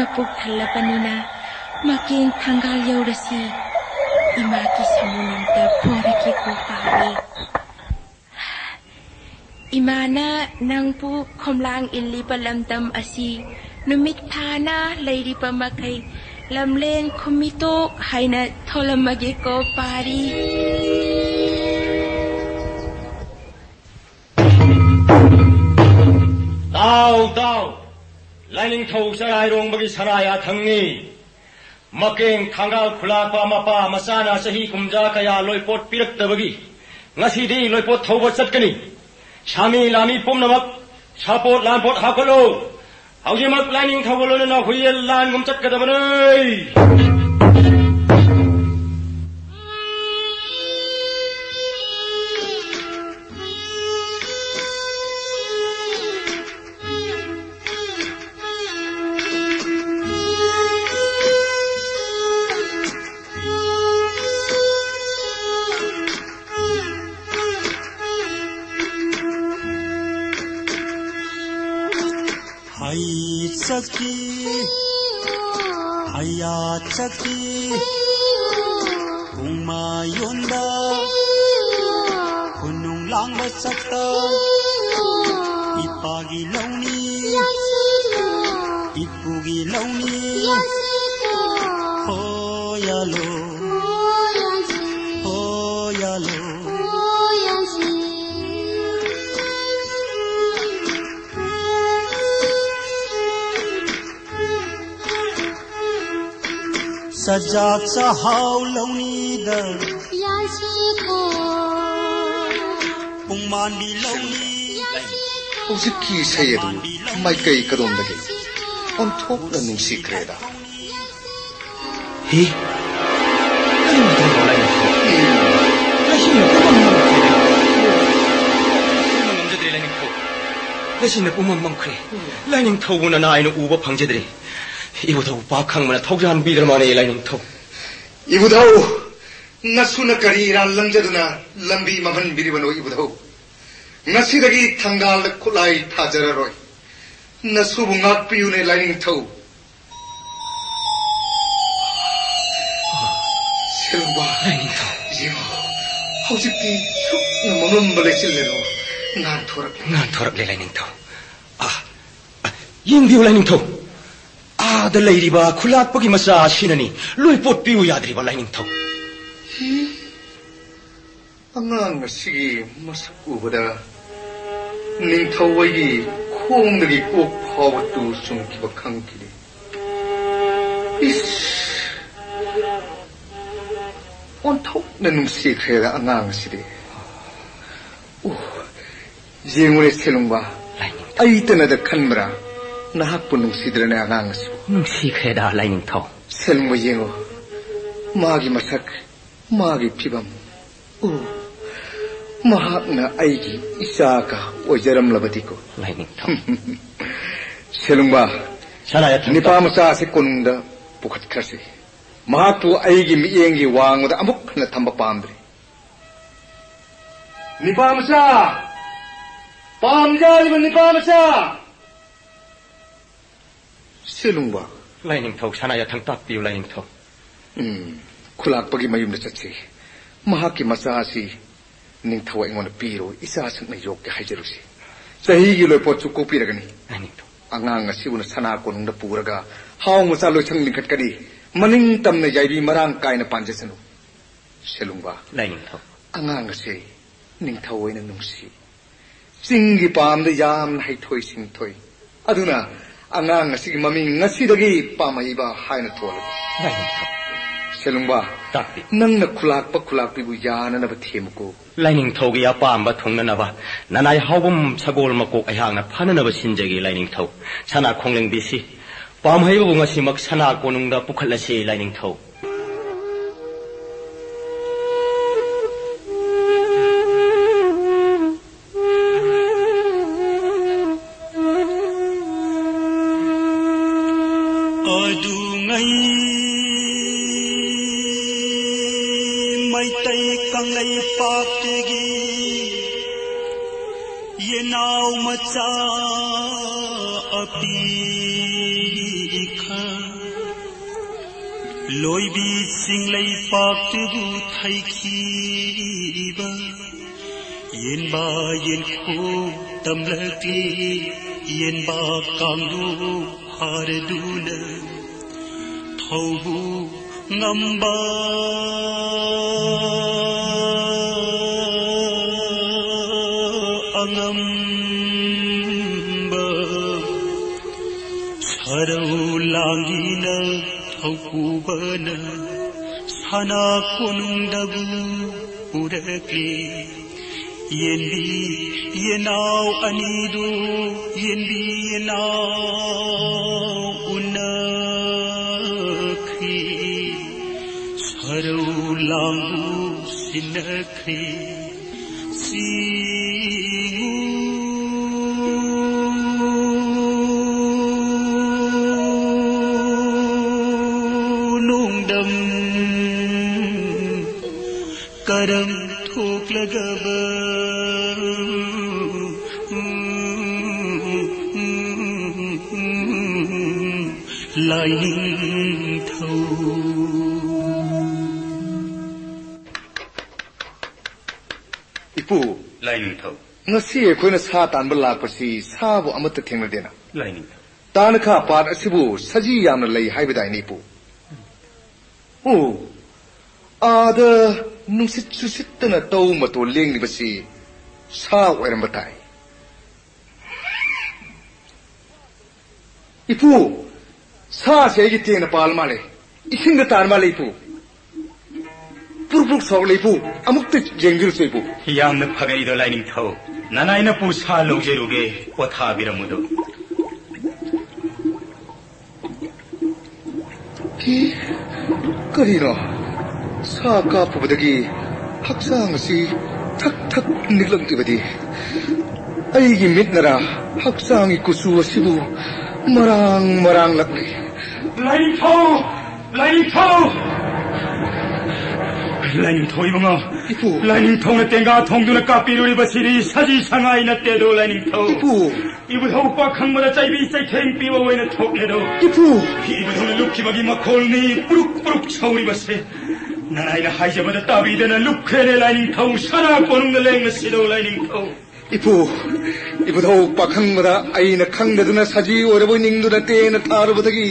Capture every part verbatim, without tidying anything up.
ꯃꯄꯨꯛ ꯊꯜꯂꯕꯅꯤꯅ ꯃꯀꯦꯡ ꯊꯪꯒꯥꯜ ꯌꯧꯔꯁꯤ꯫ ꯏꯃꯥꯒꯤ ꯁꯃꯨꯅꯟꯇ ꯄꯣꯔꯒꯦꯀꯣ ꯄꯥꯔꯤ꯫ ꯏꯃꯥꯅ ꯅꯪꯕꯨ ꯈꯣꯝꯂꯥꯡ ꯏꯜꯂꯤꯕ ꯂꯝꯗꯝ ꯑꯁꯤ ꯅꯨꯃꯤꯠ ꯊꯥꯅ ꯂꯩꯔꯤꯕ ꯃꯈꯩ ꯂꯝꯂꯦꯟ ꯈꯨꯃꯤꯇꯣꯛ ꯍꯥꯏꯅ ꯊꯣꯜꯂꯝꯃꯒꯦꯀꯣ ꯄꯥꯔꯤ꯫ ꯇꯥꯎ, ꯇꯥꯎ! ꯂꯥꯏꯅꯤꯡꯊꯧ ꯆꯔꯥꯏꯔꯣꯡꯕꯒꯤ ꯁꯅꯥ ꯌꯥꯊꯪꯅꯤ꯫ ꯃꯀꯦꯡ ꯊꯥꯡꯒꯥꯜ ꯈꯨꯂꯥꯛꯄ ꯃꯄꯥ ꯃꯆꯥꯅ ꯆꯍꯤ ꯀꯨꯝꯖꯥ ꯀꯌꯥ ꯂꯣꯏꯄꯣꯠ ꯄꯤꯔꯛꯇꯕꯒꯤ ꯉꯁꯤꯗꯤ ꯂꯣꯏꯄꯣꯠ ꯊꯧꯕ ꯆꯠꯀꯅꯤ꯫ ꯁꯥꯃꯤ ꯂꯥꯃꯤ ꯄꯨꯝꯅꯃꯛ ꯁꯥꯄꯣꯠ ꯂꯥꯟꯄꯣꯠ ꯍꯥꯞꯀꯠꯂꯨ꯫ ꯍꯧꯖꯤꯛꯃꯛ ꯂꯥꯏꯅꯤꯡꯊꯧꯒ ꯂꯣꯏꯅꯅ ꯍꯨꯏꯌꯦꯟ ꯂꯥꯟꯒꯨꯝ ꯆꯠꯀꯗꯕꯅꯤ꯫ ꯍꯩ ꯆꯠꯈꯤ, ꯍꯩꯌꯥ ꯆꯠꯈꯤ, ꯄꯨꯡꯃꯥ ꯌꯣꯟꯕ, ꯈꯨꯅꯨꯡ ꯂꯥꯡꯕ ꯆꯠꯇ, ꯏꯄꯥꯒꯤ ꯂꯧꯅꯤ, ꯏꯄꯨꯒꯤ ꯂꯧꯅꯤ, ꯍꯣꯌꯥꯂꯣ, ꯍꯣꯌꯥꯂꯣ꯫ ꯆꯖꯥꯛ ꯆꯍꯥꯎ ꯂꯧꯅꯤꯗ, ꯌꯥꯁꯤꯀꯣ꯫ ꯄꯨꯡꯃꯥꯟꯕꯤ ꯂꯧꯅꯤ꯫ ꯍꯧꯖꯤꯛꯀꯤ ꯏꯁꯩ ꯑꯗꯨ ꯃꯥꯏꯀꯩ ꯀꯗꯣꯝꯗꯒꯤ ꯑꯣꯟꯊꯣꯛꯅ ꯅꯨꯡꯁꯤꯈ꯭ꯔꯦꯗ꯫ ꯍꯤ? ꯀꯔꯤꯅꯣ ꯇꯧꯔꯤꯕ ꯂꯥꯏꯅꯤꯡꯊꯧ? ꯂꯥꯏꯁꯤꯡꯅ ꯄꯨꯝꯃꯝ ꯃꯝꯈ꯭ꯔꯦ꯫ ꯄꯨꯝꯃꯝ ꯉꯝꯖꯗ꯭ꯔꯦ ꯂꯥꯏꯅꯤꯡꯊꯧ꯫ ꯂꯥꯏꯁꯤꯡꯅ ꯄꯨꯝꯃꯝ ꯃꯝꯈ꯭ꯔꯦ꯫ ꯂꯥꯏꯅꯤꯡꯊꯧꯕꯨ ꯅꯅꯥ ꯑꯩꯅ ꯎꯕ ꯐꯪꯖꯗ꯭ꯔꯦ꯫ ꯏꯕꯨꯙꯧ ꯄꯥꯛ ꯈꯪꯕꯅ ꯊꯧꯖꯥꯟꯕꯤꯗ꯭ꯔ ꯃꯥꯜꯂꯦ ꯂꯥꯏꯅꯤꯡꯊꯧ꯫ ꯏꯕꯨꯙꯧ, ꯅꯁꯨꯅ ꯀꯔꯤ ꯏꯔꯥꯟ ꯂꯪꯖꯗꯨꯅ ꯂꯝꯕꯤ ꯃꯝꯍꯟꯕꯤꯔꯤꯕꯅꯣ ꯏꯕꯨꯙꯧ? ꯉꯁꯤꯗꯒꯤ ꯊꯪꯒꯥꯜꯗ ꯈꯨꯠꯂꯥꯏ ꯊꯥꯖꯔꯔꯣꯏ꯫ ꯅꯁꯨꯕꯨ ꯉꯥꯛꯄꯤꯌꯨꯅꯦ ꯂꯥꯏꯅꯤꯡꯊꯧ꯫ ꯍꯧꯖꯤꯛꯇꯤ ꯁꯨꯞꯅ ꯃꯝꯂꯝꯕ ꯂꯩꯆꯤꯜꯂꯦꯗꯣ ꯉꯥꯟꯊꯣꯔꯛꯂꯦ꯫ ꯉꯥꯟꯊꯣꯔꯛꯂꯦ, ꯂꯥꯏꯅꯤꯡꯊꯧ꯫ ꯑꯥ, ꯑꯥ, ꯌꯦꯡꯕꯤꯌꯨ, ꯂꯥꯏꯅꯤꯡꯊꯧ꯫ ꯑꯥꯗ ꯂꯩꯔꯤꯕ ꯈꯨꯂꯥꯛꯄꯒꯤ ꯃꯆꯥ ꯑꯁꯤꯅꯅꯤ ꯂꯣꯏꯄꯣꯠ ꯄꯤꯌꯨ ꯌꯥꯗ꯭ꯔꯤꯕ, ꯂꯥꯏꯅꯤꯡꯊꯧ꯫ ꯍꯤ? ꯑꯉꯥꯡ ꯑꯁꯤꯒꯤ ꯃꯁꯛ ꯎꯕꯗ ꯅꯤꯡꯊꯧ ꯑꯩꯒꯤ ꯈꯣꯡꯗꯒꯤ ꯀꯣꯛ ꯐꯥꯎꯕ ꯇꯨ ꯆꯨꯡꯈꯤꯕ ꯈꯪꯈꯤꯗꯦ꯫ ꯏꯁ! ꯑꯣꯟꯊꯣꯛꯅ ꯅꯨꯡꯁꯤꯈ꯭ꯔꯦꯗ ꯑꯉꯥꯡ ꯑꯁꯤꯗꯤ꯫ ꯑꯣ, ꯌꯦꯡꯉꯨꯅꯦ ꯁꯦꯂꯨꯡꯕ, ꯂꯥꯏꯅꯤꯡꯊꯧ꯫ ꯑꯩꯇꯅꯗ ꯈꯟꯕ꯭ꯔꯥ? ꯅꯍꯥꯛꯄꯨ ꯅꯨꯡꯁꯤꯗ꯭ꯔꯅꯦ ꯑꯉꯥꯡ ꯑꯁꯤꯕꯨ? ꯅꯨꯡꯁꯤꯈ꯭ꯔꯦꯗ, ꯂꯥꯏꯅꯤꯡꯊꯧ꯫ ꯁꯦꯂꯨꯡꯕ ꯌꯦꯡꯉꯨ, ꯃꯥꯒꯤ ꯃꯁꯛ, ꯃꯥꯒꯤ ꯐꯤꯕꯝ꯫ ꯑꯣ, ꯃꯍꯥꯛꯅ ꯑꯩꯒꯤ ꯏꯆꯥꯒ ꯑꯣꯏꯖꯔꯝꯂꯕꯗꯤꯀꯣ꯫ ꯂꯥꯏꯅꯤꯡꯊꯧ꯫ ꯁꯦꯂꯨꯡꯕ, ꯁꯅꯥ ꯌꯥꯊꯪ ꯅꯤꯄꯥ ꯇꯧ꯫ ꯃꯆꯥ ꯑꯁꯤ ꯀꯣꯅꯨꯡꯗ ꯄꯨꯈꯠꯈ꯭ꯔꯁꯤ꯫ ꯃꯍꯥꯛꯄꯨ ꯑꯩꯒꯤ ꯃꯤꯠꯌꯦꯡꯒꯤ ꯋꯥꯡꯃꯗ ꯑꯃꯨꯛ ꯍꯟꯅ ꯊꯝꯕ ꯄꯥꯝꯗ꯭ꯔꯦ꯫ ꯅꯤꯄꯥ ꯃꯆꯥ! ꯄꯥꯝꯖꯔꯤꯕ ꯅꯤꯄꯥ ꯃꯆꯥ! ꯁꯦꯂꯨꯡꯕ꯫ ꯂꯥꯏꯅꯤꯡꯊꯧ, ꯁꯅꯥ ꯌꯥꯊꯪ ꯇꯥꯛꯄꯤꯌꯨ, ꯂꯥꯏꯅꯤꯡꯊꯧ꯫ ꯎꯝ, ꯈꯨꯂꯥꯛꯄꯒꯤ ꯃꯌꯨꯝꯗ ꯆꯠꯁꯤ꯫ ꯃꯍꯥꯛꯀꯤ ꯃꯆꯥ ꯑꯁꯤ ꯅꯤꯡꯊꯧ ꯑꯩꯉꯣꯟꯗ ꯄꯤꯔꯣ, ꯏꯆꯥ ꯁꯛꯅ ꯌꯣꯛꯀꯦ ꯍꯥꯏꯖꯔꯨꯁꯤ꯫ ꯆꯍꯤꯒꯤ ꯂꯣꯏꯄꯣꯠꯁꯨ ꯀꯣꯛꯄꯤꯔꯒꯅꯤ꯫ ꯂꯥꯏꯅꯤꯡꯊꯧ꯫ ꯑꯉꯥꯡ ꯑꯁꯤꯕꯨꯅ ꯁꯅꯥ ꯀꯣꯅꯨꯡꯗ ꯄꯨꯔꯒ ꯍꯥꯎ ꯃꯆꯥ ꯂꯣꯏꯁꯪ ꯂꯤꯡꯈꯠꯀꯅꯤ꯫ ꯃꯅꯤꯡ ꯇꯝꯅ ꯌꯥꯏꯕꯤ ꯃꯔꯥꯡ ꯀꯥꯏꯅ ꯄꯥꯟꯖꯁꯅꯨ꯫ ꯁꯦꯂꯨꯡꯕ꯫ ꯂꯥꯏꯅꯤꯡꯊꯧ꯫ ꯑꯉꯥꯡ ꯑꯁꯦ ꯅꯤꯡꯊꯧ ꯑꯣꯏꯅ ꯅꯨꯡꯁꯤ꯫ ꯆꯤꯡꯒꯤ ꯄꯥꯝꯗ ꯌꯥꯝꯅ ꯍꯩꯊꯣꯏ ꯁꯤꯡꯊꯣꯏ꯫ ꯑꯗꯨꯅ ꯑꯉꯥꯡ ꯑꯁꯤꯒꯤ ꯃꯃꯤꯡ ꯉꯁꯤꯗꯒꯤ ꯄꯥꯝꯍꯩꯕ ꯍꯥꯏꯅ ꯊꯣꯜꯂꯒꯦ꯫ ꯂꯥꯏꯅꯤꯡꯊꯧ꯫ ꯁꯦꯂꯨꯡꯕ, ꯇꯥꯛꯄꯤ꯫ ꯅꯪꯅ ꯈꯨꯂꯥꯛꯄ ꯈꯨꯂꯥꯛꯄꯤꯕꯨ ꯌꯥꯅꯅꯕ ꯊꯦꯝꯃꯨꯀꯣ꯫ ꯂꯥꯏꯅꯤꯡꯊꯧꯒꯤ ꯑꯄꯥꯝꯕ ꯊꯨꯡꯅꯅꯕ ꯅꯅꯥꯏ ꯍꯥꯎꯕꯝ ꯁꯒꯣꯜ ꯃꯀꯣꯛ ꯑꯩꯍꯥꯛꯅ ꯐꯅꯅꯕ ꯁꯤꯟꯖꯒꯦ, ꯂꯥꯏꯅꯤꯡꯊꯧ꯫ ꯁꯅꯥ ꯈꯣꯡꯂꯦꯡꯕꯤꯁꯤ ꯄꯥꯝꯍꯩꯕꯕꯨ ꯉꯁꯤꯃꯛ ꯁꯅꯥ ꯀꯣꯅꯨꯡꯗ ꯄꯨꯈꯠꯂꯁꯤ, ꯂꯥꯏꯅꯤꯡꯊꯧ꯫ ꯑꯗꯨꯉꯩ ꯃꯩꯇꯩ ꯀꯪꯂꯩꯄꯥꯛꯇꯒꯤ ꯌꯦꯅꯥꯎ ꯃꯆꯥ ꯑꯄꯤꯛꯈ ꯂꯣꯏꯕꯤ ꯆꯤꯡꯂꯩꯄꯥꯛꯇꯨꯕꯨ ꯊꯩꯈꯤ꯫ ꯌꯦꯟꯕ ꯌꯦꯟꯈꯣ ꯇꯝꯂꯛꯂꯤ, ꯌꯦꯟꯕ ꯀꯥꯡꯂꯨꯞ ꯍꯥꯔꯗꯨꯅ ꯊꯧꯕꯨ ꯉꯝꯕ ꯑꯉꯝꯕ ꯁꯔꯧ ꯂꯥꯡꯒꯤꯅ ꯊꯧꯄꯨꯕꯅ ꯁꯅꯥ ꯀꯣꯅꯨꯡꯗꯕꯨ ꯄꯨꯔꯛꯂꯤ꯫ ꯌꯦꯟꯕꯤ ꯌꯦꯅꯥꯎ ꯑꯅꯤꯗꯨ ꯌꯦꯟꯕꯤ ꯌꯦꯅꯥꯎ ꯎꯅꯈ꯭ꯔꯦ꯫ ꯁꯔꯧ ꯂꯥꯡꯕꯨ ꯁꯤꯟꯅꯈ꯭ꯔꯦ꯫ ꯆꯤꯡꯉꯨ ꯅꯣꯡꯗꯝ ꯀꯔꯝ ꯊꯣꯛꯂꯒꯕ ꯂꯥꯏꯅꯤꯡꯊꯧ꯫ ꯏꯄꯨ, ꯂꯥꯏꯅꯤꯡꯊꯧ꯫ ꯉꯁꯤ ꯑꯩꯈꯣꯏꯅ ꯁꯥ ꯇꯥꯟꯕ ꯂꯥꯛꯄꯁꯤ ꯁꯥꯕꯨ ꯑꯃꯠꯇ ꯊꯦꯡꯅꯗꯦꯅ꯫ ꯂꯥꯏꯅꯤꯡꯊꯧ꯫ ꯇꯥꯅꯈꯥ ꯄꯥꯠ ꯑꯁꯤꯕꯨ ꯁꯖꯤ ꯌꯥꯝꯅ ꯂꯩ ꯍꯥꯏꯕꯗꯥꯏꯅꯦ, ꯏꯄꯨ? ꯑꯣ, ꯑꯥꯗ ꯅꯨꯡꯁꯤꯠ ꯁꯨꯁꯤꯠꯇꯅ ꯇꯧ ꯃꯇꯣꯜ ꯂꯦꯡꯂꯤꯕꯁꯤ ꯁꯥ ꯑꯣꯏꯔꯝꯕ ꯇꯥꯏ꯫ ꯏꯄꯨ, ꯁꯥꯁꯦ ꯑꯩꯒꯤ ꯇꯦꯡꯅ ꯄꯥꯜ ꯃꯥꯜꯂꯦ꯫ ꯏꯁꯤꯡꯗ ꯇꯥꯟ ꯃꯥꯜꯂꯦ, ꯏꯄꯨ꯫ ꯄꯨꯔꯨꯞ ꯄꯨꯔꯨꯞ ꯁꯣꯛꯂꯦ, ꯏꯄꯨ꯫ ꯑꯃꯨꯛꯇ ꯌꯦꯡꯕꯤꯔꯨꯁꯦ, ꯏꯄꯨ꯫ ꯌꯥꯝꯅ ꯐꯒꯅꯤꯗꯣ, ꯂꯥꯏꯅꯤꯡꯊꯧ꯫ ꯅꯅꯥꯏꯅ ꯄꯨ ꯁꯥ ꯂꯧꯖꯔꯨꯒꯦ, ꯄꯣꯊꯥꯕꯤꯔꯝꯃꯨꯗꯣ꯫ ꯀꯤ-, ꯀꯔꯤꯅꯣ? ꯁꯥ ꯀꯥꯞꯄꯨꯕꯗꯒꯤ ꯍꯛꯆꯥꯡ ꯑꯁꯤ ꯊꯛ ꯊꯛ ꯅꯤꯛꯂꯛꯂꯤꯕꯗꯤ? ꯑꯩꯒꯤ ꯃꯤꯠꯅꯔꯥ ꯍꯛꯆꯥꯡꯒꯤ ꯀꯨꯆꯨ ꯑꯁꯤꯕꯨ ꯃꯔꯥꯡ ꯃꯔꯥꯡꯂꯛꯂꯤ? ꯂꯥꯏꯅꯤꯡꯊꯧ! ꯂꯥꯏꯅꯤꯡꯊꯧ! ꯂꯥꯏꯅꯤꯡꯊꯧ ꯏꯕꯨꯡꯉꯣ! ꯏꯄꯨ! ꯂꯥꯏꯅꯤꯡꯊꯧꯅ ꯇꯦꯡꯒꯥ ꯊꯣꯡꯗꯨꯅ ꯀꯥꯞꯄꯤꯔꯨꯔꯤꯕꯁꯤꯗꯤ ꯁꯖꯤ ꯁꯉꯥꯏ ꯅꯠꯇꯦꯗꯣ, ꯂꯥꯏꯅꯤꯡꯊꯧ! ꯏꯄꯨ! ꯏꯕꯨꯙꯧ ꯄꯥꯈꯪꯕꯗ ꯆꯩꯕꯤ ꯆꯩꯊꯦꯡ ꯄꯤꯕ ꯑꯣꯏꯅ ꯊꯣꯛꯂꯦꯗꯣ꯫ ꯏꯄꯨ! ꯏꯕꯨꯙꯧꯅ ꯂꯨꯞꯈꯤꯕꯒꯤ ꯃꯈꯣꯜꯅꯤ ꯄꯨꯔꯨꯛ ꯄꯨꯔꯨꯛ ꯁꯧꯔꯤꯕꯁꯦ꯫ ꯅꯅꯥꯏꯅ ꯍꯥꯏꯖꯕꯗ ꯇꯥꯕꯤꯗꯅ ꯂꯨꯞꯈ꯭ꯔꯦꯅꯦ ꯂꯥꯏꯅꯤꯡꯊꯧ꯫ ꯁꯅꯥ ꯀꯣꯅꯨꯡꯗ ꯂꯦꯡꯅ ꯁꯤꯗꯧ ꯂꯥꯏꯅꯤꯡꯊꯧ꯫ ꯏꯄꯨ, ꯏꯕꯨꯙꯧ ꯄꯥꯈꯪꯕꯗ ꯑꯩꯅ ꯈꯪꯗꯗꯨꯅ ꯁꯖꯤ ꯑꯣꯏꯔꯕꯣꯏ ꯅꯤꯡꯗꯨꯅ ꯇꯦꯅ ꯊꯥꯔꯨꯕꯗꯒꯤ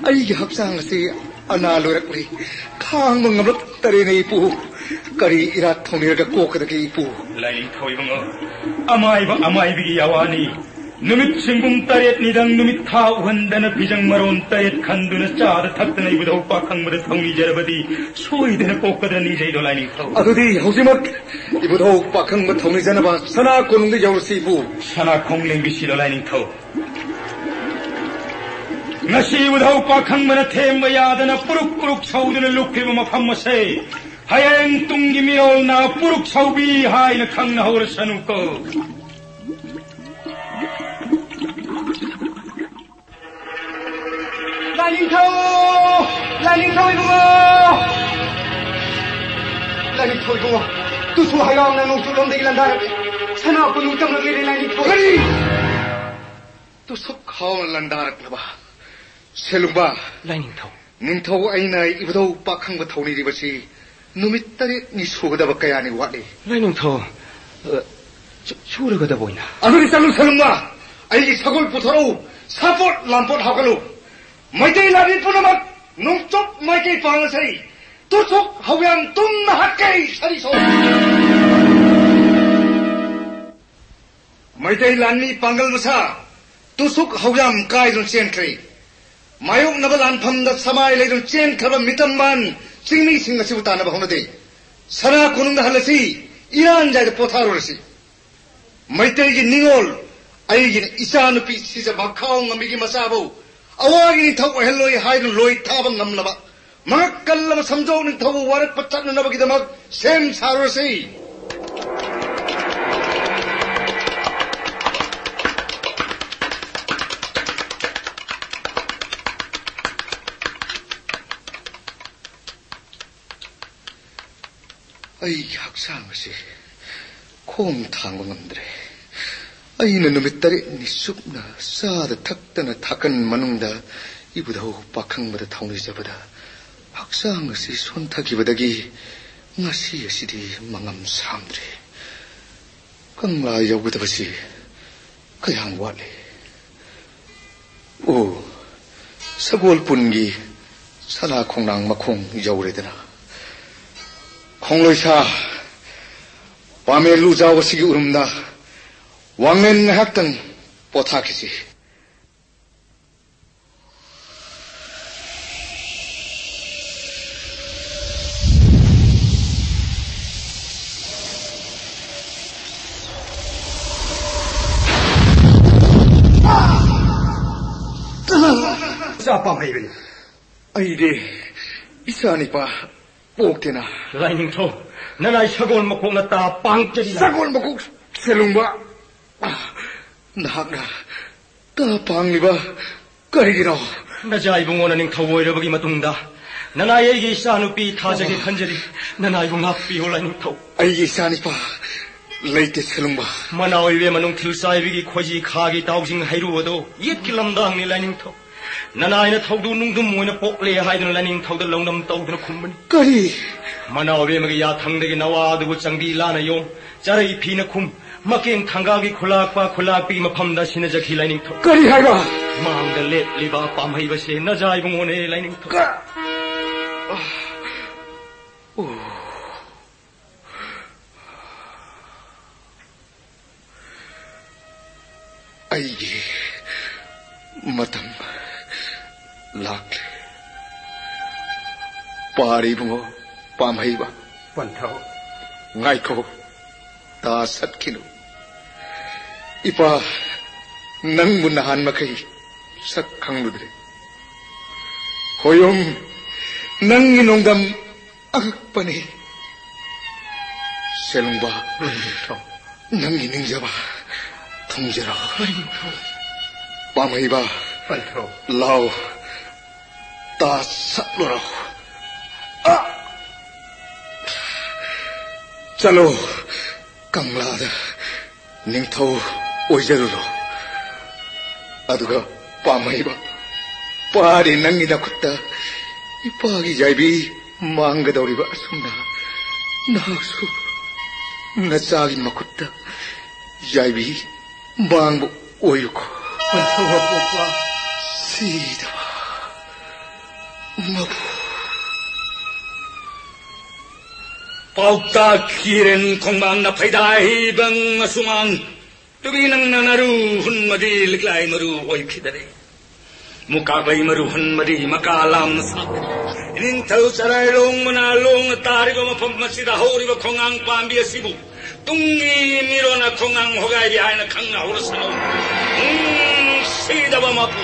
ꯑꯩꯒꯤ ꯍꯛꯆꯥꯡ ꯑꯁꯤ ꯑꯅꯥ ꯂꯣꯏꯔꯛꯂꯤ꯫ ꯈꯥꯡꯕ ꯉꯝꯂꯛꯇꯔꯦꯅꯦ ꯏꯄꯨ꯫ ꯀꯔꯤ ꯏꯔꯥꯠ ꯊꯧꯅꯤꯔꯒ ꯀꯣꯛꯀꯗꯒꯦ ꯏꯄꯨ? ꯂꯥꯏꯅꯤꯡꯊꯧ ꯏꯕꯨꯡꯉꯣ, ꯑꯃꯥꯏꯕ ꯑꯃꯥꯏꯕꯤꯒꯤ ꯑꯋꯥꯅꯤ꯫ ꯅꯨꯃꯤꯠ ꯁꯤꯡꯒꯨꯝ ꯇꯔꯦꯠꯅꯤꯗꯪ ꯅꯨꯃꯤꯠ ꯊꯥ ꯎꯍꯟꯗꯅ ꯐꯤꯖꯪ ꯃꯔꯣꯟ ꯇꯔꯦꯠ ꯈꯟꯗꯨꯅ ꯆꯥꯗ ꯊꯛꯇꯅ ꯏꯕꯨꯙꯧ ꯄꯥꯈꯪꯕꯗ ꯊꯧꯅꯤꯖꯔꯕꯗꯤ ꯁꯣꯏꯗꯅ ꯀꯣꯛꯀꯗ꯭ꯔ ꯅꯤꯡꯖꯩꯗꯣ ꯂꯥꯏꯅꯤꯡꯊꯧ꯫ ꯑꯗꯨꯗꯤ ꯍꯧꯖꯤꯛꯃꯛ ꯏꯕꯨꯙꯧ ꯄꯥꯈꯪꯕ ꯊꯧꯅꯤꯖꯅꯕ ꯁꯅꯥ ꯀꯣꯅꯨꯡꯗ ꯌꯧꯔꯁꯤ ꯏꯕꯨ꯫ ꯁꯅꯥ ꯈꯣꯡ ꯂꯦꯡꯕꯤꯁꯤꯗꯣ ꯂꯥꯏꯅꯤꯡꯊꯧ꯫ ꯉꯁꯤ ꯏꯕꯨꯙꯧ ꯄꯥꯈꯪꯕꯅ ꯊꯦꯝꯕ ꯌꯥꯗꯅ ꯄꯨꯔꯨꯛ ꯄꯨꯔꯨꯛ ꯁꯧꯗꯨꯅ ꯂꯨꯞꯈꯤꯕ ꯃꯐꯝ ꯑꯁꯦ ꯍꯌꯦꯡ ꯇꯨꯡꯒꯤ ꯃꯤꯔꯣꯜꯅ ꯄꯨꯔꯨꯛ ꯁꯧꯕꯤ ꯍꯥꯏꯅ ꯈꯪꯅꯍꯧꯔꯁꯅꯨꯀꯣ꯫ ꯂꯥꯏꯅꯤꯡꯊꯧ! ꯂꯥꯏꯅꯤꯡꯊꯧ ꯏꯕꯨꯡꯉꯣ! ꯂꯥꯏꯅꯤꯡꯊꯧ ꯏꯕꯨꯡꯉꯣ! ꯇꯨꯁꯨ ꯍꯩꯔꯥꯡꯅ ꯅꯣꯡꯆꯨꯞꯂꯣꯝꯗꯒꯤ ꯂꯥꯟꯗꯥꯔꯛꯂꯦ꯫ ꯁꯅꯥ ꯀꯣꯅꯨꯡ ꯆꯪꯂꯛꯂꯦ ꯂꯥꯏꯅꯤꯡꯊꯧ! ꯀꯔꯤ? ꯇꯨꯁꯨꯛ ꯍꯥꯎꯅ ꯂꯥꯟꯗꯥꯔꯛꯂꯕ? ꯁꯦꯂꯨꯡꯕ! ꯂꯥꯏꯅꯤꯡꯊꯧ! ꯅꯤꯡꯊꯧ ꯑꯩꯅ ꯏꯕꯨꯙꯧ ꯄꯥꯈꯪꯕ ꯊꯧꯅꯤꯔꯤꯕꯁꯤ ꯅꯨꯃꯤꯠ ꯇꯔꯦꯠꯅꯤ ꯁꯨꯒꯗꯕ ꯀꯌꯥꯅꯤ ꯋꯥꯠꯂꯤ? ꯂꯥꯏꯅꯤꯡꯊꯧ, ꯑ, ꯁꯨ-, ꯁꯨꯔꯒꯗꯕ ꯑꯣꯏꯅ꯫ ꯑꯗꯨꯗꯤ ꯆꯠꯂꯨ ꯁꯦꯂꯨꯡꯕ, ꯑꯩꯒꯤ ꯁꯒꯣꯜ ꯄꯨꯊꯣꯔꯛꯎ, ꯁꯥꯄꯣꯠ ꯂꯥꯝꯄꯣꯠ ꯍꯥꯞꯀꯠꯂꯨ꯫ ꯃꯩꯇꯩ ꯂꯥꯟꯃꯤ ꯄꯨꯝꯅꯃꯛ ꯅꯣꯡꯆꯨꯞ ꯃꯥꯏꯀꯩ ꯄꯥꯡꯂꯁꯤ꯫ ꯇꯨꯁꯨꯛ ꯍꯧꯌꯥꯝ ꯇꯨꯝꯅ ꯍꯥꯠꯀꯦ, ꯁꯥꯔꯤ ꯁꯣ꯫ ꯃꯩꯇꯩ ꯂꯥꯟꯃꯤ ꯄꯥꯡꯒꯜ ꯃꯁꯥ ꯇꯨꯁꯨꯛ ꯍꯧꯌꯥꯝ ꯀꯥꯏꯗꯨꯅ ꯆꯦꯟꯈ꯭ꯔꯦ꯫ ꯃꯥꯌꯣꯛꯅꯕ ꯂꯥꯟꯐꯝꯗ ꯁꯃꯥꯏ ꯂꯩꯗꯨꯅ ꯆꯦꯟꯈ꯭ꯔꯕ ꯃꯤꯇꯝꯕꯥꯟ ꯆꯤꯡꯃꯤꯁꯤꯡ ꯑꯁꯤꯕꯨ ꯇꯥꯟꯅꯕ ꯍꯧꯅꯗꯦ꯫ ꯁꯅꯥ ꯀꯣꯅꯨꯡꯗ ꯍꯜꯂꯁꯤ, ꯏꯔꯥꯟꯖꯥꯏꯗ ꯄꯣꯊꯥꯔꯨꯔꯁꯤ꯫ ꯃꯩꯇꯩꯒꯤ ꯅꯤꯉꯣꯜ, ꯑꯩꯒꯤꯅ ꯏꯆꯥꯅꯨꯄꯤ ꯁꯤꯖ ꯃꯈꯥꯎ ꯉꯝꯕꯤꯒꯤ ꯃꯆꯥꯕꯨ ꯑꯋꯥꯒꯤ ꯅꯤꯡꯊꯧ ꯑꯣꯏꯍꯜꯂꯣꯏ ꯍꯥꯏꯗꯨꯅ ꯂꯣꯏ ꯊꯥꯕ ꯉꯝꯂꯕ ꯃꯉꯛ ꯀꯜꯂꯕ ꯁꯝꯖꯧ ꯅꯤꯡꯊꯧꯕꯨ ꯋꯥꯔꯛꯄ ꯆꯠꯅꯅꯕꯒꯤꯗꯃꯛ ꯁꯦꯝ ꯁꯥꯔꯨꯔꯁꯤ꯫ ꯑꯩꯒꯤ ꯍꯛꯆꯥꯡ ꯑꯁꯤ ꯈꯣꯡ ꯊꯥꯡꯕ ꯉꯝꯗ꯭ꯔꯦ꯫ ꯑꯩꯅ ꯅꯨꯃꯤꯠ ꯇꯔꯦꯠꯅꯤ ꯆꯨꯞꯅ ꯆꯥꯗ ꯊꯛꯇꯅ ꯊꯥꯀꯟ ꯃꯅꯨꯡꯗ ꯏꯕꯨꯙꯧ ꯄꯥꯈꯪꯕꯗ ꯊꯧꯅꯤꯖꯕꯗ ꯍꯛꯆꯥꯡ ꯑꯁꯤ ꯁꯣꯟꯊꯈꯤꯕꯗꯒꯤ ꯉꯁꯤ ꯑꯁꯤꯗꯤ ꯃꯉꯝ ꯁꯥꯝꯗ꯭ꯔꯦ꯫ ꯀꯪꯂꯥ ꯌꯧꯒꯗꯕꯁꯤ ꯀꯌꯥꯝ ꯋꯥꯠꯂꯤ? ꯑꯣ, ꯁꯒꯣꯜ ꯄꯨꯟꯒꯤ ꯁꯅꯥ ꯈꯣꯡꯅꯥꯡ ꯃꯈꯣꯡ ꯌꯧꯔꯦꯗꯅ꯫ ꯈꯣꯡꯂꯣꯏꯁꯥ, ꯄꯥꯃꯦ ꯂꯨꯖꯥꯎ ꯑꯁꯤꯒꯤ ꯎꯔꯨꯝꯗ ꯋꯥꯡꯂꯦꯟ ꯉꯥꯏꯍꯥꯛꯇꯪ ꯄꯣꯊꯥꯈꯤꯁꯤ꯫ ꯏꯆꯥ ꯄꯥꯝꯍꯩꯕꯅꯤ꯫ ꯑꯩꯗꯤ ꯏꯆꯥ ꯅꯤꯄꯥ ꯄꯣꯛꯇꯦꯅ꯫ ꯂꯥꯏꯅꯤꯡꯊꯧ, ꯅꯅꯥꯏ ꯁꯒꯣꯜ ꯃꯀꯣꯛꯅ ꯇꯥ ꯄꯥꯡꯆꯔꯤ꯫ ꯁꯒꯣꯜ ꯃꯀꯣꯛ ꯁꯦꯂꯨꯡꯕ, ꯅꯍꯥꯛꯅ ꯇꯥ ꯄꯥꯡꯂꯤꯕ ꯀꯔꯤꯒꯤꯅꯣ? ꯅꯖꯥ ꯏꯕꯨꯡꯉꯣꯅ ꯅꯤꯡꯊꯧ ꯑꯣꯏꯔꯕꯒꯤ ꯃꯇꯨꯡꯗ ꯅꯅꯥꯏ ꯑꯩꯒꯤ ꯏꯆꯥꯅꯨꯄꯤ ꯊꯥꯖꯒꯦ ꯈꯟꯖꯔꯤ꯫ ꯅꯅꯥꯏꯕꯨ ꯉꯥꯛꯄꯤꯌꯨ ꯂꯥꯏꯅꯤꯡꯊꯧ꯫ ꯑꯩꯒꯤ ꯏꯆꯥꯅꯤꯄꯥ ꯂꯩꯇꯦ ꯁꯦꯂꯨꯡꯕ꯫ ꯃꯅꯥ ꯑꯣꯏꯕꯤ ꯃꯅꯨꯡ ꯊꯤꯜ ꯆꯥꯏꯕꯤꯒꯤ ꯈꯣꯏꯖꯤ ꯈꯥꯒꯤ ꯇꯥꯎꯖꯤꯡ ꯍꯩꯔꯨ ꯑꯗꯣ ꯌꯦꯠꯀꯤ ꯂꯝꯗꯥꯡꯅꯤ ꯂꯥꯏꯅꯤꯡꯊꯧ꯫ ꯅꯅꯥꯏꯅ ꯊꯧꯗꯨ ꯅꯨꯡꯗꯨꯝ ꯑꯣꯏꯅ ꯄꯣꯛꯂꯦ ꯍꯥꯏꯗꯨꯅ ꯂꯥꯏꯅꯤꯡꯊꯧꯗ ꯂꯧꯅꯝ ꯇꯧꯗꯨꯅ ꯈꯨꯝꯕꯅꯤ꯫ ꯀꯔꯤ? ꯃꯅꯥ ꯑꯣꯏꯕꯤ ꯑꯃꯒꯤ ꯌꯥꯊꯪꯗꯒꯤ ꯅꯋꯥ ꯑꯗꯨꯕꯨ ꯆꯪꯕꯤ ꯂꯥꯅ ꯌꯣꯝ, ꯆꯔꯩ ꯐꯤꯅ ꯈꯨꯝ, ꯃꯀꯦꯡ ꯊꯪꯒꯥꯒꯤ ꯈꯨꯂꯥꯛꯄ ꯈꯨꯂꯥꯛꯄꯤꯒꯤ ꯃꯐꯝꯗ ꯁꯤꯟꯅꯖꯈꯤ ꯂꯥꯏꯅꯤꯡꯊꯧ꯫ ꯀꯔꯤ ꯍꯥꯏꯕ? ꯃꯥꯡꯗ ꯂꯦꯞꯂꯤꯕ ꯄꯥꯝꯍꯩꯕꯁꯦ ꯅꯖꯥ ꯏꯕꯨꯡꯉꯣꯅꯦ ꯂꯥꯏꯅꯤꯡꯊꯧ꯫ ꯀ- ꯑꯣ꯫ ꯑꯩꯒꯤ ꯃꯇꯝ ꯂꯥꯛꯂꯦ꯫ ꯄꯥꯔꯦ ꯏꯕꯨꯡꯉꯣ, ꯄꯥꯝꯍꯩꯕ꯫ ꯄꯟꯊꯧ꯫ ꯉꯥꯏꯈꯣ, ꯇꯥ ꯁꯠꯈꯤꯅꯨ꯫ ꯏꯄꯥ, ꯅꯪꯕꯨ ꯅꯍꯥꯟ ꯃꯈꯩ ꯁꯛ ꯈꯪꯂꯨꯗ꯭ꯔꯦ꯫ ꯈꯣꯌꯨꯝ, ꯅꯪꯒꯤ ꯅꯣꯡꯗꯝ ꯑꯉꯛꯄꯅꯤ꯫ ꯁꯦꯂꯨꯡꯕ, ꯅꯪꯒꯤ ꯅꯤꯡꯖꯕ ꯊꯨꯡꯖꯔꯣ꯫ ꯄꯥꯝꯍꯩꯕ, ꯄꯟꯊꯧ꯫ ꯂꯥꯎ, ꯇꯥ ꯁꯠꯂꯨꯔꯣ꯫ ꯑ! ꯆꯠꯂꯣ, ꯀꯪꯂꯥꯗ ꯅꯤꯡꯊꯧ ꯑꯣꯏꯖꯔꯨꯔꯣ꯫ ꯑꯗꯨꯒ ꯄꯥꯝꯍꯩꯕ, ꯄꯥꯔꯤ ꯅꯪꯒꯤ ꯅꯈꯨꯠꯇ ꯏꯄꯥꯒꯤ ꯌꯥꯏꯕꯤ ꯃꯥꯡꯒꯗꯧꯔꯤꯕ ꯑꯁꯨꯝꯅ ꯅꯍꯥꯛꯁꯨ ꯅꯆꯥꯒꯤ ꯃꯈꯨꯠꯇ ꯌꯥꯏꯕꯤ ꯃꯥꯡꯕ ꯑꯣꯏꯌꯨꯀꯣ꯫ ꯁꯤꯗꯕ ꯃꯄꯨ꯫ ꯄꯥꯎꯇꯥꯛ ꯀꯤꯔꯦꯟ ꯈꯣꯡꯕꯥꯟꯗ ꯐꯩꯗꯥꯏꯕꯪ ꯑꯁꯨꯃꯥꯡ꯫ ꯇꯨꯕꯤ ꯅꯪꯅ ꯅꯔꯨ ꯍꯨꯟꯃꯗꯤ ꯂꯤꯛꯂꯥꯏ ꯃꯔꯨ ꯑꯣꯏꯈꯤꯗꯔꯦ꯫ ꯃꯨꯀꯥꯕꯩ ꯃꯔꯨ ꯍꯨꯟꯃꯗꯤ ꯃꯀꯥ ꯂꯥꯝꯅ ꯁꯥꯠꯈ꯭ꯔꯦ꯫ ꯏꯅꯤꯡꯊꯧ ꯆꯔꯥꯏꯔꯣꯡ ꯃꯅꯥ ꯂꯣꯡꯅ ꯇꯥꯔꯤꯕ ꯃꯐꯝ ꯑꯁꯤꯗ ꯍꯧꯔꯤꯕ ꯈꯣꯡꯉꯥꯡ ꯄꯥꯝꯕꯤ ꯑꯁꯤꯕꯨ ꯇꯨꯡꯒꯤ ꯃꯤꯔꯣꯟꯅ ꯈꯣꯡꯉꯥꯡ ꯍꯣꯒꯥꯏꯕꯤ ꯍꯥꯏꯅ ꯈꯪꯅꯍꯧꯔꯁꯅꯨ꯫ ꯅꯨꯡꯁꯤꯗꯕ ꯃꯄꯨ꯫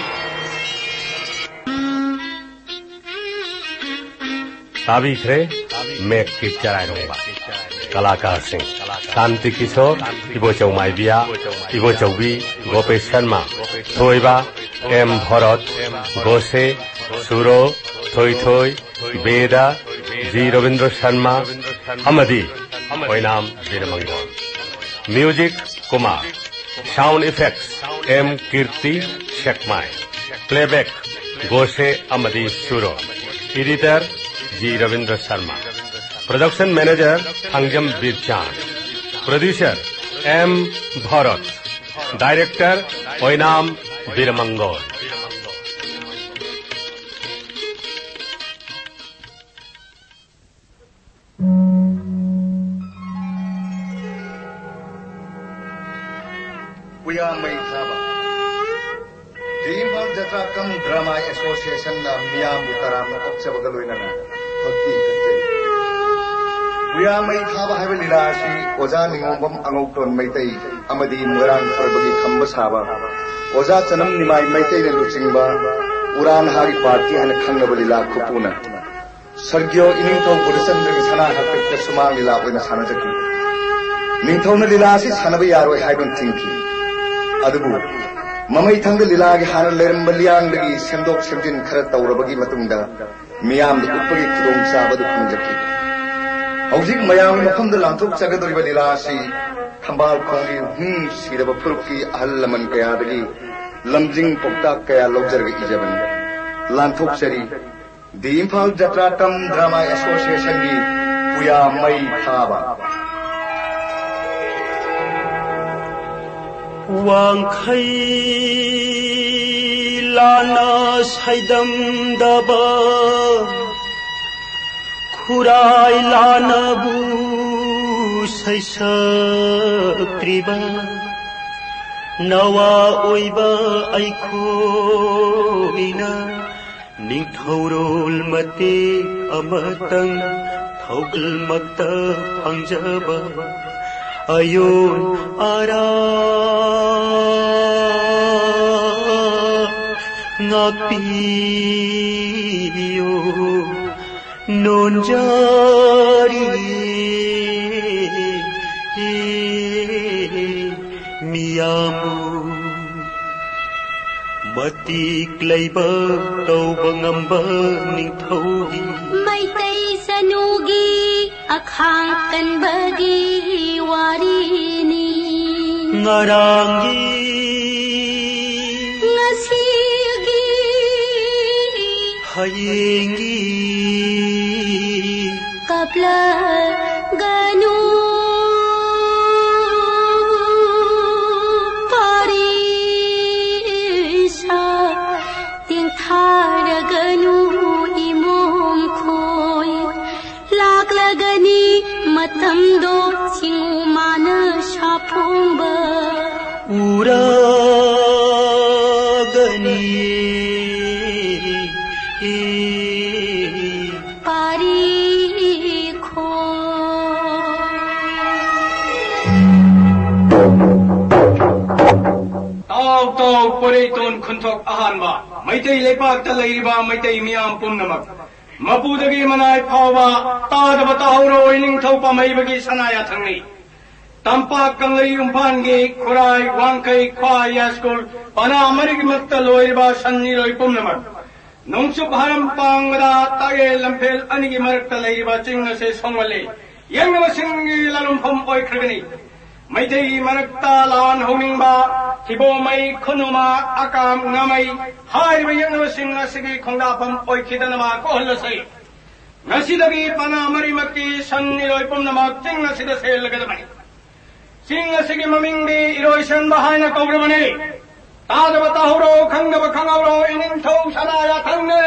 ꯇꯥꯕꯤꯈ꯭ꯔꯦ ꯃꯦꯛꯀꯤ ꯆꯔꯥꯏꯔꯣꯡꯕ꯫ ꯀꯂꯥꯀꯥꯔꯁꯤꯡ: ꯁꯥꯟꯇꯤ ꯀꯤꯁꯣꯔ, ꯏꯕꯣꯆꯧ ꯃꯥꯏꯕꯤꯌꯥ, ꯏꯕꯣꯆꯧꯕꯤ ꯒꯣꯄꯦꯁ ꯁꯔꯃ, ꯊꯣꯏꯕ ꯑꯦꯝ ꯚꯣꯔꯠ, ꯒꯣꯁꯦ ꯁꯨꯔꯣ, ꯊꯣꯏꯊꯣꯏ, ꯕꯦꯗ, ꯖꯤ ꯔꯕꯤꯟꯗ꯭ꯔ ꯁꯔꯃ ꯑꯃꯗꯤ Oinam Birmangol. Music: Kumar. Sound effects: M Kirti Sekmai. Playback: Gose ꯑꯃꯗꯤ Suro. Editor: G Rabindra Sharma. Production manager: Thangjam Birchan. Producer: M Bharat. Director: Oinam Birmangol. ꯎꯌꯥꯃꯩ ꯊꯥꯕ꯫ The Imphal Jatra cum Drama Associationꯅ ꯃꯤꯌꯥꯝꯕꯨ ꯇꯔꯥꯝꯅ ꯑꯣꯛꯆꯕꯒ ꯂꯣꯏꯅꯅ ꯚꯛꯇꯤ ꯀꯠꯆꯔꯤ꯫ ꯎꯌꯥꯃꯩ ꯊꯥꯕ ꯍꯥꯏꯕ ꯂꯤꯂꯥ ꯑꯁꯤ ꯑꯣꯖꯥ ꯅꯤꯉꯣꯝꯕꯝ ꯑꯉꯧꯇꯣꯟ ꯃꯩꯇꯩ ꯑꯃꯗꯤ ꯃꯣꯏꯔꯥꯡ ꯈꯔꯕꯒꯤ ꯈꯝꯕ ꯁꯥꯕ ꯑꯣꯖꯥ ꯆꯅꯝ ꯅꯤꯃꯥꯏ ꯃꯩꯇꯩꯅ ꯂꯨꯆꯤꯡꯕ ꯎꯔꯥꯟ ꯍꯥꯒꯤ ꯄꯥꯔꯇꯤ ꯍꯥꯏꯅ ꯈꯪꯅꯕ ꯂꯤꯂꯥ ꯈꯨꯄꯨꯅ ꯁꯔꯒꯤꯌꯣ ꯏꯅꯤꯡꯊꯧ ꯕꯨꯙꯆꯟꯗ꯭ꯔꯒꯤ ꯁꯅꯥ ꯍꯥꯛꯇꯛꯇ ꯁꯨꯃꯥꯡ ꯂꯤꯂꯥ ꯑꯣꯏꯅ ꯁꯥꯟꯅꯖꯈꯤ꯫ ꯅꯤꯡꯊꯧꯅ ꯂꯤꯂꯥ ꯑꯁꯤ ꯁꯥꯟꯅꯕ ꯌꯥꯔꯣꯏ ꯍꯥꯏꯗꯨꯅ ꯊꯤꯡꯈꯤ꯫ ꯑꯗꯨꯕꯨ ꯃꯃꯩꯊꯪꯗ ꯂꯤꯂꯥꯒꯤ ꯍꯥꯟꯅ ꯂꯩꯔꯝꯕ ꯂꯤꯌꯥꯡꯗꯒꯤ ꯁꯦꯝꯗꯣꯛ ꯁꯦꯝꯖꯤꯟ ꯈꯔ ꯇꯧꯔꯕꯒꯤ ꯃꯇꯨꯡꯗ ꯃꯤꯌꯥꯝꯗ ꯎꯠꯄꯒꯤ ꯈꯨꯗꯣꯡꯆꯥꯕ ꯑꯗꯨ ꯐꯪꯖꯈꯤ꯫ ꯍꯧꯖꯤꯛ ꯃꯌꯥꯝꯒꯤ ꯃꯐꯝꯗ ꯂꯥꯟꯊꯣꯛꯆꯒꯗꯧꯔꯤꯕ ꯂꯤꯂꯥ ꯑꯁꯤ ꯊꯝꯕꯥꯜ ꯈꯣꯡꯒꯤ ꯍꯨꯝ ꯁꯤꯔꯕ ꯐꯨꯔꯨꯞꯀꯤ ꯑꯍꯜ ꯂꯃꯟ ꯀꯌꯥꯗꯒꯤ ꯂꯝꯖꯤꯡ ꯄꯥꯎꯇꯥꯛ ꯀꯌꯥ ꯂꯧꯖꯔꯒ ꯏꯖꯕꯅꯤ꯫ ꯂꯥꯟꯊꯣꯛꯆꯔꯤ꯫ The Imphal Jatrattam Drama Associationꯒꯤ ꯄꯨꯌꯥ ꯃꯩ ꯊꯥꯕ꯫ ꯋꯥꯡꯈꯩ ꯂꯥꯟꯅ ꯁꯥꯏꯗꯝꯗꯕ, ꯈꯨꯔꯥꯏ ꯂꯥꯟꯅꯕꯨ ꯁꯩꯁꯛꯇ꯭ꯔꯤꯕ, ꯅꯋꯥ ꯑꯣꯏꯕ ꯑꯩꯈꯣꯏꯅ ꯅꯤꯡꯊꯧꯔꯣꯜ ꯃꯇꯦꯛ ꯑꯃꯇꯪ ꯊꯧꯒꯜꯃꯛꯇ ꯐꯪꯖꯕ ꯑꯌꯣꯟ ꯑꯔꯥ ꯉꯥꯛꯄꯤꯌꯨ꯫ ꯅꯣꯟꯖꯔꯤ ꯃꯤꯌꯥꯝꯕꯨ ꯃꯇꯤꯛ ꯂꯩꯕ ꯇꯧꯕ ꯉꯝꯕ ꯅꯤꯡꯊꯧꯒꯤ ꯃꯩꯇꯩ ꯆꯅꯨꯒꯤ ꯑꯈꯥꯡ ꯀꯟꯕꯒꯤ ꯋꯥꯔꯤꯅꯤ꯫ ꯉꯔꯥꯡꯒꯤ ꯉꯁꯤꯒꯤ ꯍꯌꯦꯡꯒꯤ ꯀꯞꯂꯒꯅꯨ ꯄꯥꯔꯤꯁꯥ, ꯇꯦꯡꯊꯥꯔꯒꯅꯨ ꯏꯃꯣꯝ ꯈꯣꯏ꯫ ꯂꯥꯛꯂꯒꯅꯤ ꯃꯇꯝꯗꯣ ꯆꯤꯡꯉꯨ ꯃꯥꯅ ꯁꯥꯐꯣꯡꯕ ꯎꯔꯒꯅꯤ꯫ ꯄꯥꯔꯤ ꯈꯣ꯫ ꯇꯥꯎ ꯇꯥꯎ ꯄꯣꯏꯔꯩꯇꯣꯟ ꯈꯨꯟꯊꯣꯛ ꯑꯍꯥꯟꯕ꯫ ꯃꯩꯇꯩ ꯂꯩꯄꯥꯛꯇ ꯂꯩꯔꯤꯕ ꯃꯩꯇꯩ ꯃꯤꯌꯥꯝ ꯄꯨꯝꯅꯃꯛ, ꯃꯄꯨꯗꯒꯤ ꯃꯅꯥꯏ ꯐꯥꯎꯕ ꯇꯥꯗꯕ ꯇꯥꯍꯧꯔꯣꯏ ꯅꯤꯡꯊꯧ ꯄꯥꯝꯍꯩꯕꯒꯤ ꯁꯅꯥ ꯌꯥꯊꯪꯅꯤ꯫ ꯇꯝꯄꯥꯛ ꯀꯪꯂꯩ ꯌꯨꯝꯐꯥꯟꯒꯤ ꯈꯨꯔꯥꯏ ꯋꯥꯡꯈꯩ ꯈ꯭ꯋꯥꯏ ꯌꯥꯏꯁ꯭ꯀꯨꯜ ꯄꯅꯥ ꯃꯔꯤꯒꯤꯃꯛꯇ ꯂꯣꯏꯔꯤꯕ ꯁꯟ ꯏꯔꯣꯏ ꯄꯨꯝꯅꯃꯛ, ꯅꯣꯡꯆꯨꯞ ꯍꯔꯝ ꯄꯥꯡꯕꯗ ꯇꯥꯛꯌꯦꯜ ꯂꯝꯐꯦꯜ ꯑꯅꯤꯒꯤ ꯃꯔꯛꯇ ꯂꯩꯔꯤꯕ ꯆꯤꯡ ꯑꯁꯤ ꯁꯣꯡꯃꯜꯂꯤ꯫ ꯌꯦꯡꯅꯕꯁꯤꯡꯒꯤ ꯂꯥꯂꯣꯡꯐꯝ ꯑꯣꯏꯈ꯭ꯔꯒꯅꯤ꯫ ꯃꯩꯇꯩꯒꯤ ꯃꯔꯛꯇ ꯂꯥꯟ ꯍꯧꯅꯤꯡꯕ, ꯊꯤꯕꯣꯃꯩ, ꯈꯨꯅꯨꯃ, ꯑꯀꯥꯝ, ꯉꯥꯃꯩ ꯍꯥꯏꯔꯤꯕ ꯌꯦꯛꯅꯕꯁꯤꯡ ꯑꯁꯤꯒꯤ ꯈꯣꯡꯗꯥꯐꯝ ꯑꯣꯏꯈꯤꯗꯅꯕ ꯀꯣꯛꯍꯜꯂꯁꯤ꯫ ꯉꯁꯤꯗꯒꯤ ꯄꯅꯥ ꯃꯔꯤꯃꯛꯀꯤ ꯁꯟ ꯏꯔꯣꯏ ꯄꯨꯝꯅꯃꯛ ꯆꯤꯡ ꯑꯁꯤꯗ ꯁꯦꯜꯂꯒꯗꯕꯅꯤ꯫ ꯆꯤꯡ ꯑꯁꯤꯒꯤ ꯃꯃꯤꯡꯗꯤ ꯏꯔꯣꯏꯁꯦꯝꯕ ꯍꯥꯏꯅ ꯀꯧꯔꯕꯅꯤ꯫ ꯇꯥꯗꯕ ꯇꯥꯍꯧꯔꯣ, ꯈꯪꯗꯕ ꯈꯪꯍꯧꯔꯣ, ꯏꯅꯤꯡꯊꯧ ꯁꯅꯥ ꯌꯥꯊꯪꯅꯦ꯫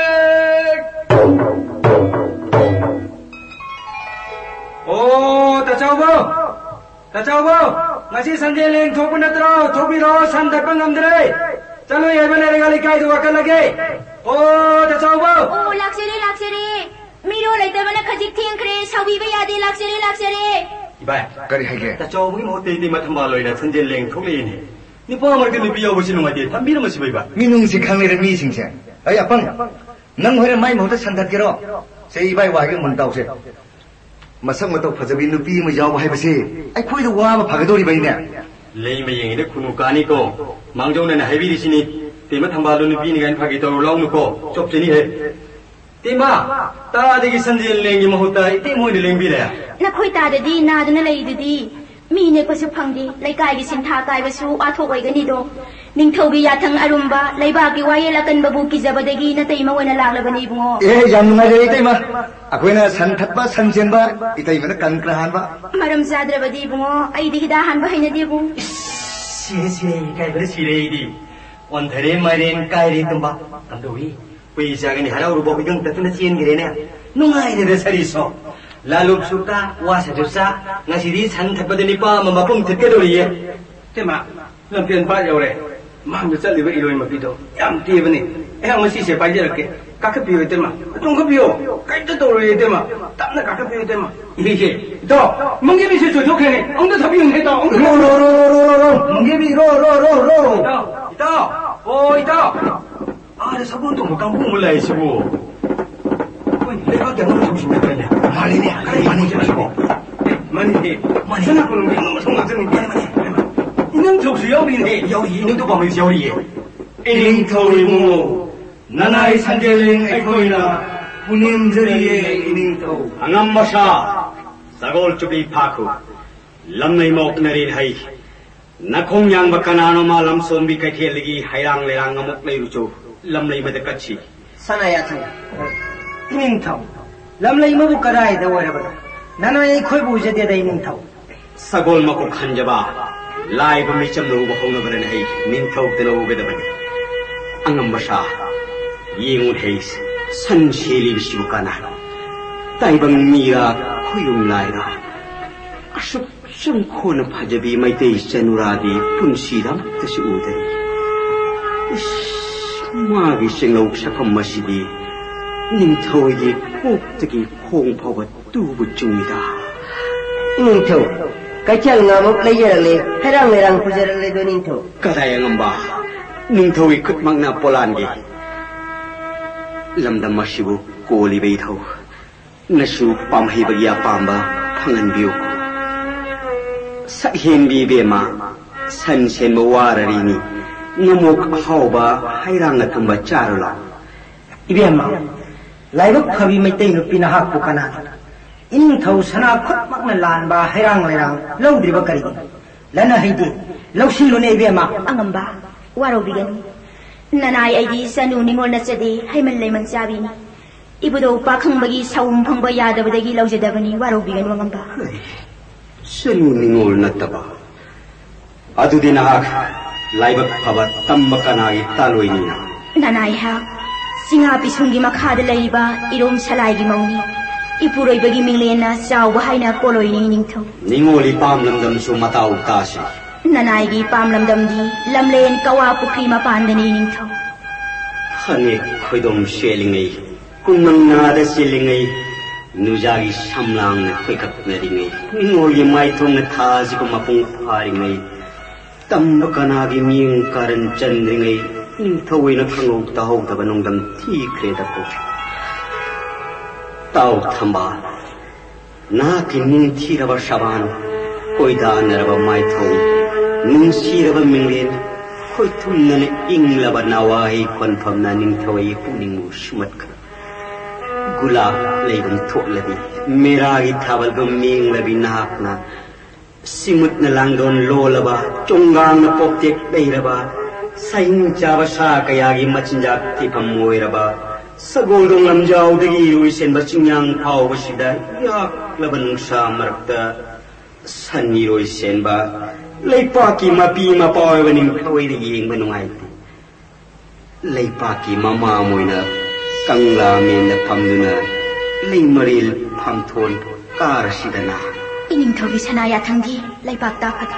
ꯑꯣ, ꯇꯥꯆꯧꯕ! ꯇꯥꯆꯧꯕ! ꯉꯁꯤ ꯁꯟꯖꯦꯜ ꯂꯦꯡ ꯊꯣꯛꯄ ꯅꯠꯇ꯭ꯔꯣ? ꯊꯣꯛꯄꯤꯔꯣ, ꯁꯟ ꯊꯠꯄ ꯉꯝꯗ꯭ꯔꯦ꯫ ꯆꯠꯂꯣ, ꯌꯥꯏꯃ ꯂꯩꯔꯒ ꯂꯩꯀꯥꯏꯗꯨ ꯋꯥꯀꯠꯂꯒꯦ꯫ ꯑꯣ, ꯇꯥꯆꯧꯕ! ꯑꯣ, ꯂꯥꯛꯆꯔꯦ, ꯂꯥꯛꯆꯔꯦ꯫ ꯃꯤꯔꯣꯜ ꯂꯩꯇꯕꯅ ꯈꯖꯤꯛ ꯊꯦꯡꯈ꯭ꯔꯦ, ꯁꯥꯎꯕꯤꯕ ꯌꯥꯗꯦ, ꯂꯥꯛꯆꯔꯦ, ꯂꯥꯛꯆꯔꯦ꯫ ꯏꯕꯥꯏ, ꯀꯔꯤ ꯍꯥꯏꯒꯦ? ꯇꯥꯆꯧꯕꯒꯤ ꯃꯍꯨꯠꯇ ꯏꯇꯩꯃ ꯊꯝꯕꯥꯜ ꯑꯣꯏꯅ ꯁꯟꯖꯦꯜ ꯂꯦꯡ ꯊꯣꯛꯂꯛꯏꯅꯦ꯫ ꯅꯨꯄꯥ ꯃꯔꯛꯇ ꯅꯨꯄꯤ ꯌꯥꯎꯕꯁꯤ ꯅꯨꯡꯉꯥꯏꯇꯦ, ꯊꯝꯕꯤꯔꯝꯃꯁꯤ ꯏꯕꯥꯏ꯫ ꯃꯤꯅꯨꯡꯁꯤ ꯈꯪꯂꯦꯗ ꯃꯤꯁꯤꯡꯁꯦ꯫ ꯑꯩ ꯑꯄꯪ, ꯅꯪ ꯍꯣꯔꯦꯟ ꯃꯥꯏ ꯃꯍꯨꯠꯇ ꯁꯟꯗꯠꯀꯦꯔꯣ? ꯁꯦ ꯏꯕꯥꯏ, ꯋꯥ ꯍꯥꯏꯒꯦ ꯃꯨꯟ ꯇꯥꯎꯁꯦ꯫ ꯃꯁꯛ ꯃꯇꯧ ꯐꯖꯕꯤ ꯅꯨꯄꯤ ꯑꯃ ꯌꯥꯎꯕ ꯍꯥꯏꯕꯁꯤ ꯑꯩꯈꯣꯏꯗ ꯋꯥꯕ ꯐꯒꯗꯧꯔꯤꯕꯅꯤꯅꯦ꯫ ꯂꯩ ꯃꯌꯦꯡꯒꯤꯗ ꯈꯨꯅꯨ ꯀꯥꯅꯤꯀꯣ꯫ ꯃꯥꯡꯖꯧꯅꯅ ꯍꯥꯏꯕꯤꯔꯤꯁꯤꯅꯤ꯫ ꯇꯦꯝꯕ ꯊꯝꯕꯥꯜꯗꯣ ꯅꯨꯄꯤꯅꯤ ꯀꯥꯏꯅ ꯐꯥꯒꯤ ꯇꯧꯔꯨ ꯂꯥꯎꯅꯨꯀꯣ꯫ ꯆꯣꯞꯆꯅꯤꯍꯦ꯫ ꯇꯦꯝꯕ, ꯇꯥꯗꯒꯤ ꯁꯟꯖꯦꯜ ꯂꯦꯡꯒꯤ ꯃꯍꯨꯠꯇ ꯏꯇꯩꯃ ꯑꯣꯏꯅ ꯂꯦꯡꯕꯤꯔꯦ꯫ ꯅꯈꯣꯏ ꯇꯥꯗꯗꯤ ꯅꯥꯗꯨꯅ ꯂꯩꯗꯨꯗꯤ꯫ ꯃꯤ ꯅꯦꯛꯄꯁꯨ ꯐꯪꯗꯦ, ꯂꯩꯀꯥꯏꯒꯤ ꯁꯤꯟꯊꯥ ꯀꯥꯏꯕꯁꯨ ꯋꯥꯊꯣꯛ ꯑꯣꯏꯒꯅꯤꯗꯣ꯫ ꯅꯤꯡꯊꯧꯒꯤ ꯌꯥꯊꯪ ꯑꯔꯨꯝꯕ, ꯂꯩꯕꯥꯛꯀꯤ ꯋꯥꯌꯦꯜ ꯑꯀꯟꯕꯕꯨ ꯀꯤꯖꯕꯗꯒꯤ ꯅꯇꯩꯃ ꯑꯣꯏꯅ ꯂꯥꯛꯂꯕꯅꯤ ꯏꯕꯨꯡꯉꯣ꯫ ꯑꯦ, ꯌꯥꯝ ꯅꯨꯡꯉꯥꯏꯖꯔꯦ ꯏꯇꯩꯃ꯫ ꯑꯩꯈꯣꯏꯅ ꯁꯟ ꯊꯠꯄ, ꯁꯟ ꯆꯦꯟꯕ, ꯏꯇꯩꯃꯅ ꯀꯪꯀ꯭ꯔꯥ ꯍꯥꯟꯕ꯫ ꯃꯔꯝ ꯆꯥꯗ꯭ꯔꯕꯗꯤ ꯏꯕꯨꯡꯉꯣ, ꯑꯩꯗꯤ ꯍꯤꯗꯥꯛ ꯍꯥꯟꯕ ꯍꯩꯅꯗꯦ ꯏꯕꯨꯡ꯫ ꯏꯁ, ꯁꯤꯔꯦ, ꯁꯤꯔꯦ, ꯏꯀꯥꯏꯕꯅ ꯁꯤꯔꯦ ꯑꯩꯗꯤ꯫ ꯑꯣꯟꯊꯔꯦ ꯃꯥꯏꯔꯦꯟ, ꯀꯥꯏꯔꯦ ꯇꯨꯝꯕ꯫ ꯀꯝꯗꯧꯏ? ꯍꯨꯏ ꯆꯥꯒꯅꯤ ꯍꯔꯥꯎꯔꯨꯕ ꯍꯨꯏꯒꯪ ꯇꯠꯇꯨꯅ ꯆꯦꯟꯈ꯭ꯔꯦꯅꯦ꯫ ꯅꯨꯡꯉꯥꯏꯔꯦꯗ ꯁꯔꯤꯁꯣ꯫ ꯂꯥꯂꯨꯞꯁꯨ ꯇꯥ, ꯋꯥꯁꯤꯁꯨ ꯆꯥ, ꯉꯁꯤꯗꯤ ꯁꯟ ꯊꯠꯄꯗ ꯅꯤꯄꯥ ꯑꯃ ꯃꯄꯨꯝ ꯊꯤꯠꯀꯗꯧꯔꯤꯌꯦ꯫ ꯏꯇꯩꯃ, ꯂꯝꯐꯦꯜ ꯄꯥꯠ ꯌꯧꯔꯦ꯫ ꯃꯥꯡꯗ ꯆꯠꯂꯤꯕ ꯏꯔꯣꯏ ꯃꯄꯤꯗꯣ ꯌꯥꯝ ꯇꯦꯕꯅꯤ꯫ ꯑꯩꯍꯥꯛ ꯃꯁꯤꯁꯦ ꯄꯥꯏꯖꯔꯛꯀꯦ꯫ ꯀꯥꯈꯠꯄꯤꯌꯨ ꯏꯇꯩꯃ꯫ ꯆꯣꯡꯈꯠꯄꯤꯌꯨ꯫ ꯀꯩꯝꯇ ꯇꯧꯔꯣꯏ ꯏꯇꯩꯃ꯫ ꯇꯞꯅ ꯀꯥꯈꯠꯄꯤꯌꯨ ꯏꯇꯩꯃ꯫ ꯏꯍꯦ, ꯏꯇꯥꯎ, ꯃꯪꯒꯦꯕꯤꯁꯨ ꯆꯣꯏꯊꯣꯛꯈ꯭ꯔꯦꯅꯦ꯫ ꯑꯃꯨꯛꯇ ꯊꯥꯕꯤꯌꯨꯅꯦ ꯏꯇꯥꯎ꯫ ꯑꯃꯨꯛꯇ ꯔꯣ, ꯔꯣ, ꯔꯣ, ꯔꯣ, ꯔꯣ, ꯔꯣ, ꯔꯣ꯫ ꯃꯪꯒꯦꯕꯤ, ꯔꯣ, ꯔꯣ, ꯔꯣ, ꯔꯣ꯫ ꯏꯇꯥꯎ, ꯏꯇꯥꯎ, ꯑꯣ ꯏꯇꯥꯎ꯫ ꯑꯥꯗ ꯁꯒꯣꯜ ꯇꯣꯡꯕ ꯀꯥꯡꯕꯨ ꯑꯃ ꯂꯥꯛꯏꯁꯤꯕꯨ꯫ ꯑꯩꯈꯣꯏ ꯂꯩꯕꯥꯛꯀꯤ ꯑꯉꯝꯕ ꯊꯧꯁꯤꯡ ꯅꯠꯇ꯭ꯔꯅꯦ? ꯃꯥꯅꯤꯅꯦ, ꯀꯔꯤ ꯃꯥꯅꯤ ꯃꯥꯅꯤ ꯁꯤꯕꯣ? ꯑꯦ, ꯃꯥꯅꯤꯅꯦ꯫ ꯃꯥꯅꯤ꯫ ꯁꯅꯥ ꯀꯣꯅꯨꯡꯒꯤ ꯑꯉꯝꯕ ꯊꯧ ꯉꯥꯛꯇꯅꯤ꯫ ꯃꯥꯅꯤ, ꯃꯥꯅꯤ꯫ ꯏꯅꯪꯊꯧꯁꯨ ꯌꯥꯎꯔꯤꯅꯦ꯫ ꯌꯥꯎꯔꯤ, ꯏꯅꯪꯊꯧ ꯄꯥꯝꯃꯩꯁꯨ ꯌꯥꯎꯔꯤꯌꯦ꯫ ꯏꯅꯤꯡꯊꯧ ꯏꯕꯨꯡꯉꯣ, ꯅꯅꯥꯏ ꯁꯟꯖꯦꯜꯂꯦꯡ ꯑꯩꯈꯣꯏꯅ ꯄꯨꯅꯦꯝꯖꯔꯤꯌꯦ ꯏꯅꯤꯡꯊꯧ꯫ ꯑꯉꯝꯕ ꯁꯥ, ꯁꯒꯣꯜ ꯆꯨꯕꯤ ꯐꯥꯈꯨ, ꯂꯝꯅꯩ ꯃꯣꯛꯅꯔꯤ ꯍꯩ, ꯅꯈꯣꯡ ꯌꯥꯡꯕ ꯀꯅꯥꯅꯣꯃ ꯂꯝꯁꯣꯟꯕꯤ ꯀꯩꯊꯦꯜꯗꯒꯤ ꯍꯩꯔꯥꯡ ꯂꯩꯔꯥꯡ ꯑꯃꯨꯛ ꯂꯩꯔꯨꯆꯣ, ꯂꯝꯂꯩꯃꯗ ꯀꯠꯁꯤ꯫ ꯁꯅꯥ ꯌꯥꯊꯪ꯫ ꯏꯅꯤꯡꯊꯧ, ꯂꯝꯂꯩꯃꯕꯨ ꯀꯗꯥꯏꯗ ꯑꯣꯏꯔꯕꯅꯣ? ꯅꯅꯥꯏ ꯑꯩꯈꯣꯏꯕꯨ ꯎꯖꯗꯦꯗ ꯏꯅꯤꯡꯊꯧ꯫ ꯁꯒꯣꯜ ꯃꯀꯣꯛ ꯍꯟꯖꯕ, ꯂꯥꯏꯕ ꯃꯤꯆꯝꯅ ꯎꯕ ꯍꯧꯅꯕꯅ ꯑꯩ ꯅꯤꯡꯊꯧꯗꯅ ꯎꯒꯗꯕꯅꯤ꯫ ꯑꯉꯝꯕ ꯁꯥ, ꯌꯦꯡꯉꯨ ꯍꯩ, ꯁꯟ ꯁꯦꯜꯂꯤꯕꯁꯤꯕꯨ ꯀꯅꯥꯅꯣ? ꯇꯥꯏꯕꯪ ꯃꯤꯔꯥ, ꯈꯣꯏꯌꯨꯝ ꯂꯥꯏꯔꯥ? ꯑꯁꯨꯛ ꯆꯪꯈꯣꯟꯅ ꯐꯖꯕꯤ ꯃꯩꯇꯩ ꯆꯅꯨꯔꯥꯗꯤ ꯄꯨꯟꯁꯤꯗ ꯑꯃꯨꯛꯇꯁꯨ ꯎꯗꯔꯤ꯫ ꯏꯁ, ꯃꯥꯒꯤ ꯆꯦꯡꯂꯧ ꯁꯛꯐꯝ ꯑꯁꯤꯗꯤ ꯅꯤꯡꯊꯧꯒꯤ ꯀꯣꯛꯇꯒꯤ ꯈꯣꯡ ꯐꯥꯎꯕ ꯇꯨꯕ ꯆꯨꯡꯉꯤꯗ꯫ ꯏꯅꯤꯡꯊꯧ, ꯀꯩꯊꯦꯜ ꯉꯥꯃꯨꯛ ꯂꯩꯖꯔꯛꯂꯦ, ꯍꯩꯔꯥꯡ ꯂꯩꯔꯥꯡ ꯄꯨꯖꯔꯛꯂꯦꯗꯣ ꯏꯅꯤꯡꯊꯧ꯫ ꯀꯗꯥꯏ ꯑꯉꯝꯕ? ꯅꯤꯡꯊꯧꯒꯤ ꯈꯨꯠꯃꯛꯅ ꯄꯣꯂꯥꯟꯒꯤ꯫ ꯂꯝꯗꯝ ꯑꯁꯤꯕꯨ ꯀꯣꯜꯂꯤꯕ ꯏꯊꯧ꯫ ꯅꯁꯨ ꯄꯥꯝꯍꯩꯕꯒꯤ ꯑꯄꯥꯝꯕ ꯐꯪꯍꯟꯕꯤꯌꯨ꯫ ꯁꯛꯍꯦꯟꯕꯤ ꯏꯕꯦꯝꯃ, ꯁꯟ ꯁꯦꯟꯕ ꯋꯥꯔꯔꯤꯅꯤ꯫ ꯉꯃꯣꯛ ꯑꯍꯥꯎꯕ ꯍꯩꯔꯥꯡ ꯑꯊꯨꯝꯕ ꯆꯥꯔꯨ ꯂꯥꯎ꯫ ꯏꯕꯦꯝꯃ, ꯂꯥꯏꯕꯛ ꯐꯕꯤ ꯃꯩꯇꯩ ꯅꯨꯄꯤ ꯅꯍꯥꯛꯄꯨ ꯀꯅꯥꯅꯣ? ꯏꯅꯤꯡꯊꯧ ꯁꯅꯥ ꯈꯨꯠꯃꯛꯅ ꯂꯥꯟꯕ ꯍꯩꯔꯥꯡ ꯂꯩꯔꯥꯡ ꯂꯧꯗ꯭ꯔꯤꯕ ꯀꯔꯤꯒꯤꯅꯣ? ꯂꯟꯅ ꯍꯩꯗꯤ ꯂꯧꯁꯤꯜꯂꯨꯅꯦ ꯏꯕꯦꯝꯃ꯫ ꯑꯉꯝꯕ, ꯋꯥꯔꯧꯕꯤꯒꯅꯨ꯫ ꯅꯅꯥꯏ ꯑꯩꯗꯤ ꯆꯅꯨ ꯅꯤꯉꯣꯜ ꯅꯠꯆꯗꯦ, ꯍꯩꯃꯟ ꯂꯩꯃꯟ ꯆꯥꯕꯤꯅꯤ꯫ ꯏꯕꯨꯙꯧ ꯄꯥꯈꯪꯕꯒꯤ ꯁꯥꯎꯝ ꯐꯪꯕ ꯌꯥꯗꯕꯗꯒꯤ ꯂꯧꯖꯗꯕꯅꯤ, ꯋꯥꯔꯧꯕꯤꯒꯅꯨ ꯑꯉꯝꯕ꯫ ꯆꯅꯨ ꯅꯤꯉꯣꯜ ꯅꯠꯇꯕ꯫ ꯑꯗꯨꯗꯤ ꯅꯍꯥꯛ ꯂꯥꯏꯕꯛ ꯐꯕ ꯇꯝꯕ ꯀꯅꯥꯒꯤ ꯇꯥꯂꯣꯏꯅꯤꯅ? ꯅꯅꯥꯏꯍꯥꯛ ꯆꯤꯡꯉꯥ ꯄꯤꯁꯨꯝꯒꯤ ꯃꯈꯥꯗ ꯂꯩꯔꯤꯕ ꯏꯔꯣꯝ ꯁꯂꯥꯏꯒꯤ ꯃꯧꯅꯤ꯫ ꯏꯄꯨꯔꯣꯏꯕꯒꯤ ꯃꯤꯡꯂꯦꯟꯅ ꯆꯥꯎꯕ ꯍꯥꯏꯅ ꯄꯣꯂꯣꯏꯅꯤ ꯅꯤꯡꯊꯧ꯫ ꯅꯤꯉꯣꯜ ꯏꯄꯥꯝ ꯂꯝꯗꯝꯁꯨ ꯃꯇꯥꯎ ꯇꯥꯁꯤ꯫ ꯅꯅꯥꯏꯒꯤ ꯏꯄꯥꯝ ꯂꯝꯗꯝꯗꯤ ꯂꯝꯂꯦꯟ ꯀꯋꯥ ꯄꯨꯈ꯭ꯔꯤ ꯃꯄꯥꯟꯗꯅꯤ ꯅꯤꯡꯊꯧ꯫ ꯐꯅꯦꯛ ꯈꯣꯏꯗꯣꯝ ꯁꯦꯠꯂꯤꯉꯩ, ꯎꯃꯪ ꯅꯥꯗ ꯆꯦꯜꯂꯤꯉꯩ, ꯅꯨꯖꯥꯒꯤ ꯁꯝꯂꯥꯡꯅ ꯀꯣꯏꯀꯛꯅꯔꯤꯉꯩ, ꯅꯤꯉꯣꯜꯒꯤ ꯃꯥꯏꯊꯣꯡꯅ ꯊꯥꯁꯤꯕꯨ ꯃꯄꯨꯡ ꯐꯥꯔꯤꯉꯩ, ꯇꯝꯕ ꯀꯅꯥꯒꯤ ꯃꯤꯠꯌꯦꯡ ꯀꯥꯔꯟ ꯆꯟꯗ꯭ꯔꯤꯉꯩ, ꯅꯤꯡꯊꯧ ꯑꯣꯏꯅ ꯈꯪꯍꯧ ꯇꯥꯍꯧꯗꯕ ꯅꯣꯡꯗꯝ ꯊꯤꯈ꯭ꯔꯦꯗꯀꯣ꯫ ꯇꯥꯎ ꯊꯝꯕꯥꯜ, ꯅꯍꯥꯛꯀꯤ ꯅꯤꯡꯊꯤꯔꯕ ꯁꯕꯥꯟ, ꯀꯣꯏꯗꯥꯅꯔꯕ ꯃꯥꯏꯊꯣꯡ, ꯅꯨꯡꯁꯤꯔꯕ ꯃꯤꯡꯂꯦꯟ, ꯈꯣꯏꯊꯨꯝꯅꯅ ꯏꯪꯂꯕ ꯅꯋꯥꯍꯩ ꯈꯣꯟꯐꯝꯅ ꯅꯤꯡꯊꯧ ꯑꯩꯒꯤ ꯄꯨꯛꯅꯤꯡꯕꯨ ꯁꯨꯝꯍꯠꯈ꯭ꯔꯦ꯫ ꯒꯨꯂꯥꯞ ꯂꯩꯒꯨꯝ ꯊꯣꯠꯂꯕꯤ, ꯃꯦꯔꯥꯒꯤ ꯊꯥꯕꯜꯒꯨꯝ ꯃꯦꯡꯂꯕꯤ ꯅꯍꯥꯛꯅ ꯁꯤꯃꯨꯠꯅ ꯂꯥꯡꯗꯣꯟ ꯂꯣꯜꯂꯕ, ꯆꯣꯡꯒꯥꯡꯅ ꯄꯣꯛꯇꯦꯛ ꯂꯩꯔꯕ, ꯁꯍꯤꯡ ꯆꯥꯕ ꯁꯥ ꯀꯌꯥꯒꯤ ꯃꯆꯤꯟꯖꯥꯛ ꯊꯤꯐꯝ ꯑꯣꯏꯔꯕ, ꯁꯒꯣꯜꯗꯣꯡ ꯂꯝꯖꯥꯎꯗꯒꯤ ꯏꯔꯣꯏ ꯁꯦꯟꯕ ꯆꯤꯡꯌꯥꯡ ꯐꯥꯎꯕꯁꯤꯗ ꯌꯥꯛꯂꯕ ꯅꯨꯡꯁꯥ ꯃꯔꯛꯇ ꯁꯟ ꯏꯔꯣꯏ ꯁꯦꯟꯕ, ꯂꯩꯄꯥꯛꯀꯤ ꯃꯄꯤ ꯃꯄꯥ ꯑꯣꯏꯕ ꯅꯤꯡꯊꯧ ꯑꯩꯅ ꯌꯦꯡꯕ ꯅꯨꯡꯉꯥꯏꯇꯦ꯫ ꯂꯩꯄꯥꯛꯀꯤ ꯃꯃꯥ ꯑꯣꯏꯅ ꯀꯪꯂꯥ ꯃꯦꯟꯗ ꯐꯝꯗꯨꯅ ꯂꯩꯃꯔꯦꯜ ꯐꯝꯊꯣꯟ ꯀꯥꯔꯁꯤꯗꯅ꯫ ꯏꯅꯤꯡꯊꯧꯒꯤ ꯁꯅꯥ ꯌꯥꯊꯪꯗꯤ ꯂꯩꯄꯥꯛꯇ ꯐꯒꯦ꯫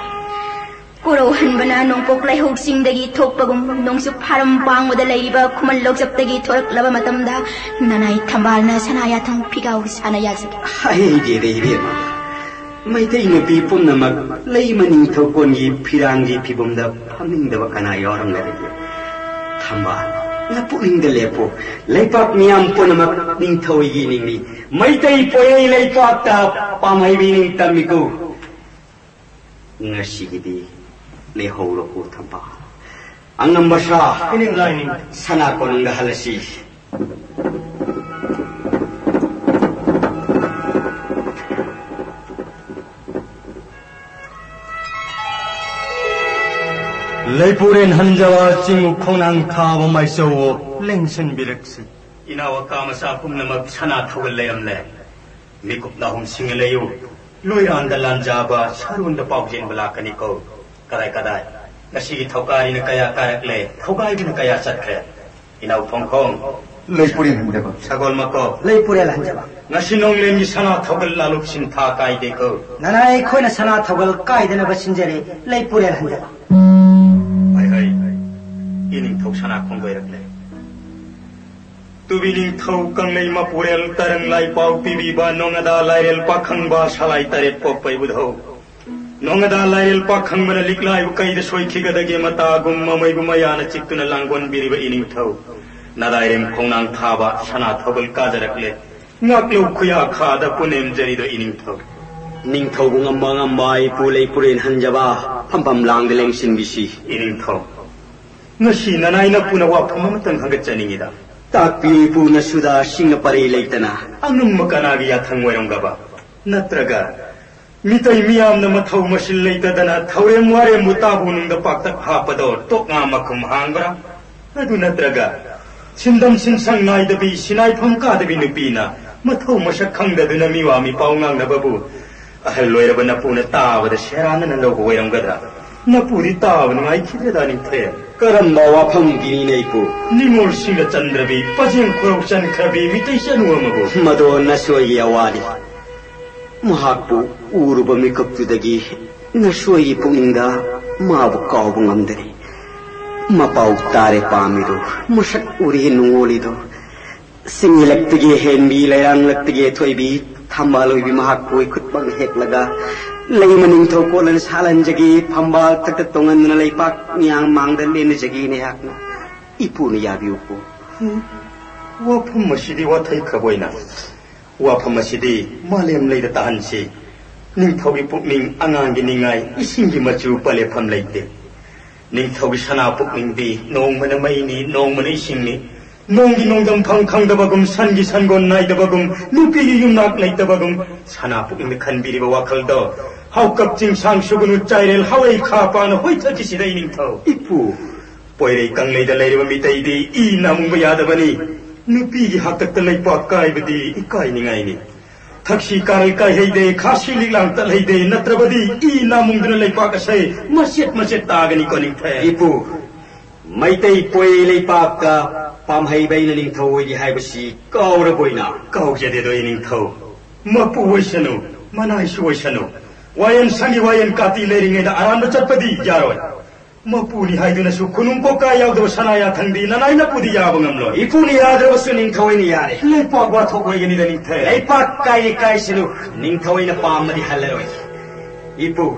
ꯀꯣꯔꯧꯍꯟꯕꯅ ꯅꯣꯡꯄꯣꯛ ꯂꯩꯍꯧ ꯆꯤꯡꯗꯒꯤ ꯊꯣꯛꯄꯒꯨꯝ, ꯅꯣꯡꯆꯨꯞ ꯐꯥꯔꯝ ꯄꯥꯡꯕꯗ ꯂꯩꯔꯤꯕ ꯈꯨꯃꯟ ꯂꯣꯛꯆꯞꯇꯒꯤ ꯊꯣꯔꯛꯂꯕ ꯃꯇꯝꯗ, ꯅꯅꯥꯏ ꯊꯝꯕꯥꯜꯅ ꯁꯅꯥ ꯌꯥꯊꯪ ꯐꯤꯒꯥꯎ ꯁꯥꯅ ꯌꯥꯖꯒꯦ꯫ ꯍꯥꯏꯗꯦꯗ ꯏꯕꯦꯝꯃ, ꯃꯩꯇꯩ ꯅꯨꯄꯤ ꯄꯨꯝꯅꯃꯛ ꯂꯩꯃ ꯅꯤꯡꯊꯧꯀꯣꯟꯒꯤ ꯐꯤꯔꯥꯡꯒꯤ ꯐꯤꯕꯝꯗ ꯐꯝꯅꯤꯡꯗꯕ ꯀꯅꯥ ꯌꯥꯎꯔꯝꯒꯗꯒꯦ? ꯊꯝꯕꯥꯜ, ꯅꯄꯨꯛꯅꯤꯡꯗ ꯂꯦꯞꯄꯨ꯫ ꯂꯩꯄꯥꯛ ꯃꯤꯌꯥꯝ ꯄꯨꯝꯅꯃꯛ ꯅꯤꯡꯊꯧꯒꯤ ꯅꯤꯡꯅꯤ꯫ ꯃꯩꯇꯩ ꯄꯣꯏꯔꯩ ꯂꯩꯄꯥꯛꯇ ꯄꯥꯝꯍꯩꯕꯤ ꯅꯤꯡꯇꯝꯃꯤꯀꯣ꯫ ꯉꯁꯤꯒꯤꯗꯤ ꯂꯩꯍꯧꯔꯣꯀꯣ ꯊꯝꯕꯥꯜ꯫ ꯑꯉꯝꯕ ꯁꯥ, ꯏꯅꯤꯡ ꯂꯥꯏꯅꯤꯡ꯫ ꯁꯅꯥ ꯀꯣꯅꯨꯡꯗ ꯍꯜꯂꯁꯤ꯫ ꯂꯩꯄꯨꯔꯦꯟ ꯍꯟꯖꯕ ꯆꯤꯡꯉꯨ ꯈꯣꯡꯅꯥꯡ ꯊꯥꯕ ꯃꯥꯏꯆꯧꯋꯣ ꯂꯦꯡꯁꯤꯟꯕꯤꯔꯛꯁꯤ꯫ ꯏꯅꯥꯎ ꯑꯀꯥ ꯃꯆꯥ ꯄꯨꯝꯅꯃꯛ ꯁꯅꯥ ꯊꯧꯒꯜ ꯂꯩꯔꯝꯂꯦ꯫ ꯃꯤꯀꯨꯞ ꯅꯥꯍꯨꯝꯁꯤꯡꯅ ꯂꯩꯌꯨ꯫ ꯂꯣꯏꯔꯥꯟꯗ ꯂꯥꯟꯖꯥꯕ, ꯁꯥꯔꯣꯟꯗ ꯄꯥꯎꯖꯦꯟꯕ ꯂꯥꯛꯀꯅꯤꯀꯣ꯫ ꯀꯗꯥꯏ ꯀꯗꯥꯏ? ꯉꯁꯤꯒꯤ ꯊꯧꯀꯥꯔꯤꯅ ꯀꯌꯥ ꯀꯥꯔꯛꯂꯦ, ꯊꯧꯒꯥꯏꯕꯅ ꯀꯌꯥ ꯆꯠꯈ꯭ꯔꯦ? ꯏꯅꯥꯎ ꯊꯣꯡꯈꯣꯡ, ꯂꯩꯄꯨꯔꯦꯟ ꯍꯟꯖꯕ꯫ ꯁꯒꯣꯜ ꯃꯀꯣꯛ, ꯂꯩꯄꯨꯔꯦꯜ ꯍꯟꯖꯕ꯫ ꯉꯁꯤ ꯅꯣꯡꯂꯦꯟꯒꯤ ꯁꯅꯥ ꯊꯧꯒꯜ ꯂꯥꯂꯨꯞ ꯁꯤꯟꯊꯥ ꯀꯥꯏꯗꯦꯀꯣ꯫ ꯅꯅꯥꯏ ꯑꯩꯈꯣꯏꯅ ꯁꯅꯥ ꯊꯧꯒꯜ ꯀꯥꯏꯗꯅꯕ ꯁꯤꯟꯖꯔꯦ, ꯂꯩꯄꯨꯔꯦꯜ ꯍꯟꯖꯕ꯫ ꯍꯩ ꯍꯩ, ꯏꯅꯤꯡꯊꯧ ꯁꯅꯥ ꯈꯣꯡꯗꯣꯏꯔꯛꯂꯦ꯫ ꯇꯨꯕꯤ ꯅꯤꯡꯊꯧ ꯀꯪꯂꯩ ꯃꯄꯨꯔꯦꯜ ꯇꯔꯪ ꯂꯥꯏꯄꯥꯎ ꯄꯤꯕꯤꯕ ꯅꯣꯡꯉꯗꯥ ꯂꯥꯏꯔꯦꯜ ꯄꯥꯈꯪꯕ ꯁꯂꯥꯏ ꯇꯔꯦꯠ ꯄꯣꯛꯄ ꯏꯕꯨꯙꯧ꯫ ꯅꯣꯡꯉꯗꯥ ꯂꯥꯏꯔꯦꯜ ꯄꯥꯈꯪꯕꯅ ꯂꯤꯛꯂꯥꯏꯕꯨ ꯀꯩꯗ ꯁꯣꯏꯈꯤꯒꯗꯒꯦ ꯃꯇꯥꯒꯨꯝ ꯃꯃꯩꯕꯨ ꯃꯌꯥꯅ ꯆꯤꯛꯇꯨꯅ ꯂꯥꯡꯒꯣꯟꯕꯤꯔꯤꯕ ꯏꯅꯤꯡꯊꯧ꯫ ꯅꯗꯥꯏꯔꯦꯝ ꯈꯣꯡꯅꯥꯡ ꯊꯥꯕ ꯁꯅꯥ ꯊꯧꯒꯜ ꯀꯥꯖꯔꯛꯂꯦ꯫ ꯉꯥꯛꯂꯧ ꯈꯨꯌꯥꯈꯥꯗ ꯄꯨꯅꯦꯝꯖꯔꯤꯗꯣ ꯏꯅꯤꯡꯊꯧ꯫ ꯅꯤꯡꯊꯧꯕꯨ ꯉꯝꯕ ꯉꯝꯕ ꯏꯄꯨ ꯂꯩꯄꯨꯔꯦꯟ ꯍꯟꯖꯕ ꯐꯝꯐꯝ ꯂꯥꯡꯗ ꯂꯦꯡꯁꯤꯟꯕꯤꯁꯤ꯫ ꯏꯅꯤꯡꯊꯧ꯫ ꯉꯁꯤ ꯅꯅꯥꯏ ꯅꯄꯨꯅ ꯋꯥꯐꯝ ꯑꯃꯇꯪ ꯍꯪꯒꯠꯆꯅꯤꯡꯉꯤꯗ꯫ ꯇꯥꯛꯄꯤꯌꯨ ꯏꯄꯨ ꯅꯁꯨꯗ ꯁꯤꯡꯅ ꯄꯔꯩ ꯂꯩꯇꯅ꯫ ꯑꯉꯝꯕ ꯀꯅꯥꯒꯤ ꯌꯥꯊꯪ ꯑꯣꯏꯔꯝꯒꯕ? ꯅꯠꯇ꯭ꯔꯒ ꯃꯤꯇꯩ ꯃꯤꯌꯥꯝꯅ ꯃꯊꯧ ꯃꯁꯤꯜ ꯂꯩꯇꯗꯅ ꯊꯧꯔꯦꯝ ꯋꯥꯔꯦꯝꯕꯨ ꯇꯥꯕꯨ ꯅꯨꯡꯗ ꯄꯥꯛꯇꯛ ꯍꯥꯞꯄꯗꯣ ꯇꯣꯛ ꯉꯥ ꯃꯈꯨꯝ ꯍꯥꯡꯕ꯭ꯔꯥ? ꯑꯗꯨ ꯅꯠꯇ꯭ꯔꯒ ꯁꯤꯟꯗꯝ ꯁꯤꯟꯁꯪ ꯅꯥꯏꯗꯕꯤ, ꯁꯤꯅꯥꯏꯐꯝ ꯀꯥꯗꯕꯤ ꯅꯨꯄꯤꯅ ꯃꯊꯧ ꯃꯁꯛ ꯈꯪꯗꯗꯨꯅ ꯃꯤꯋꯥ ꯃꯤꯄꯥꯎ ꯉꯥꯡꯅꯕꯕꯨ ꯑꯍꯜ ꯑꯣꯏꯔꯕ ꯅꯄꯨꯅ ꯇꯥꯕꯗ ꯁꯦꯔꯥꯟꯅꯅ ꯂꯧꯕ ꯑꯣꯏꯔꯝꯒꯗ꯭ꯔꯥ? ꯅꯄꯨꯗꯤ ꯇꯥꯕ ꯅꯨꯡꯉꯥꯏꯈꯤꯗ꯭ꯔꯦꯗ, ꯅꯤꯡꯊꯦꯝ꯫ ꯀꯔꯝꯕ ꯋꯥꯐꯝꯒꯤꯅꯤꯅꯦ, ꯏꯄꯨ? ꯅꯤꯡꯉꯣꯜ ꯁꯤꯡꯅ ꯆꯟꯗ꯭ꯔꯕꯤ, ꯄꯖꯦꯡ ꯈꯣꯏꯔꯧ ꯆꯟꯈ꯭ꯔꯕꯤ ꯃꯤꯇꯩ ꯆꯅꯨ ꯑꯃꯕꯨ꯫ ꯃꯗꯣ ꯅꯁꯣꯏꯒꯤ ꯑꯋꯥꯅꯤ꯫ ꯃꯍꯥꯛꯄꯨ ꯎꯔꯨꯕ ꯃꯤꯀꯨꯞꯇꯨꯗꯒꯤ ꯅꯁꯣꯏꯒꯤ ꯄꯨꯛꯅꯤꯡꯗ ꯃꯥꯕꯨ ꯀꯥꯎꯕ ꯉꯝꯗꯔꯦ꯫ ꯃꯄꯥꯎ ꯇꯥꯔꯦ ꯄꯥꯝꯃꯤꯗꯣ, ꯃꯁꯛ ꯎꯔꯦ ꯅꯨꯡꯉꯣꯜꯂꯤꯗꯣ꯫ ꯆꯤꯡꯂꯛꯇꯒꯤ ꯍꯦꯟꯕꯤ, ꯂꯩꯔꯥꯡꯂꯛꯇꯒꯤ ꯊꯣꯏꯕꯤ, ꯊꯝꯕꯥꯜ ꯑꯣꯏꯕꯤ ꯃꯍꯥꯛꯄꯨ ꯑꯩꯈꯨꯠꯃꯛꯅ ꯍꯦꯛꯂꯒ ꯂꯩ ꯃꯅꯤꯡꯊꯧ ꯀꯣꯜꯂꯅ ꯁꯥꯠꯍꯟꯖꯒꯦ, ꯐꯝꯕꯥꯜ ꯊꯛꯇ ꯇꯣꯡꯍꯟꯗꯨꯅ ꯂꯩꯄꯥꯛ ꯃꯤꯌꯥꯝ ꯃꯥꯡꯗ ꯂꯦꯟꯅꯖꯒꯦꯅ ꯑꯩꯍꯥꯛꯅ꯫ ꯏꯄꯨꯅ ꯌꯥꯕꯤꯌꯨꯀꯣ꯫ ꯎꯝ, ꯋꯥꯐꯝ ꯑꯁꯤꯗꯤ ꯋꯥꯊꯩꯈ꯭ꯔꯕ ꯑꯣꯏꯅ, ꯋꯥꯐꯝ ꯑꯁꯤꯗꯤ ꯃꯥꯂꯦꯝ ꯂꯩꯗ ꯇꯥꯍꯟꯁꯤ꯫ ꯅꯤꯡꯊꯧꯒꯤ ꯄꯨꯛꯅꯤꯡ ꯑꯉꯥꯡꯒꯤ ꯅꯤꯡꯉꯥꯏ, ꯏꯁꯤꯡꯒꯤ ꯃꯆꯨ ꯄꯂꯦꯐꯝ ꯂꯩꯇꯦ꯫ ꯅꯤꯡꯊꯧꯒꯤ ꯁꯅꯥ ꯄꯨꯛꯅꯤꯡꯗꯤ ꯅꯣꯡꯃꯅ ꯃꯩꯅꯤ, ꯅꯣꯡꯃꯅ ꯏꯁꯤꯡꯅꯤ꯫ ꯅꯣꯡꯒꯤ ꯅꯣꯡꯗꯝꯐꯝ ꯈꯪꯗꯕꯒꯨꯝ, ꯁꯟꯒꯤ ꯁꯟꯒꯣꯟ ꯅꯥꯏꯗꯕꯒꯨꯝ, ꯅꯨꯄꯤꯒꯤ ꯌꯨꯝꯅꯥꯛ ꯂꯩꯇꯕꯒꯨꯝ, ꯁꯅꯥ ꯄꯨꯛꯅꯤꯡꯗ ꯈꯟꯕꯤꯔꯤꯕ ꯋꯥꯈꯜꯗꯣ ꯍꯥꯎꯀꯞ ꯆꯤꯡꯁꯥꯡ ꯁꯨꯒꯅꯨ, ꯆꯥꯏꯔꯦꯜ ꯍꯋꯥꯏ ꯈꯥ ꯄꯥꯛꯅ ꯍꯣꯏꯊꯈꯤꯁꯤꯗ, ꯏꯅꯤꯡꯊꯧ꯫ ꯏꯄꯨ, ꯄꯣꯏꯔꯩ ꯀꯪꯂꯩꯗ ꯂꯩꯔꯤꯕ ꯃꯤꯇꯩꯗꯤ ꯏ ꯅꯥꯃꯨꯡꯕ ꯌꯥꯗꯕꯅꯤ꯫ ꯅꯨꯄꯤꯒꯤ ꯍꯥꯛꯇꯛꯇ ꯂꯩꯄꯥꯛ ꯀꯥꯏꯕꯗꯤ ꯏꯀꯥꯏꯅꯤꯡꯉꯥꯏꯅꯤ꯫ ꯊꯛꯁꯤ ꯀꯥꯔꯜ ꯀꯥꯏꯍꯩꯗꯦ, ꯈꯥꯁꯤ ꯂꯤꯛꯂꯥꯡ ꯇꯠꯍꯩꯗꯦ, ꯅꯠꯇ꯭ꯔꯕꯗꯤ ꯏ ꯅꯥꯃꯨꯡꯗꯨꯅ ꯂꯩꯄꯥꯛ ꯑꯁꯦ ꯃꯆꯦꯠ ꯃꯆꯦꯠ ꯇꯥꯒꯅꯤꯀꯣ, ꯅꯤꯡꯊꯦꯝ꯫ ꯏꯄꯨ, ꯃꯩꯇꯩ ꯄꯣꯏ ꯂꯩꯄꯥꯛꯇ ꯄꯥꯝꯍꯩꯕ ꯑꯩꯅ ꯅꯤꯡꯊꯧ ꯑꯣꯏꯔꯤ ꯍꯥꯏꯕꯁꯤ ꯀꯥꯎꯔꯕꯣꯏꯅ? ꯀꯥꯎꯖꯗꯦꯗꯣ, ꯏꯅꯤꯡꯊꯧ꯫ ꯃꯄꯨ ꯑꯣꯏꯁꯅꯨ, ꯃꯅꯥꯏꯁꯨ ꯑꯣꯏꯁꯅꯨ, ꯋꯥꯌꯦꯟ ꯁꯪꯒꯤ ꯋꯥꯌꯦꯟ ꯀꯥꯇꯤ ꯂꯩꯔꯤꯉꯩꯗ ꯑꯔꯥꯟꯕ ꯆꯠꯄꯗꯤ ꯌꯥꯔꯣꯏ꯫ ꯃꯄꯨꯅꯤ ꯍꯥꯏꯗꯨꯅꯁꯨ ꯈꯨꯅꯨꯡ ꯀꯣꯛꯀꯥ ꯌꯥꯎꯗꯕ ꯁꯅꯥ ꯌꯥꯊꯪꯗꯤ ꯅꯅꯥꯏ ꯅꯄꯨꯗꯤ ꯌꯥꯕ ꯉꯝꯂꯣꯏ꯫ ꯏꯄꯨꯅ ꯌꯥꯗ꯭ꯔꯕꯁꯨ ꯅꯤꯡꯊꯧ ꯑꯩꯅ ꯌꯥꯔꯦ꯫ ꯂꯩꯄꯥꯛ ꯋꯥꯊꯣꯛ ꯑꯣꯏꯒꯅꯤꯗ, ꯅꯤꯡꯊꯦꯝ꯫ ꯂꯩꯄꯥꯛ ꯀꯥꯏꯔꯦ ꯀꯥꯏꯁꯅꯨ, ꯅꯤꯡꯊꯧ ꯑꯩꯅ ꯄꯥꯝꯃꯗꯤ ꯍꯜꯂꯔꯣꯏ꯫ ꯏꯄꯨ,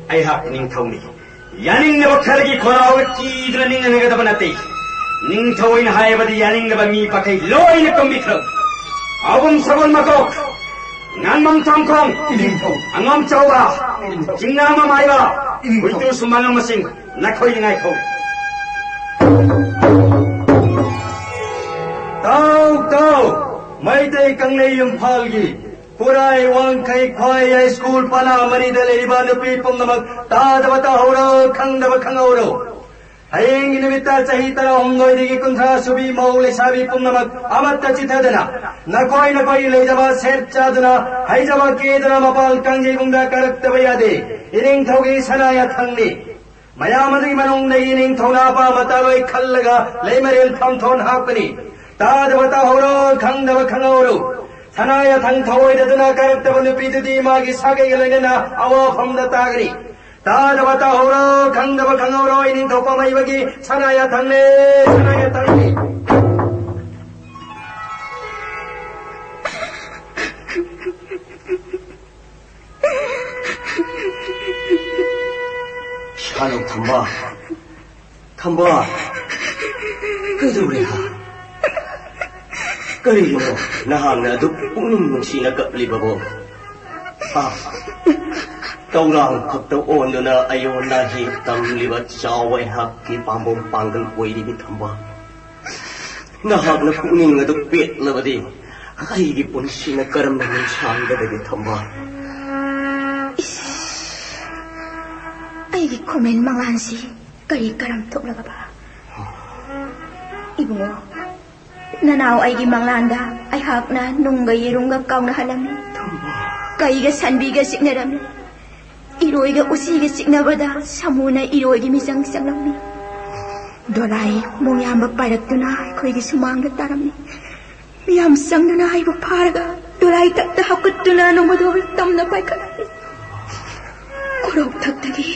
ꯑꯩꯍꯥꯛ ꯅꯤꯡꯊꯧꯅꯤ꯫ ꯌꯥꯅꯤꯡꯗꯕ ꯈꯔꯒꯤ ꯈꯣꯜꯂꯥꯎꯗ ꯀꯤꯗꯨꯅ ꯅꯤꯡꯍꯟꯒꯗꯕ ꯅꯠꯇꯦ꯫ ꯅꯤꯡꯊꯧ ꯑꯩꯅ ꯍꯥꯏꯕꯗꯤ ꯌꯥꯅꯤꯡꯗꯕ ꯃꯤ ꯃꯈꯩ ꯂꯣꯏꯅ ꯇꯨꯝꯕꯤꯈ꯭ꯔꯣ꯫ ꯑꯕꯨꯝ ꯁꯒꯣꯜ ꯃꯀꯣꯛ, ꯉꯥꯡꯕꯝ ꯊꯣꯡꯈꯣꯡ, ꯏꯅꯤꯡꯊꯧ꯫ ꯑꯉꯝ ꯆꯥꯎꯕ, ꯏꯅꯤꯡꯊꯧ꯫ ꯆꯤꯡꯅꯥ ꯃꯃꯥꯏꯕ, ꯏꯅꯤꯡꯊꯧ꯫ ꯍꯨꯏꯇꯨ ꯁꯨꯃꯥꯡ ꯃꯁꯤꯡ, ꯅꯈꯣꯏꯅ ꯉꯥꯏꯈꯣ꯫ ꯇꯥꯎ, ꯇꯥꯎ, ꯃꯩꯇꯩ ꯀꯪꯂꯩ ꯏꯝꯐꯥꯜꯒꯤ ꯄꯨꯔꯥꯏ, ꯋꯥꯡꯈꯩ, ꯈ꯭ꯋꯥꯏ, ꯁ꯭ꯀꯨꯜ ꯄꯅꯥ ꯃꯔꯤꯗ ꯂꯩꯔꯤꯕ ꯅꯨꯄꯤ ꯄꯨꯝꯅꯃꯛ ꯇꯥꯗꯕ ꯇꯥꯍꯧꯔꯣ, ꯈꯪꯗꯕ ꯈꯪꯍꯧꯔꯣ꯫ ꯍꯌꯦꯡꯒꯤ ꯅꯨꯃꯤꯠꯇ ꯆꯍꯤ ꯇꯔꯥꯍꯨꯝꯗꯣꯏꯗꯒꯤ ꯀꯨꯟꯊ꯭ꯔꯥ ꯁꯨꯕꯤ ꯃꯧ ꯂꯩꯁꯥꯕꯤ ꯄꯨꯝꯅꯃꯛ ꯑꯃꯠꯇ ꯆꯤꯊꯗꯅ ꯅꯈꯣꯏ ꯅꯈꯣꯏ ꯂꯩꯖꯕ ꯁꯦꯠ ꯆꯥꯗꯨꯅ ꯍꯩꯖꯕ ꯀꯦꯗꯨꯅ ꯃꯄꯥꯜ ꯀꯥꯡꯖꯩꯕꯨꯡꯗ ꯀꯥꯔꯛꯇꯕ ꯌꯥꯗꯦ꯫ ꯏꯅꯤꯡꯊꯧꯒꯤ ꯁꯅꯥ ꯌꯥꯊꯪꯅꯤ꯫ ꯃꯌꯥꯝ ꯑꯗꯨꯒꯤ ꯃꯅꯨꯡꯗꯒꯤ ꯅꯤꯡꯊꯧꯅ ꯑꯄꯥꯝꯕ ꯇꯥꯂꯣꯏ ꯈꯜꯂꯒ ꯂꯩꯃꯔꯦꯜ ꯐꯝꯊꯣꯟ ꯍꯥꯞꯀꯅꯤ꯫ ꯇꯥꯗꯕ ꯇꯥꯍꯧꯔꯣ, ꯈꯪꯗꯕ ꯈꯪꯍꯧꯔꯣ꯫ ꯁꯅꯥ ꯌꯥꯊꯪ ꯊꯧꯑꯣꯏꯗꯗꯨꯅ ꯀꯥꯔꯛꯇꯕ ꯅꯨꯄꯤꯗꯨꯗꯤ ꯃꯥꯒꯤ ꯁꯥꯒꯩꯒ ꯂꯣꯏꯅꯅ ꯑꯋꯥꯐꯝꯗ ꯇꯥꯒꯅꯤ꯫ ꯇꯥꯗꯕ ꯇꯥꯍꯧꯔꯣ, ꯈꯪꯗꯕ ꯈꯪꯍꯧꯔꯣ꯫ ꯏꯅꯤꯡꯊꯧ ꯄꯥꯝꯍꯩꯕꯒꯤ ꯁꯅꯥ ꯌꯥꯊꯪꯅꯦ, ꯁꯅꯥ ꯌꯥꯊꯪꯅꯤ꯫ ꯁꯥꯂꯧ ꯊꯝꯕꯥꯜ, ꯊꯝꯕꯥꯜ, ꯀꯩꯗꯧꯔꯦ ꯍꯥ? ꯀꯔꯤꯒꯤꯅꯣ ꯅꯍꯥꯛꯅ ꯑꯗꯨꯛ ꯄꯨꯛꯅꯤꯡ ꯅꯨꯡꯁꯤꯅ ꯀꯞꯂꯤꯕꯕꯨ? ꯍꯥ? ꯇꯧꯔꯥꯡ ꯈꯛꯇ ꯑꯣꯟꯗꯨꯅ ꯑꯌꯣꯟ ꯑꯍꯤ ꯇꯝꯂꯤꯕ ꯆꯥꯎ ꯑꯩꯍꯥꯛꯀꯤ ꯄꯥꯝꯕꯣꯝ ꯄꯥꯡꯒꯜ ꯑꯣꯏꯔꯤꯕꯤ ꯊꯝꯕꯥꯜ, ꯅꯍꯥꯛꯅ ꯄꯨꯛꯅꯤꯡ ꯑꯗꯨ ꯄꯦꯠꯂꯕꯗꯤ ꯑꯩꯒꯤ ꯄꯨꯟꯁꯤꯅ ꯀꯔꯝꯅ ꯅꯨꯡꯁꯥꯡꯒꯗꯒꯦ ꯊꯝꯕꯥꯜ? ꯑꯩꯒꯤ ꯈꯨꯃꯦꯟ ꯃꯉꯥꯟꯁꯤ ꯀꯔꯤ ꯀꯔꯝ ꯊꯣꯛꯂꯒꯕ? ꯏꯕꯨꯡꯉꯣ, ꯅꯅꯥꯎ ꯑꯩꯒꯤ ꯃꯪꯂꯥꯟꯗ ꯑꯩꯍꯥꯛꯅ ꯅꯨꯡꯒ ꯌꯦꯔꯨꯝꯒ ꯀꯥꯎꯅꯍꯜꯂꯝꯃꯤ꯫ ꯀꯩꯒ ꯁꯟꯕꯤꯒ ꯆꯤꯛꯅꯔꯝꯃꯤ꯫ ꯏꯔꯣꯏꯒ ꯎꯆꯤꯒ ꯆꯤꯛꯅꯕꯗ ꯁꯥꯃꯨꯅ ꯏꯔꯣꯏꯒꯤ ꯃꯤꯆꯪ ꯆꯪꯂꯝꯃꯤ꯫ ꯗꯣꯂꯥꯏ ꯃꯣꯡꯌꯥꯝꯕ ꯄꯥꯏꯔꯛꯇꯨꯅ ꯑꯩꯈꯣꯏꯒꯤ ꯁꯨꯃꯥꯡꯗ ꯇꯥꯔꯝꯃꯤ꯫ ꯃꯤꯌꯥꯝ ꯆꯪꯗꯨꯅ ꯑꯩꯕꯨ ꯐꯥꯔꯒ ꯗꯣꯂꯥꯏ ꯊꯛꯇ ꯍꯥꯞꯀꯠꯇꯨꯅ ꯅꯣꯡꯃꯗꯣꯜ ꯇꯝꯅ ꯄꯥꯏꯈꯠꯂꯝꯃꯤ꯫ ꯀꯣꯔꯧ ꯊꯛꯇꯒꯤ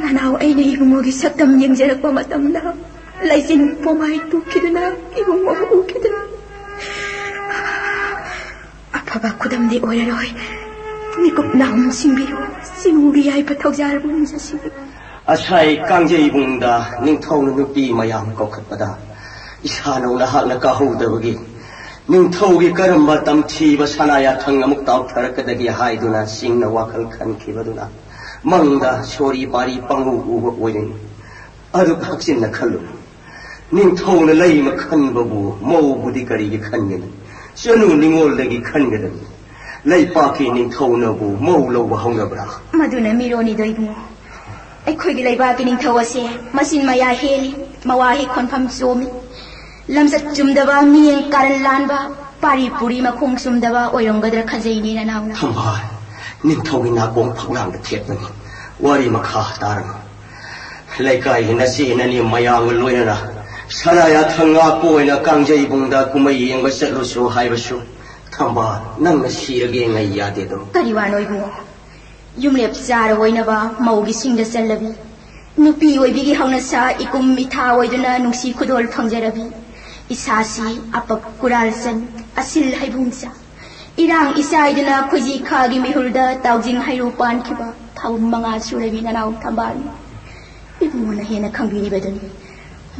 ꯅꯅꯥꯎ ꯑꯩꯅ ꯏꯕꯨꯡꯉꯣꯒꯤ ꯁꯛꯇꯝ ꯌꯦꯡꯖꯔꯛꯄ ꯃꯇꯝꯗ ꯂꯩꯆꯤꯟ ꯄꯣꯃꯥꯏ ꯇꯨꯈꯤꯗꯨꯅ ꯏꯕꯨꯡꯉꯣꯕꯨ ꯎꯈꯤꯗ꯭ꯔꯦ꯫ ꯑꯐꯕ ꯈꯨꯗꯝꯗꯤ ꯑꯣꯏꯔꯔꯣꯏ꯫ ꯃꯤꯀꯨꯞ ꯅꯥꯍꯨꯝ ꯁꯤꯡꯕꯤꯌꯨ꯫ ꯆꯤꯡꯒꯤ ꯌꯥꯏꯐ ꯊꯧꯖꯥꯜꯕꯨ ꯅꯤꯡꯖꯁꯤꯡꯕꯤꯌꯨ꯫ ꯑꯁꯥꯏ ꯀꯥꯡꯖꯩꯕꯨꯡꯗ ꯅꯤꯡꯊꯧꯅ ꯅꯨꯄꯤ ꯃꯌꯥꯝ ꯀꯧꯈꯠꯄꯗ ꯏꯁꯥꯅꯧ ꯅꯍꯥꯛꯅ ꯀꯥꯍꯧꯗꯕꯒꯤ ꯅꯤꯡꯊꯧꯒꯤ ꯀꯔꯝꯕ ꯇꯝꯊꯤꯕ ꯁꯅꯥ ꯌꯥꯊꯪ ꯑꯃꯨꯛ ꯇꯥꯎꯊꯔꯛꯀꯗꯒꯦ ꯍꯥꯏꯗꯨꯅ ꯆꯤꯡꯅ ꯋꯥꯈꯜ ꯈꯟꯈꯤꯕꯗꯨꯅ ꯃꯪꯗ ꯁꯣꯔꯤ ꯄꯥꯔꯤ ꯄꯪꯎ ꯎꯕ ꯑꯣꯏꯔꯅꯤ꯫ ꯑꯗꯨ ꯍꯛꯆꯤꯟꯅ ꯈꯜꯂꯨ꯫ ꯅꯤꯡꯊꯧꯅ ꯂꯩꯃ ꯈꯟꯕꯕꯨ ꯃꯧꯕꯨꯗꯤ ꯀꯔꯤꯒꯤ ꯈꯟꯒꯅꯤ? ꯆꯅꯨ ꯅꯤꯡꯉꯣꯜꯗꯒꯤ ꯈꯟꯒꯗꯕꯅꯤ꯫ ꯂꯩꯄꯥꯛꯀꯤ ꯅꯤꯡꯊꯧꯅꯕꯨ ꯃꯧ ꯂꯧꯕ ꯍꯧꯅꯕ꯭ꯔꯥ? ꯃꯗꯨꯅ ꯃꯤꯔꯣꯟꯅꯤꯗꯣ ꯏꯕꯨꯡꯉꯣ꯫ ꯑꯩꯈꯣꯏꯒꯤ ꯂꯩꯕꯥꯛꯀꯤ ꯅꯤꯡꯊꯧ ꯑꯁꯦ ꯃꯆꯤꯟ ꯃꯌꯥ ꯍꯦꯜꯂꯤ, ꯃꯋꯥ ꯍꯦꯛ ꯈꯣꯟꯐꯝ ꯆꯣꯝꯃꯤ꯫ ꯂꯝꯆꯠ ꯆꯨꯝꯗꯕ, ꯃꯤꯠꯌꯦꯡ ꯀꯥꯔꯟ ꯂꯥꯟꯕ, ꯄꯥꯔꯤ ꯄꯨꯔꯤ ꯃꯈꯣꯡ ꯆꯨꯝꯗꯕ ꯑꯣꯏꯔꯝꯒꯗ꯭ꯔꯥ ꯈꯟꯖꯩꯅꯦ ꯅꯅꯥꯎꯅ꯫ ꯊꯝꯕꯥꯜ, ꯅꯤꯡꯊꯧꯒꯤ ꯅꯥꯀꯣꯡ ꯐꯛꯂꯥꯡꯗ ꯊꯦꯠꯄꯅꯤ꯫ ꯋꯥꯔꯤ ꯃꯈꯥ ꯇꯥꯔꯅꯨ꯫ ꯂꯩꯀꯥꯏꯒꯤ ꯅꯆꯦ ꯅꯅꯦ ꯃꯌꯥꯝꯒ ꯂꯣꯏꯅꯅ ꯁꯅꯥ ꯌꯥꯊꯪ ꯉꯥꯛꯄ ꯑꯣꯏꯅ ꯀꯥꯡꯖꯩꯕꯨꯡꯗ ꯀꯨꯝꯍꯩ ꯌꯦꯡꯕ ꯆꯠꯂꯨꯁꯨ ꯍꯥꯏꯕꯁꯨ, ꯊꯝꯕꯥꯜ, ꯅꯪꯅ ꯁꯤꯔꯒꯦ ꯉꯥꯏ ꯌꯥꯗꯦꯗꯣ꯫ ꯀꯔꯤ ꯋꯥꯅꯣ ꯏꯕꯨꯡꯉꯣ? ꯌꯨꯝꯂꯦꯞ ꯆꯥꯔ ꯑꯣꯏꯅꯕ ꯃꯧꯒꯤ ꯁꯤꯡꯗ ꯆꯜꯂꯕꯤ, ꯅꯨꯄꯤ ꯑꯣꯏꯕꯤꯒꯤ ꯍꯧꯅꯁꯥ ꯏꯀꯨꯝ ꯏꯊꯥ ꯑꯣꯏꯗꯨꯅ ꯅꯨꯡꯁꯤ ꯈꯨꯗꯣꯜ ꯐꯪꯖꯔꯕꯤ, ꯏꯁꯥꯁꯤ ꯑꯄꯛ ꯀꯨꯔꯥꯜ ꯆꯟ, ꯑꯁꯤꯜ ꯍꯩꯕꯨꯡ ꯆꯥ, ꯏꯔꯥꯡ ꯏꯆꯥꯏꯗꯨꯅ ꯈꯣꯏꯖꯤ ꯈꯥꯒꯤ ꯃꯤꯍꯨꯜꯗ ꯇꯥꯎꯖꯤꯡ ꯍꯩꯔꯨ ꯄꯥꯟꯈꯤꯕ ꯊꯥꯕꯨꯝ ꯃꯉꯥ ꯁꯨꯔꯕꯤ ꯅꯅꯥꯎ ꯊꯝꯕꯥꯜꯅꯤ꯫ ꯏꯕꯨꯡꯉꯣꯅ ꯍꯦꯟꯅ ꯈꯪꯕꯤꯔꯤꯕꯗꯨꯅꯤ꯫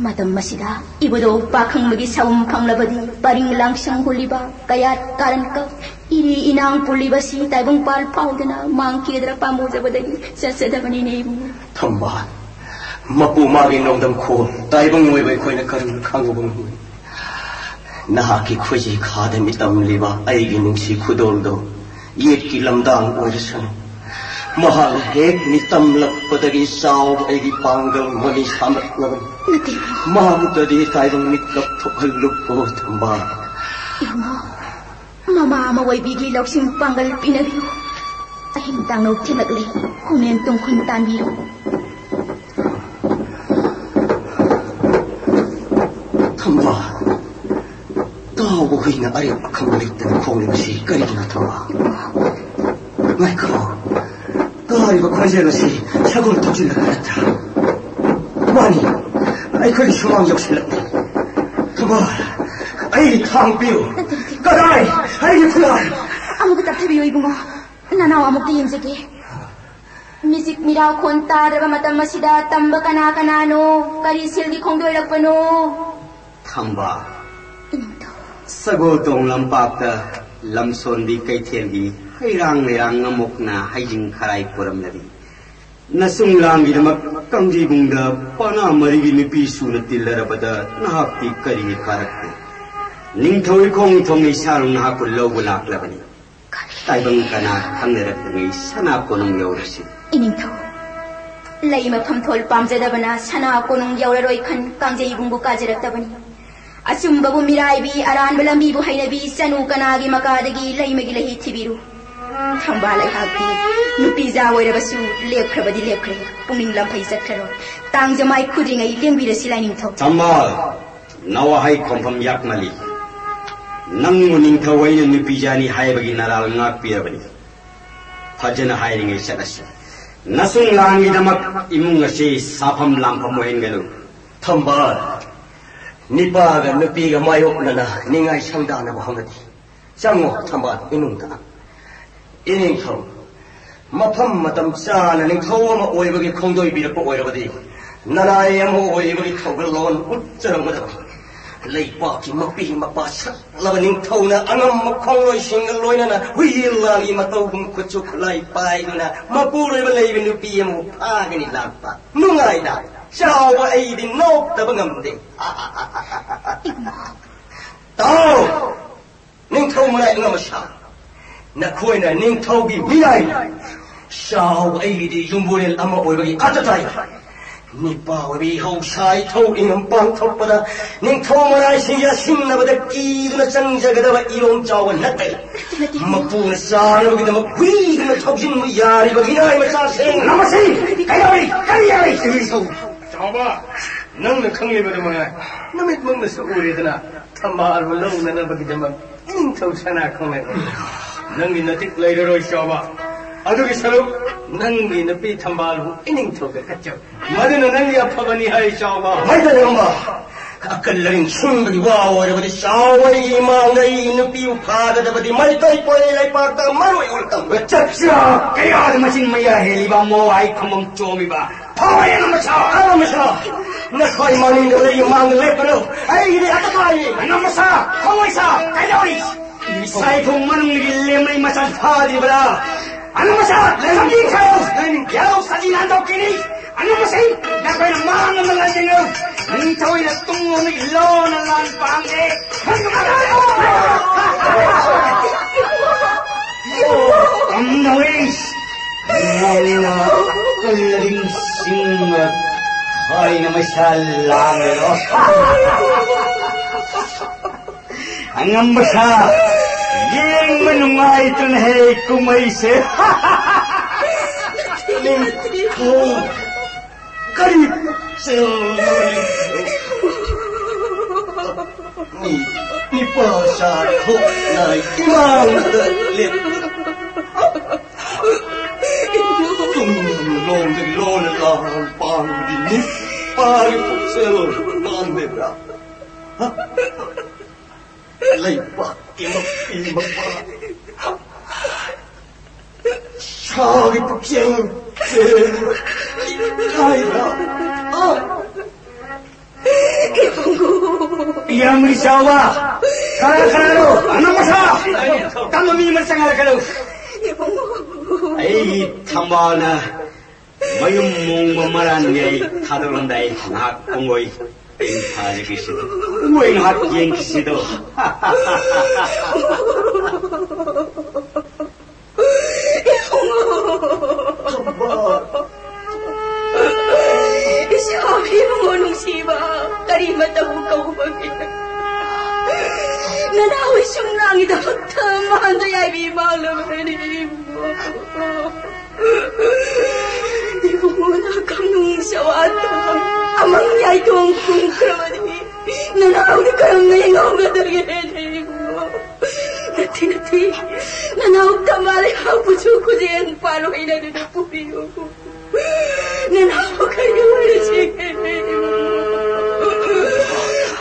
ꯃꯇꯝ ꯑꯁꯤꯗ ꯏꯕꯨꯙꯧ ꯄꯥꯈꯪꯕꯒꯤ ꯁꯥꯎꯝ ꯐꯪꯂꯕꯗꯤ ꯄꯔꯤꯡ ꯂꯥꯡꯁꯪ ꯍꯨꯜꯂꯤꯕ ꯀꯌꯥꯠ ꯀꯥꯔꯟ ꯀꯞ ꯏꯔꯤ ꯏꯅꯥꯡ ꯄꯨꯜꯂꯤꯕꯁꯤ ꯇꯥꯏꯕꯪꯄꯥꯜ ꯐꯥꯎꯗꯅ ꯃꯥꯡꯈꯤꯒꯗ꯭ꯔꯥ ꯄꯥꯝꯃꯨꯖꯕꯗꯒꯤ ꯆꯠꯆꯗꯕꯅꯤꯅꯦ ꯏꯕꯨꯡꯉꯣ꯫ ꯊꯝꯕꯥꯜ, ꯃꯄꯨ ꯃꯥꯒꯤ ꯅꯣꯡꯗꯝ ꯈꯣꯜ ꯇꯥꯏꯕꯪ ꯃꯤꯑꯣꯏꯕ ꯑꯩꯈꯣꯏꯅ ꯀꯔꯝꯅ ꯈꯪꯉꯨꯕ ꯉꯝꯒꯅꯤ? ꯅꯍꯥꯛꯀꯤ ꯈꯣꯏꯖꯤ ꯈꯥꯗ ꯃꯤꯇꯝꯂꯤꯕ ꯑꯩꯒꯤ ꯅꯨꯡꯁꯤ ꯈꯨꯗꯣꯜꯗꯣ ꯌꯦꯠꯀꯤ ꯂꯝꯗꯥꯡ ꯑꯣꯏꯔꯁꯅꯨ꯫ ꯃꯍꯥꯛꯅ ꯍꯦꯛ ꯃꯤꯇꯝꯂꯛꯄꯗꯒꯤ ꯆꯥꯎꯕ ꯑꯩꯒꯤ ꯄꯥꯡꯒꯜ ꯃꯃꯤ ꯁꯥꯝꯂꯛꯂꯕꯅꯤ꯫ ꯅꯠꯇꯦ꯫ ꯃꯍꯥꯛꯇꯗꯤ ꯇꯥꯏꯕꯪ ꯃꯤꯠꯀꯞ ꯊꯣꯛꯍꯜꯂꯨꯀꯣ ꯊꯝꯕꯥꯜ꯫ ꯏꯕꯨꯡꯉꯣ, ꯃꯃꯥ ꯑꯃ ꯑꯣꯏꯕꯤꯒꯤ ꯂꯧꯁꯤꯡ ꯄꯥꯡꯒꯜ ꯄꯤꯅꯕꯤꯌꯨ꯫ ꯑꯍꯤꯡ ꯇꯥꯡꯅꯧ ꯊꯤꯜꯂꯛꯂꯦ꯫ ꯈꯨꯃꯦꯟ ꯇꯨꯡꯈꯨꯟ ꯇꯥꯟꯕꯤꯌꯨ꯫ ꯊꯝꯕꯥꯜ, ꯇꯥꯎꯕ ꯍꯨꯏꯅ ꯑꯔꯦꯞ ꯑꯈꯪꯕ ꯂꯩꯇꯅ ꯈꯣꯡꯂꯤꯕꯁꯤ ꯀꯔꯤꯒꯤꯅꯣ ꯊꯝꯕꯥꯜ? ꯉꯥꯏꯈꯣ, ꯇꯥꯔꯤꯕ ꯈꯣꯟꯖꯦꯜ ꯑꯁꯤ ꯁꯒꯣꯜ ꯊꯧꯖꯤꯜꯂꯒ ꯅꯠꯇ꯭ꯔꯥ? ꯃꯥꯅꯤ, ꯑꯩꯈꯣꯏꯒꯤ ꯁꯨꯃꯥꯡ ꯌꯧꯁꯤꯜꯂꯛꯂꯦ꯫ ꯊꯝꯕꯥꯜ, ꯑꯩꯒꯤ ꯊꯥꯡ ꯄꯤꯌꯨ꯫ ꯀꯗꯥꯏ? ꯑꯩꯒꯤ ꯈꯨꯠꯂꯥꯏ꯫ ꯑꯃꯨꯛꯀ ꯇꯞꯊꯕꯤꯌꯨ ꯏꯕꯨꯡꯉꯣ, ꯅꯅꯥꯎ ꯑꯃꯨꯛꯇ ꯌꯦꯡꯖꯒꯦ꯫ ꯃꯤꯆꯤꯛ ꯃꯤꯔꯥꯎ ꯈꯣꯟ ꯇꯥꯗ꯭ꯔꯕ ꯃꯇꯝ ꯑꯁꯤꯗ ꯇꯝꯕ ꯀꯅꯥ ꯀꯅꯥꯅꯣ? ꯀꯔꯤ ꯁꯤꯜꯒꯤ ꯈꯣꯡꯗꯣꯏꯔꯛꯄꯅꯣ? ꯊꯝꯕꯥꯜ, ꯏꯅꯤꯡꯊꯧ꯫ ꯁꯒꯣꯜ ꯇꯣꯡ ꯂꯝꯄꯥꯛꯇ ꯂꯝꯁꯣꯟꯕꯤ ꯀꯩꯊꯦꯜꯒꯤ ꯍꯩꯔꯥꯡ ꯂꯩꯔꯥꯡ ꯉꯝꯃꯣꯛꯅ ꯍꯩꯖꯤꯡ ꯈꯔꯥꯏ ꯄꯨꯔꯝꯂꯕꯤ ꯅꯆꯨꯡ ꯂꯥꯡꯒꯤꯗꯃꯛ ꯀꯥꯡꯖꯩꯕꯨꯡꯗ ꯄꯅꯥ ꯃꯔꯤꯒꯤ ꯅꯨꯄꯤ ꯁꯨꯅ ꯇꯤꯜꯂꯔꯕꯗ ꯅꯍꯥꯛꯇꯤ ꯀꯔꯤꯒꯤ ꯀꯥꯔꯛꯇꯦ? ꯅꯤꯡꯊꯧ ꯏꯈꯣꯡ ꯊꯣꯡꯅ ꯏꯁꯥꯅ ꯅꯍꯥꯛꯄꯨ ꯂꯧꯕ ꯂꯥꯛꯂꯕꯅꯤ꯫ ꯇꯥꯏꯕꯪ ꯀꯅꯥ ꯈꯪꯅꯔꯛꯇ꯭ꯔꯤꯉꯩ ꯁꯅꯥ ꯀꯣꯅꯨꯡ ꯌꯧꯔꯁꯤ꯫ ꯏꯅꯤꯡꯊꯧ, ꯂꯩ ꯃꯐꯝ ꯊꯣꯜ ꯄꯥꯝꯖꯗꯕꯅ ꯁꯅꯥ ꯀꯣꯅꯨꯡ ꯌꯧꯔꯔꯣꯏ ꯈꯟ ꯀꯥꯡꯖꯩ ꯏꯕꯨꯡꯕꯨ ꯀꯥꯖꯔꯛꯇꯕꯅꯤ꯫ ꯑꯆꯨꯝꯕꯕꯨ ꯃꯤꯔꯥꯏꯕꯤ, ꯑꯔꯥꯟꯕ ꯂꯝꯕꯤꯕꯨ ꯍꯩꯅꯕꯤ, ꯆꯅꯨ ꯀꯅꯥꯒꯤ ꯃꯀꯥꯗꯒꯤ ꯂꯩꯃꯒꯤ ꯂꯩꯍꯤ ꯊꯤꯕꯤꯔꯨ꯫ ꯊꯝꯕꯥꯜ ꯑꯩꯍꯥꯛꯇꯤ ꯅꯨꯄꯤꯖꯥ ꯑꯣꯏꯔꯕꯁꯨ ꯂꯦꯞꯈ꯭ꯔꯕꯗꯤ ꯂꯦꯞꯈ꯭ꯔꯦ, ꯄꯨꯛꯅꯤꯡ ꯂꯝꯐꯩ ꯆꯠꯈ꯭ꯔꯔꯣꯏ꯫ ꯇꯥꯡꯖꯃꯥꯏ ꯈꯨꯗ꯭ꯔꯤꯉꯩ ꯂꯦꯡꯕꯤꯔꯁꯤ ꯂꯥꯏꯅꯤꯡꯊꯧ꯫ ꯊꯝꯕꯥꯜ, ꯅꯋꯥꯍꯩ ꯈꯣꯝꯐꯝ ꯌꯥꯛꯃꯜꯂꯤ꯫ ꯅꯪꯕꯨ ꯅꯤꯡꯊꯧ ꯑꯩꯅ ꯅꯨꯄꯤꯖꯥꯅꯤ ꯍꯥꯏꯕꯒꯤ ꯅꯔꯥꯜ ꯉꯥꯛꯄꯤꯔꯕꯅꯤ꯫ ꯐꯖꯅ ꯍꯥꯏꯔꯤꯉꯩ ꯆꯠꯂꯁꯤ꯫ ꯅꯁꯨꯡ ꯂꯥꯡꯒꯤꯗꯃꯛ ꯏꯃꯨꯡ ꯑꯁꯤ ꯁꯥꯐꯝ ꯂꯥꯡꯐꯝ ꯑꯣꯏꯍꯟꯒꯅꯨ꯫ ꯊꯝꯕꯥꯜ, ꯅꯤꯄꯥꯒ ꯅꯨꯄꯤꯒ ꯃꯥꯌꯣꯛꯅꯅ ꯅꯤꯡꯉꯥꯏ ꯁꯪꯗꯥꯅꯕ ꯍꯧꯅꯗꯦ꯫ ꯆꯪꯉꯣ ꯊꯝꯕꯥꯜ ꯏꯃꯨꯡꯗ꯫ ꯏꯅꯤꯡꯊꯧ, ꯃꯐꯝ ꯃꯇꯝ ꯆꯥꯅ ꯅꯤꯡꯊꯧ ꯑꯃ ꯑꯣꯏꯕꯒꯤ ꯈꯣꯡꯗꯣꯏꯕꯤꯔꯛꯄ ꯑꯣꯏꯔꯕꯗꯤ ꯅꯅꯥꯏ ꯑꯃ ꯑꯣꯏꯕꯒꯤ ꯊꯧꯒꯜꯂꯣꯟ ꯎꯠꯆꯔꯝꯒꯗꯕ꯫ ꯂꯩꯕꯥꯛꯀꯤ ꯃꯄꯤ ꯃꯄꯥ ꯁꯛꯂꯕ ꯅꯤꯡꯊꯧꯅ ꯑꯉꯝꯕ ꯈꯣꯡꯂꯣꯏꯁꯤꯡꯒ ꯂꯣꯏꯅꯅ ꯍꯨꯏꯌꯦꯟ ꯂꯥꯡꯒꯤ ꯃꯇꯧꯒꯨꯝ ꯈꯨꯠꯁꯨ ꯈꯨꯠꯂꯥꯏ ꯄꯥꯏꯗꯨꯅ ꯃꯄꯨꯔꯣꯏꯕ ꯂꯩꯕ ꯅꯨꯄꯤ ꯑꯃꯕꯨ ꯐꯥꯒꯅꯤ ꯂꯥꯛꯄ꯫ ꯅꯨꯡꯉꯥꯏꯗ꯫ ꯆꯥꯎꯕ ꯑꯩꯗꯤ ꯅꯣꯛꯇꯕ ꯉꯝꯗꯦ꯫ ꯇꯥꯎ! ꯅꯤꯡꯊꯧ ꯃꯅꯥꯏ ꯑꯉꯝ ꯑꯁꯥ, ꯅꯈꯣꯏꯅ ꯅꯤꯡꯊꯧꯒꯤ ꯃꯤꯅꯥꯏ꯫ ꯆꯥꯎꯕ ꯑꯩꯒꯤꯗꯤ ꯌꯨꯝꯕꯨꯔꯦꯜ ꯑꯃ ꯑꯣꯏꯕꯒꯤ ꯑꯥꯇ ꯇꯥꯏ꯫ ꯅꯤꯄꯥ ꯑꯣꯏꯕꯤ ꯍꯧꯁꯥ ꯏꯊꯧ ꯏꯉꯝ ꯄꯥꯡꯊꯣꯛꯄꯗ ꯅꯤꯡꯊꯧ ꯃꯅꯥꯏꯁꯤꯡ ꯌꯥꯁꯤꯟꯅꯕꯗ ꯀꯤꯗꯨꯅ ꯆꯪꯖꯒꯗꯕ ꯏꯔꯣꯝ ꯆꯥꯎꯕ ꯅꯠꯇꯦ꯫ ꯃꯄꯨꯅ ꯆꯥꯅꯕꯒꯤꯗꯃꯛ ꯍꯨꯏꯒꯨꯝꯅ ꯊꯧꯖꯤꯟꯕ ꯌꯥꯔꯤꯕ ꯃꯤꯅꯥꯏ ꯃꯆꯥꯁꯤꯡ꯫ ꯂꯝꯕꯁꯤ ꯀꯩꯗꯧꯔꯤ? ꯀꯔꯤ ꯌꯥꯔꯤ? ꯏꯁꯧ꯫ ꯆꯥꯎꯕ, ꯅꯪꯅ ꯈꯪꯂꯤꯕꯗꯨ ꯃꯉꯥꯏ꯫ ꯅꯨꯃꯤꯠꯃꯛꯅꯁꯨ ꯎꯔꯦꯗꯅ, ꯊꯝꯕꯥꯜꯕꯨ ꯂꯧꯅꯅꯕꯒꯤꯗꯃꯛ ꯏꯅꯤꯡꯊꯧ ꯁꯅꯥ ꯈꯣꯡꯂꯩ꯫ ꯅꯪꯒꯤ ꯅꯇꯤꯛ ꯂꯩꯔꯔꯣꯏ ꯆꯥꯎꯕ꯫ ꯑꯗꯨꯒꯤ ꯁꯔꯨꯛ ꯅꯪꯒꯤ ꯅꯨꯄꯤ ꯊꯝꯕꯥꯜꯕꯨ ꯏꯅꯤꯡꯊꯧꯗ ꯀꯠꯆꯧ꯫ ꯃꯗꯨꯅ ꯅꯪꯒꯤ ꯑꯐꯕꯅꯤ ꯍꯥꯏ ꯆꯥꯎꯕ꯫ ꯃꯩꯇꯩ ꯑꯃ ꯑꯀꯜ ꯑꯔꯤꯡ ꯁꯨꯝꯕꯒꯤ ꯋꯥ ꯑꯣꯏꯔꯕꯗꯤ ꯆꯥꯎꯕ ꯑꯩꯒꯤ ꯏꯃꯥꯡꯗ ꯑꯩꯒꯤ ꯅꯨꯄꯤꯕꯨ ꯐꯥꯒꯗꯕꯗꯤ ꯃꯩꯇꯩ ꯄꯣꯏꯔꯩ ꯂꯩꯄꯥꯛꯇ ꯃꯔꯨ ꯑꯣꯏꯅ ꯇꯝꯕ ꯆꯠꯁꯤꯔꯥ? ꯀꯌꯥꯗ ꯃꯆꯤꯟ ꯃꯌꯥ ꯍꯦꯜꯂꯤꯕ ꯃꯣ ꯍꯥꯏ ꯈꯨꯃꯪ ꯆꯣꯝꯃꯤꯕ꯫ ꯐꯥꯎꯔꯦ ꯅꯃꯁꯥ! ꯅꯃꯁꯥ! ꯅꯈꯣꯏ ꯃꯅꯤꯡꯗ ꯂꯩ ꯃꯥꯡꯗ ꯂꯦꯞꯀꯅꯨ꯫ ꯑꯩꯒꯤꯗꯤ ꯑꯇ ꯇꯥꯏ꯫ ꯅꯃꯁꯥ! ꯈꯣꯡꯂꯩꯁꯥ! ꯀꯩꯗꯧꯔꯤ? ꯏꯁꯥꯏ ꯊꯣꯡ ꯃꯅꯨꯡꯗꯒꯤ ꯂꯦꯝꯂꯩ ꯃꯆꯜ ꯐꯥꯗ꯭ꯔꯤꯕ꯭ꯔꯥ? ꯑꯅꯃꯁꯥ! ꯂꯦꯝꯕꯤ ꯈꯥꯏꯌꯣ! ꯌꯥꯔꯧ ꯁꯥꯖꯤ ꯅꯥꯟꯊꯣꯛꯈꯤꯅꯤ꯫ ꯑꯅꯃꯁꯤ! ꯅꯈꯣꯏꯅ ꯃꯥꯡ ꯑꯃ ꯂꯥꯟꯖꯦꯟꯅꯧ꯫ ꯅꯤꯡꯊꯧꯅ ꯇꯨꯡꯂꯣꯝꯗꯒꯤ ꯂꯣꯟꯅ ꯂꯥꯟ ꯄꯥꯡꯒꯦ꯫ ꯅꯣꯏꯁ ꯉꯝꯅ ꯀꯜꯂꯔꯤꯡꯁꯤꯡꯅ ꯊꯥꯏꯅ ꯃꯩꯁꯥ ꯂꯥꯡꯂꯣ꯫ ꯑꯉꯝꯕ ꯁꯥ ꯌꯦꯡꯕ ꯅꯨꯡꯉꯥꯏꯇ꯭ꯔꯅ ꯍꯦ ꯀꯨꯝꯍꯩꯁꯦ꯫ ꯅꯤꯡꯊꯧ ꯀꯔꯤ ꯄꯨꯛꯆꯦꯜꯅꯣ ꯅꯤꯡꯊꯧ? ꯃꯤ ꯅꯤꯄꯥ ꯆꯥ ꯊꯣꯛꯅ ꯏꯃꯥꯡꯗ ꯂꯦꯞ꯫ ꯇꯨꯡꯂꯣꯝꯗ ꯂꯣꯟꯅ ꯂꯥꯡ ꯄꯥꯡꯕꯗꯤ ꯅꯤꯄꯥꯒꯤ ꯄꯨꯛꯆꯦꯜ ꯃꯥꯟꯗꯦꯗ꯫ ꯂꯩꯕꯥꯛꯀꯤ ꯃꯄꯤ ꯃꯄꯥ ꯁꯥꯒꯤ ꯄꯨꯛꯆꯦꯜ ꯆꯦꯟꯕ ꯏꯀꯥꯏꯕ꯫ ꯏꯌꯥꯝꯕꯒꯤ ꯆꯥꯎꯕ! ꯈꯔ ꯈꯔ ꯂꯧ! ꯑꯅꯧꯕ ꯁꯥ! ꯇꯝꯕ ꯃꯤ ꯑꯃ ꯆꯪꯍꯜꯂꯛꯀꯅꯨ! ꯑꯩꯒꯤ ꯊꯝꯕꯥꯜꯅ ꯃꯌꯨꯝ ꯃꯣꯡꯕ ꯃꯔꯥꯟꯒꯤ ꯑꯩ ꯊꯥꯗꯣꯛꯂꯝꯗꯥꯏ ꯉꯥꯏꯍꯥꯛ ꯄꯨꯡꯑꯣꯏ ꯌꯦꯡꯊꯥꯖꯈꯤꯁꯤꯗꯣ꯫ ꯄꯨꯡꯑꯣꯏ ꯉꯥꯏꯍꯥꯛ ꯌꯦꯡꯈꯤꯁꯤꯗꯣ꯫ ꯏꯁꯥꯒꯤ ꯏꯕꯨꯡꯉꯣ ꯅꯨꯡꯁꯤꯕ, ꯀꯔꯤ ꯃꯇꯧ ꯀꯧꯕꯒꯦ? ꯅꯅꯥꯎ ꯏꯁꯨꯝ ꯅꯥꯉꯤꯗꯃꯛꯇ ꯃꯥꯟꯗ ꯌꯥꯏꯕꯤ ꯃꯥꯜꯂꯕꯅꯤ ꯏꯕꯨꯡꯉꯣ꯫ ꯏꯕꯨꯡꯉꯣꯅ ꯀꯝꯅꯨꯡ ꯁꯋꯥꯠꯇ ꯑꯃꯪ ꯌꯥꯏꯇꯣꯡ ꯀꯨꯝꯈ꯭ꯔꯕꯗꯤ ꯅꯅꯥꯎꯗꯤ ꯀꯔꯝꯅ ꯍꯤꯡꯍꯧꯒꯗꯒꯦ ꯏꯕꯨꯡꯉꯣ? ꯅꯠꯇꯦ, ꯅꯠꯇꯦ, ꯅꯅꯥꯎ ꯊꯝꯕꯥꯜ ꯂꯩꯕꯥꯛꯄꯨꯁꯨ ꯈꯨꯖꯦꯡ ꯄꯥꯜ ꯑꯣꯏꯅꯗꯨꯅ ꯄꯨꯕꯤꯌꯨ꯫ ꯅꯅꯥꯎ ꯀꯔꯤ ꯑꯣꯏꯔꯁꯤꯒꯦ ꯏꯕꯨꯡꯉꯣ?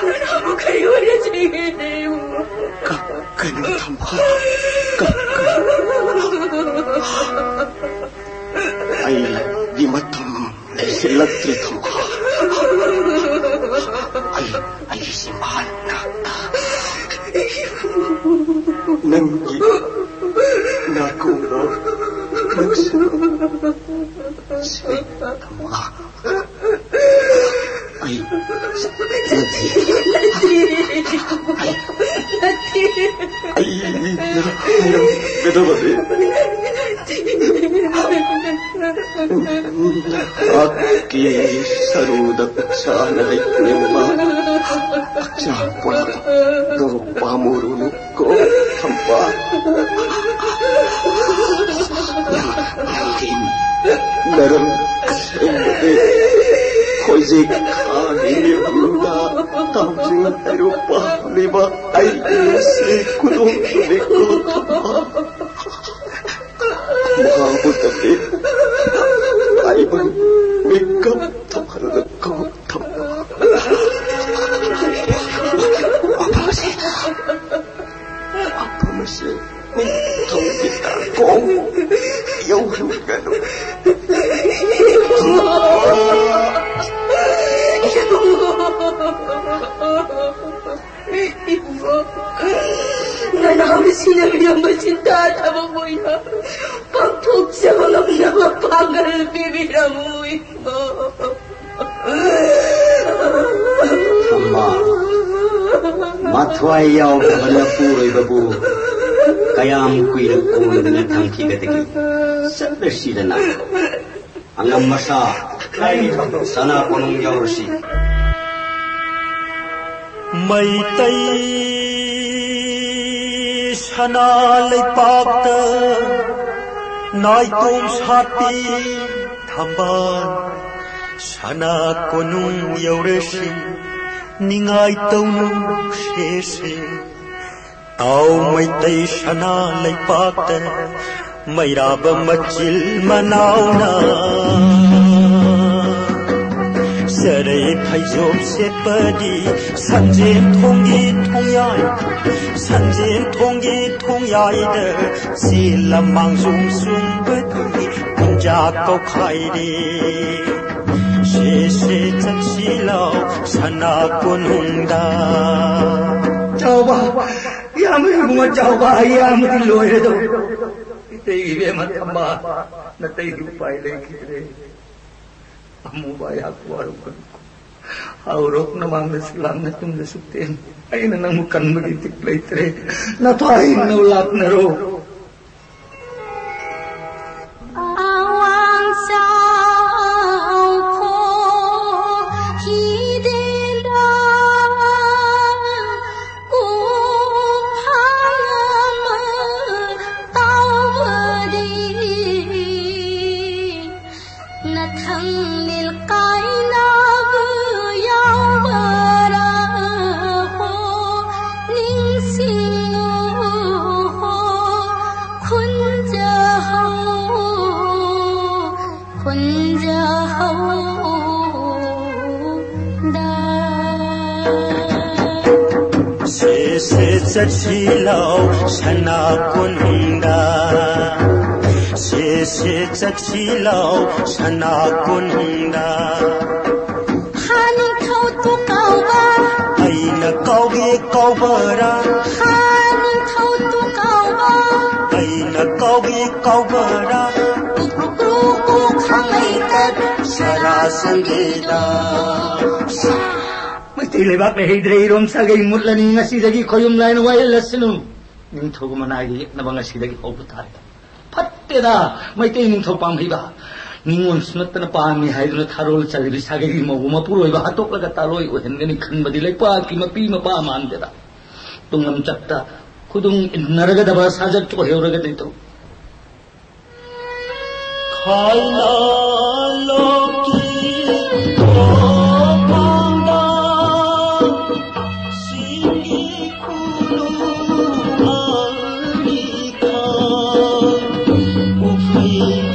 ꯅꯅꯥꯎ ꯀꯔꯤ ꯑꯣꯏꯔꯁꯤꯒꯦ ꯏꯕꯨꯡꯉꯣ? ꯀ-, ꯀꯩꯅꯣ ꯊꯝꯕꯥꯜ? ꯀ-, ꯀ-, ꯑꯩꯒꯤ ꯃꯇꯝ ꯂꯩꯁꯤꯜꯂꯛꯇ꯭ꯔꯦ ꯊꯝꯕꯥꯜ꯫ ꯑꯩ, ꯑꯩꯒꯤ ꯆꯤꯝꯕꯥꯜ ꯅꯥꯛꯇ ꯅꯪꯒꯤ ꯅꯥꯀꯣꯡꯗ ꯅꯪꯁꯨ ꯁꯦꯡꯅ ꯊꯝꯕꯥꯜ꯫ ꯑꯩ ꯅꯠꯇꯦ꯫ ꯑꯩ ꯅꯪ ꯀꯩꯗꯧꯕꯒꯤ? ꯅꯍꯥꯛꯀꯤ ꯁꯔꯨꯗ ꯄꯤꯛꯁꯥꯅ ꯂꯩꯅꯤꯡꯕ ꯍꯛꯆꯥꯡ ꯄꯨꯝꯕ ꯄꯥꯝꯃꯨꯔꯨꯅꯨꯀꯣ, ꯊꯝꯕꯥꯜ꯫ ꯅꯪ, ꯅꯪꯗꯤ ꯅꯔꯝ ꯑꯁꯦꯡꯕꯗꯤ ꯈꯣꯏꯖꯤꯛ ꯈꯥꯒꯤ ꯃꯤꯍꯨꯟꯗ ꯊꯥꯡꯖꯤꯡ ꯍꯩꯔꯨꯛ ꯄꯥꯝꯂꯤꯕ ꯑꯩꯒꯤ ꯁꯤ ꯈꯨꯗꯣꯡꯗꯨꯅꯤꯀꯣ, ꯊꯝꯕꯥꯜ꯫ ꯃꯍꯥꯛꯄꯨ ꯇꯝꯕꯤ꯫ ꯑꯩꯕꯨ ꯃꯤꯀꯞ ꯊꯣꯛꯍꯜꯂꯛꯎ, ꯊꯝꯕꯥꯜ꯫ ꯃꯐꯝ ꯑꯁꯤ, ꯃꯐꯝ ꯑꯁꯤ ꯅꯤꯡꯊꯧꯒꯤ ꯅꯥꯀꯣꯡ ꯌꯧꯍꯟꯒꯅꯨ꯫ ꯏꯕꯨꯡꯉꯣ, ꯅꯅꯥꯎꯅ ꯁꯤꯟꯅꯕꯤꯔꯝꯕ ꯆꯤꯟꯇꯥ ꯊꯕꯛ ꯑꯣꯏꯅ ꯄꯥꯡꯊꯣꯛꯆꯕ ꯉꯝꯅꯕ ꯄꯥꯡꯒꯜ ꯄꯤꯕꯤꯔꯝꯃꯨ, ꯏꯕꯨꯡꯉꯣ꯫ ꯑꯃ, ꯃꯊ꯭ꯋꯥꯏ ꯌꯥꯎꯗꯕ ꯅꯄꯨꯔꯣꯏꯕꯕꯨ ꯀꯌꯥꯝ ꯀꯨꯏꯅ ꯀꯣꯟꯗꯨꯅ ꯊꯝꯈꯤꯒꯗꯒꯦ? ꯆꯠꯂꯁꯤꯗꯅ꯫ ꯑꯉꯝ ꯃꯁꯥ, ꯁꯅꯥ ꯀꯣꯅꯨꯡ ꯌꯧꯔꯁꯤ꯫ ꯃꯩꯇꯩ ꯁꯅꯥ ꯂꯩꯄꯥꯛꯇ ꯅꯥꯏꯇꯣꯝ ꯁꯥꯠꯄꯤ ꯊꯝꯕꯥꯜ, ꯁꯅꯥ ꯀꯣꯅꯨꯡ ꯌꯧꯔꯁꯤ, ꯅꯤꯡꯉꯥꯏ ꯇꯧꯅꯨ ꯁꯦꯁꯦ꯫ ꯇꯥꯎ ꯃꯩꯇꯩ ꯁꯅꯥ ꯂꯩꯄꯥꯛꯇ ꯃꯩꯔꯥꯕ ꯃꯆꯤꯜ ꯃꯅꯥꯎꯅ ꯆꯔꯩ ꯐꯩꯖꯣꯝ ꯁꯦꯠꯄꯗꯤ ꯁꯟꯖꯦꯟ ꯊꯣꯡꯒꯤ ꯊꯣꯡꯌꯥꯏ, ꯁꯟꯖꯦꯟ ꯊꯣꯡꯒꯤ ꯊꯣꯡꯌꯥꯏꯗ ꯆꯦꯜꯂ ꯃꯥꯡꯖꯣꯝ ꯆꯨꯝꯕꯗꯤ ꯄꯨꯡꯖꯥ ꯀꯧꯈꯥꯏꯔꯦ꯫ ꯁꯦ ꯁꯦ ꯆꯠꯁꯤ ꯂꯥꯎ ꯁꯅꯥ ꯀꯣꯅꯨꯡꯗ꯫ ꯆꯥꯎꯕ, ꯏꯌꯥꯝꯕ ꯏꯕꯨꯡꯉꯣ, ꯆꯥꯎꯕ, ꯏꯌꯥꯝꯕꯗꯤ ꯂꯣꯏꯔꯦꯗꯣ꯫ ꯏꯇꯩ ꯏꯕꯦꯝꯃ ꯊꯝꯕꯥꯜ, ꯅꯇꯩꯗꯤ ꯎꯄꯥꯏ ꯂꯩꯈꯤꯗ꯭ꯔꯦ꯫ ꯑꯃꯨꯕ ꯑꯩꯍꯥꯛꯄꯨ ꯋꯥꯔꯧꯒꯅꯨ꯫ ꯍꯧꯔꯣꯛ ꯅꯃꯥꯡꯗꯁꯨ ꯂꯥꯛꯅ ꯇꯨꯡꯗꯁꯨ ꯇꯦꯟ꯫ ꯑꯩꯅ ꯅꯪꯕꯨ ꯀꯟꯕꯒꯤ ꯏꯊꯤꯛ ꯂꯩꯇ꯭ꯔꯦ꯫ ꯅꯊ꯭ꯋꯥꯏ ꯍꯤꯡꯅꯕ ꯂꯥꯛꯅꯔꯣ꯫ ꯅꯤꯜ ꯀꯥꯏꯅꯕ ꯌꯥꯎꯕꯔꯥ ꯍꯣ, ꯅꯤꯡꯁꯤꯡꯉꯨ ꯍꯣ, ꯈꯨꯟꯖꯍꯧ, ꯈꯨꯟꯖꯍꯧꯗ꯫ ꯁꯦ ꯁꯦ ꯆꯠꯁꯤꯂꯧ ꯁꯅꯥ ꯀꯣꯅꯨꯡꯗ, ꯁꯦ ꯁꯦ ꯆꯠꯁꯤꯂꯧ ꯁꯅꯥ ꯀꯣꯅꯨꯡꯗ꯫ ꯍꯥ ꯅꯤꯡꯊꯧ ꯇꯨ ꯀꯥꯎꯕ, ꯑꯩꯅ ꯀꯥꯎꯒꯦ ꯀꯥꯎꯕꯔꯥ? ꯍꯥ ꯅꯤꯡꯊꯧ ꯇꯨ ꯀꯥꯎꯕ, ꯑꯩꯅ ꯀꯥꯎꯒꯦ ꯀꯥꯎꯕꯔꯥ? ꯀꯨ ꯀꯨ ꯀꯨ ꯀꯨ ꯈꯪꯂꯩꯇꯠ ꯁꯔꯥ ꯁꯪꯒꯦꯗ꯫ ꯃꯩꯇꯩ ꯂꯩꯕꯥꯛ ꯂꯩꯍꯩꯗ꯭ꯔꯦ, ꯏꯔꯣꯝ ꯁꯥꯒꯩ ꯃꯨꯠꯂꯅꯤ꯫ ꯉꯁꯤꯗꯒꯤ ꯈꯣꯌꯨꯝ ꯂꯥꯏꯅ ꯋꯥꯌꯦꯜꯂꯁꯅꯨ꯫ ꯅꯤꯡꯊꯧ ꯃꯅꯥꯏꯒꯤ ꯌꯦꯛꯅꯕ ꯉꯁꯤꯗꯒꯤ ꯍꯧꯕ ꯇꯥꯔꯦ꯫ ꯐꯠꯇꯦꯗ, ꯃꯩꯇꯩ ꯅꯤꯡꯊꯧ ꯄꯥꯝꯍꯩꯕ꯫ ꯅꯤꯉꯣꯜꯁꯨ ꯅꯠꯇꯅ ꯄꯥꯝꯃꯤ ꯍꯥꯏꯗꯨꯅ ꯊꯥꯔꯣꯜ ꯆꯜꯂꯤꯕꯤ ꯁꯥꯒꯩꯒꯤ ꯃꯧ ꯃꯄꯨꯔꯣꯏꯕ ꯍꯥꯠꯇꯣꯛꯂꯒ ꯇꯥꯂꯣꯏ ꯑꯣꯏꯍꯟꯒꯅꯤ ꯈꯟꯕꯗꯤ ꯂꯩꯄꯥꯛꯀꯤ ꯃꯄꯤ ꯃꯄꯥ ꯃꯥꯟꯗꯦꯗ꯫ ꯇꯨꯡꯂꯝꯆꯠꯇ ꯈꯨꯗꯨꯡ ꯏꯟꯅꯔꯒꯗꯕ ꯁꯥꯖꯠ ꯑꯣꯏꯍꯧꯔꯒꯗꯤ ꯇꯧ꯫ ꯈꯥꯏꯅ ꯂꯣꯀꯤ ꯂꯣꯀꯥꯡꯗ ꯁꯤꯡꯒꯤ ꯈꯨꯅꯨ ꯑꯅꯤꯈꯥ ꯎꯐꯩ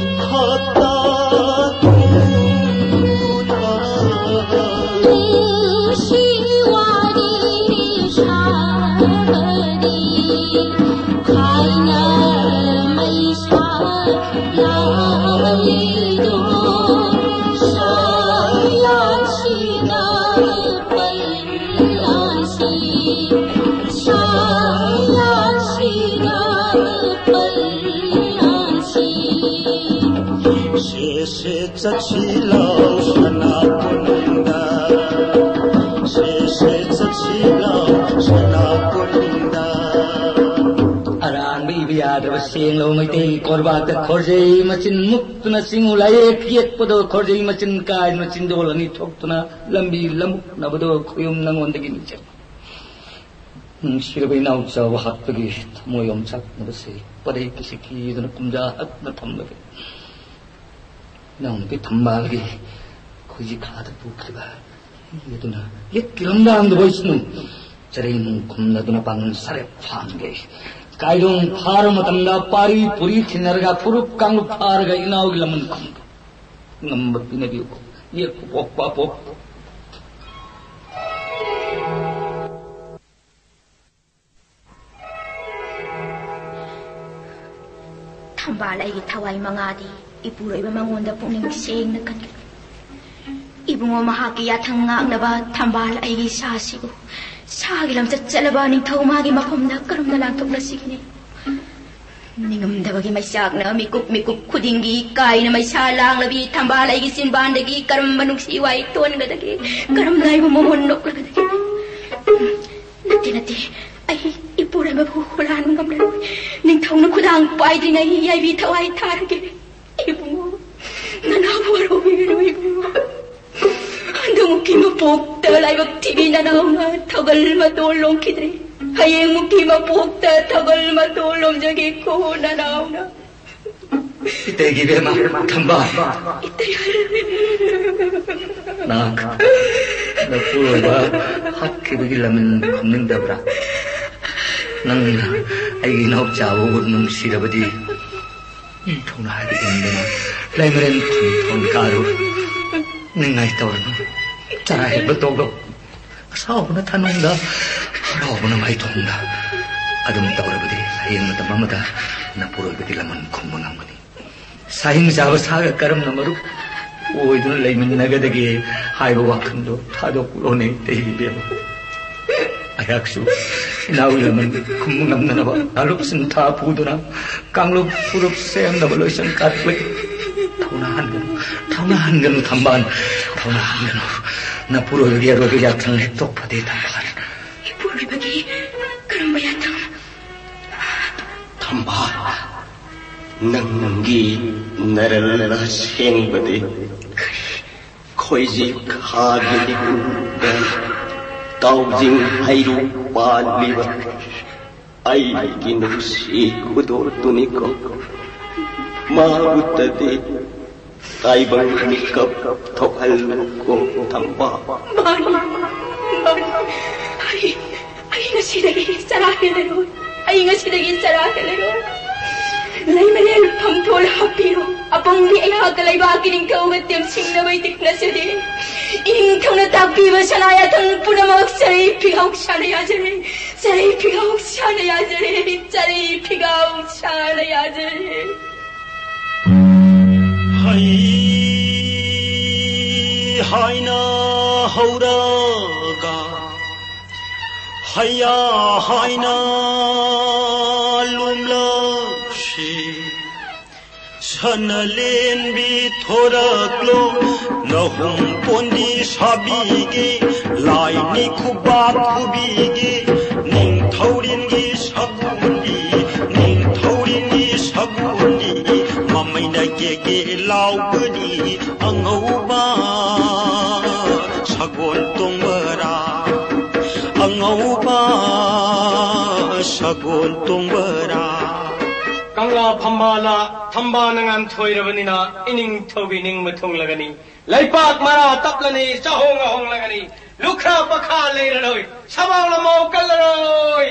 ꯈꯛꯇ ꯇꯨꯅ ꯅꯨꯡꯁꯤ ꯋꯥꯔꯤ ꯁꯥꯕꯗꯤ ꯈꯥꯏꯅ ꯃꯩꯁꯥ ꯂꯥꯏꯗꯣ ꯁꯥꯌꯥꯟꯁꯤꯗ ꯄꯜꯂꯥꯟꯁꯤ, ꯁꯥꯌꯥꯟꯁꯤꯗ ꯄꯜꯂꯥꯟꯁꯤ꯫ ꯁꯦ ꯁꯦ ꯆꯠꯁꯤꯂꯧ ꯁꯅꯥ ꯀꯣꯅꯨꯡꯗ, ꯁꯦ ꯁꯦ ꯆꯠꯁꯤꯂꯧ ꯁꯅꯥ ꯀꯣꯅꯨꯡꯗ꯫ ꯑꯔꯥꯟꯕ ꯏꯕ ꯌꯥꯗ꯭ꯔꯕ ꯁꯦꯡꯂꯕ ꯃꯩꯇꯩꯒꯤ ꯀꯣꯔꯕꯥꯛꯇ ꯈꯣꯔꯖꯩ ꯃꯆꯤꯟ ꯃꯨꯛꯇꯨꯅ ꯆꯤꯡꯉꯨ ꯂꯥꯏꯌꯦꯛ ꯌꯦꯛꯄꯗꯣ, ꯈꯣꯔꯖꯩ ꯃꯆꯤꯟ ꯀꯥꯏꯗꯨꯅ ꯆꯤꯟꯗꯣꯜ ꯑꯅꯤ ꯊꯣꯛꯇꯨꯅ ꯂꯝꯕꯤ ꯂꯝꯃꯨꯛꯅꯕꯗꯣ ꯈꯣꯌꯨꯝ ꯅꯪꯉꯣꯟꯗꯒꯤ ꯅꯤꯡꯁꯤꯡ꯫ ꯅꯨꯡꯁꯤꯔꯕ ꯏꯅꯥꯎꯆꯥ ꯋꯥꯍꯠꯄꯒꯤ ꯊꯃꯣꯏ ꯌꯣꯝꯆꯥꯛꯅꯕꯁꯤ ꯄꯔꯩ ꯀꯤꯁꯤ ꯀꯤꯗꯨꯅ ꯀꯨꯝꯖꯥ ꯍꯛꯅ ꯊꯝꯂꯒꯦ꯫ ꯏꯅꯥꯎꯅꯨꯄꯤ ꯊꯝꯕꯥꯜꯒꯤ ꯈꯣꯏꯖꯤ ꯈꯥꯗ ꯄꯨꯈ꯭ꯔꯤꯕ ꯑꯗꯨꯅ ꯌꯦꯠꯀꯤ ꯂꯝꯗꯥꯡꯗ ꯑꯣꯏꯁꯅꯨ꯫ ꯆꯔꯩ ꯅꯨꯡ ꯈꯨꯝꯂꯗꯨꯅ ꯄꯥꯡꯒꯜ ꯁꯥꯔꯦꯞ ꯐꯥꯟꯒꯦ꯫ ꯀꯥꯏꯗꯣꯡ ꯐꯥꯔ ꯃꯇꯝꯗ ꯄꯥꯔꯤ ꯄꯨꯔꯤ ꯊꯤꯟꯅꯔꯒ ꯐꯨꯔꯨꯞ ꯀꯥꯡꯂꯨꯞ ꯐꯥꯔꯒ ꯏꯅꯥꯎꯒꯤ ꯂꯃꯟ ꯈꯨꯝꯒꯦ꯫ ꯉꯝꯕ ꯄꯤꯅꯕꯤꯌꯨ꯫ ꯌꯦꯛꯄ ꯄꯣꯛꯄ ꯄꯣꯛ꯫ ꯊꯝꯕꯥꯜ ꯑꯩꯒꯤ ꯊꯋꯥꯏ ꯃꯉꯥꯗꯤ ꯏꯄꯨꯔꯣꯏꯕ ꯃꯉꯣꯟꯗ ꯄꯨꯛꯅꯤꯡ ꯁꯦꯡꯅ ꯀꯠꯂꯤ꯫ ꯏꯕꯨꯡꯉꯣ, ꯃꯍꯥꯛꯀꯤ ꯌꯥꯊꯪ ꯉꯥꯛꯅꯕ ꯊꯝꯕꯥꯜ ꯑꯩꯒꯤ ꯁꯥꯁꯤꯕꯨ ꯁꯥꯒꯤ ꯂꯝꯆꯠ ꯆꯠꯂꯕ ꯅꯤꯡꯊꯧ ꯃꯥꯒꯤ ꯃꯐꯝꯗ ꯀꯔꯝꯅ ꯂꯥꯟꯊꯣꯛꯂꯁꯤꯒꯅꯤ? ꯅꯤꯡꯉꯝꯗꯕꯒꯤ ꯃꯩꯆꯥꯛꯅ ꯃꯤꯀꯨꯞ ꯃꯤꯀꯨꯞ ꯈꯨꯗꯤꯡꯒꯤ ꯀꯥꯏꯅ ꯃꯩꯁꯥ ꯂꯥꯡꯂꯕꯤ ꯊꯝꯕꯥꯜ ꯑꯩꯒꯤ ꯆꯤꯟꯕꯥꯟꯗꯒꯤ ꯀꯔꯝꯕ ꯅꯨꯡꯁꯤ ꯋꯥꯍꯩ ꯊꯣꯟꯒꯗꯒꯦ? ꯀꯔꯝꯅ ꯑꯩꯕꯨ ꯃꯃꯣꯟ ꯅꯣꯛꯂꯒꯗꯒꯦ? ꯅꯠꯇꯦ, ꯅꯠꯇꯦ, ꯑꯩ ꯏꯄꯨꯔꯣꯏꯕꯕꯨ ꯍꯨꯔꯥꯟꯕ ꯉꯝꯂꯔꯣꯏ꯫ ꯅꯤꯡꯊꯧꯅ ꯈꯨꯗꯥꯡ ꯄꯥꯏꯗ꯭ꯔꯤꯉꯩ ꯌꯥꯏꯕꯤ ꯊꯋꯥꯏ ꯊꯥꯔꯒꯦ꯫ ꯏꯕꯨꯡꯉꯣ, ꯅꯅꯥꯎꯕꯨ ꯋꯥꯔꯧꯕꯤꯒꯅꯨ, ꯏꯕꯨꯡꯉꯣ꯫ ꯍꯟꯗꯛꯃꯨꯛꯀꯤ ꯃꯄꯣꯛꯇ ꯂꯥꯏꯕꯛ ꯊꯤꯕꯤ ꯅꯅꯥꯎꯅ ꯊꯧꯒꯜ ꯃꯇꯣꯜ ꯂꯣꯝꯈꯤꯗ꯭ꯔꯦ꯫ ꯍꯌꯦꯡꯃꯨꯛꯀꯤ ꯃꯄꯣꯛꯇ ꯊꯧꯒꯜ ꯃꯇꯣꯜ ꯂꯣꯝꯖꯒꯦꯀꯣ ꯅꯅꯥꯎꯅ꯫ ꯏꯇꯩꯒꯤ ꯏꯕꯦꯝꯃ ꯊꯝꯕꯥꯜ꯫ ꯏꯇꯩ꯫ ꯅꯍꯥꯛ ꯅꯄꯨꯔꯣꯏꯕ ꯍꯥꯠꯈꯤꯕꯒꯤ ꯂꯃꯟ ꯈꯨꯝꯅꯤꯡꯗꯕ꯭ꯔꯥ? ꯅꯪꯅ ꯑꯩꯒꯤ ꯏꯅꯥꯎꯆꯥꯕꯨ ꯅꯨꯡꯁꯤꯔꯕꯗꯤ ꯅꯤꯡꯊꯧꯅ ꯍꯥꯏꯕ ꯏꯟꯗꯨꯅ ꯂꯩꯃꯔꯦꯟ ꯊꯣꯟ ꯊꯣꯟ ꯀꯥꯔꯨ꯫ ꯅꯤꯡꯉꯥꯏ ꯇꯧꯔꯅꯨ꯫ ꯆꯔꯥ ꯍꯦꯛꯄ ꯇꯣꯛꯂꯣ꯫ ꯑꯁꯥꯎꯕꯅ ꯊꯅꯨꯡꯗ, ꯍꯔꯥꯎꯕꯅ ꯃꯥꯏꯊꯣꯡꯗ꯫ ꯑꯗꯨꯝ ꯇꯧꯔꯕꯗꯤ ꯍꯌꯦꯡ ꯃꯇꯝ ꯑꯃꯗ ꯅꯄꯨꯔꯣꯏꯕꯒꯤ ꯂꯃꯟ ꯈꯨꯝꯕ ꯉꯝꯒꯅꯤ꯫ ꯁꯥꯍꯤꯡ ꯆꯥꯕ ꯁꯥꯒ ꯀꯔꯝꯅ ꯃꯔꯨꯞ ꯑꯣꯏꯗꯨꯅ ꯂꯩꯃꯤꯟꯅꯒꯗꯒꯦ ꯍꯥꯏꯕ ꯋꯥꯈꯜꯗꯣ ꯊꯥꯗꯣꯛꯂꯣꯅꯦ, ꯏꯇꯩ ꯏꯕꯦꯝꯃ꯫ ꯑꯩꯍꯥꯛꯁꯨ ꯏꯅꯥꯎꯒꯤ ꯂꯃꯟ ꯈꯨꯝꯕ ꯉꯝꯅꯅꯕ ꯀꯥꯡꯂꯨꯞ ꯁꯤꯟꯊꯥ ꯄꯨꯗꯨꯅ ꯀꯥꯡꯂꯨꯞ ꯐꯨꯔꯨꯞ ꯁꯦꯝꯅꯕ ꯂꯣꯏꯁꯪ ꯀꯥꯔꯛꯂꯤ꯫ ꯊꯧꯅꯥ ꯍꯟꯒꯅꯨ, ꯊꯧꯅꯥ ꯍꯟꯒꯅꯨ ꯊꯝꯕꯥꯜ, ꯊꯧꯅꯥ ꯍꯟꯒꯅꯨ꯫ ꯅꯄꯨꯔꯣꯏꯕꯒꯤ ꯑꯔꯣꯏꯕ ꯌꯥꯊꯪ ꯍꯦꯛꯇꯣꯛ ꯐꯗꯦ ꯊꯝꯕꯥꯜ꯫ ꯏꯄꯨꯔꯣꯏꯕꯒꯤ ꯀꯔꯝꯕ ꯌꯥꯊꯪ? ꯊꯝꯕꯥꯜ, ꯅꯪꯒꯤ ꯅꯔꯜ ꯑꯁꯦꯡꯕꯗꯤ ꯈꯣꯏꯖꯤ ꯈꯥꯒꯤ ꯂꯤꯕꯨꯡꯗ ꯇꯥꯎꯖꯤꯡ ꯍꯩꯔꯨ ꯄꯥꯜꯂꯤꯕ ꯑꯩꯒꯤ ꯅꯨꯡꯁꯤ ꯈꯨꯗꯣꯜꯗꯨꯅꯤꯀꯣ꯫ ꯃꯥꯕꯨꯇꯗꯤ ꯇꯥꯏꯕꯪ ꯃꯤꯀꯞ ꯊꯣꯛꯍꯜꯂꯨꯀꯣ, ꯊꯝꯕꯥꯜ꯫ ꯃꯥꯅꯤ, ꯃꯥꯅꯤ꯫ ꯑꯩ, ꯑꯩ ꯉꯁꯤꯗꯒꯤ ꯆꯔꯥ ꯍꯦꯜꯂꯔꯣꯏ꯫ ꯑꯩ ꯉꯁꯤꯗꯒꯤ ꯆꯔꯥ ꯍꯦꯜꯂꯔꯣꯏ꯫ ꯂꯩꯃꯔꯦꯜ ꯐꯝꯊꯣꯜ ꯍꯥꯞꯄꯤꯔꯣ꯫ ꯑꯄꯪꯕꯤ ꯑꯩꯍꯥꯛꯀ ꯂꯩꯕꯥꯛꯀꯤ ꯅꯤꯡꯊꯧꯒ ꯇꯦꯝꯁꯤꯡꯅꯕꯩ ꯇꯤꯛꯅꯖꯗꯦ꯫ ꯏꯅꯤꯡꯊꯧꯅ ꯇꯥꯛꯄꯤꯕ ꯁꯅꯥ ꯌꯥꯊꯪ ꯄꯨꯝꯅꯃꯛ ꯆꯔꯩ ꯐꯤꯒꯥꯎ ꯁꯥꯅ ꯌꯥꯖꯔꯦ꯫ ꯆꯔꯩ ꯐꯤꯒꯥꯎ ꯁꯥꯅ ꯌꯥꯖꯔꯦ꯫ ꯆꯔꯩ ꯐꯤꯒꯥꯎ ꯁꯥꯅ ꯌꯥꯖꯔꯦ꯫ ꯍꯩ ꯍꯥꯏꯅ ꯍꯧꯔꯒ ꯍꯩꯌꯥ ꯍꯥꯏꯅ ꯂꯨꯝꯂꯛꯁꯤ꯫ ꯁꯅꯂꯦꯟꯕꯤ ꯊꯣꯔꯛꯂꯣ, ꯅꯍꯨꯝ ꯄꯣꯟꯗꯤ ꯁꯥꯕꯤꯒꯦ, ꯂꯥꯏꯅꯤ ꯈꯨꯕꯥꯛ ꯈꯨꯕꯤꯒꯦ, ꯅꯤꯡꯊꯧꯔꯦꯜꯒꯤ ꯁꯒꯣꯜꯗꯤ, ꯅꯤꯡꯊꯧꯔꯦꯜꯒꯤ ꯁꯒꯣꯜꯗꯤ, ꯃꯃꯩꯅ ꯀꯦꯀꯦ ꯂꯥꯎꯕꯅꯤ, ꯑꯉꯧꯕ ꯁꯒꯣꯜ ꯇꯣꯡꯕꯔꯥ, ꯑꯉꯧꯕ ꯁꯒꯣꯜ ꯇꯣꯡꯕꯔꯥ꯫ ꯀꯪꯂꯥ ꯐꯝꯕꯥꯜꯅ ꯊꯝꯕꯥꯜꯅ ꯉꯥꯟꯊꯣꯏꯔꯕꯅꯤꯅ ꯏꯅꯤꯡꯊꯧꯒꯤ ꯅꯤꯡꯕ ꯊꯨꯡꯂꯒꯅꯤ꯫ ꯂꯩꯄꯥꯛ ꯃꯔꯥ ꯇꯞꯂꯅꯤ, ꯆꯥꯍꯣꯡ ꯉꯥꯍꯣꯡꯂꯒꯅꯤ꯫ ꯂꯨꯈ꯭ꯔꯥ ꯄꯈꯥ ꯂꯩꯔꯔꯣꯏ, ꯁꯕꯥꯎ ꯂꯃꯥꯎ ꯀꯜꯂꯔꯣꯏ꯫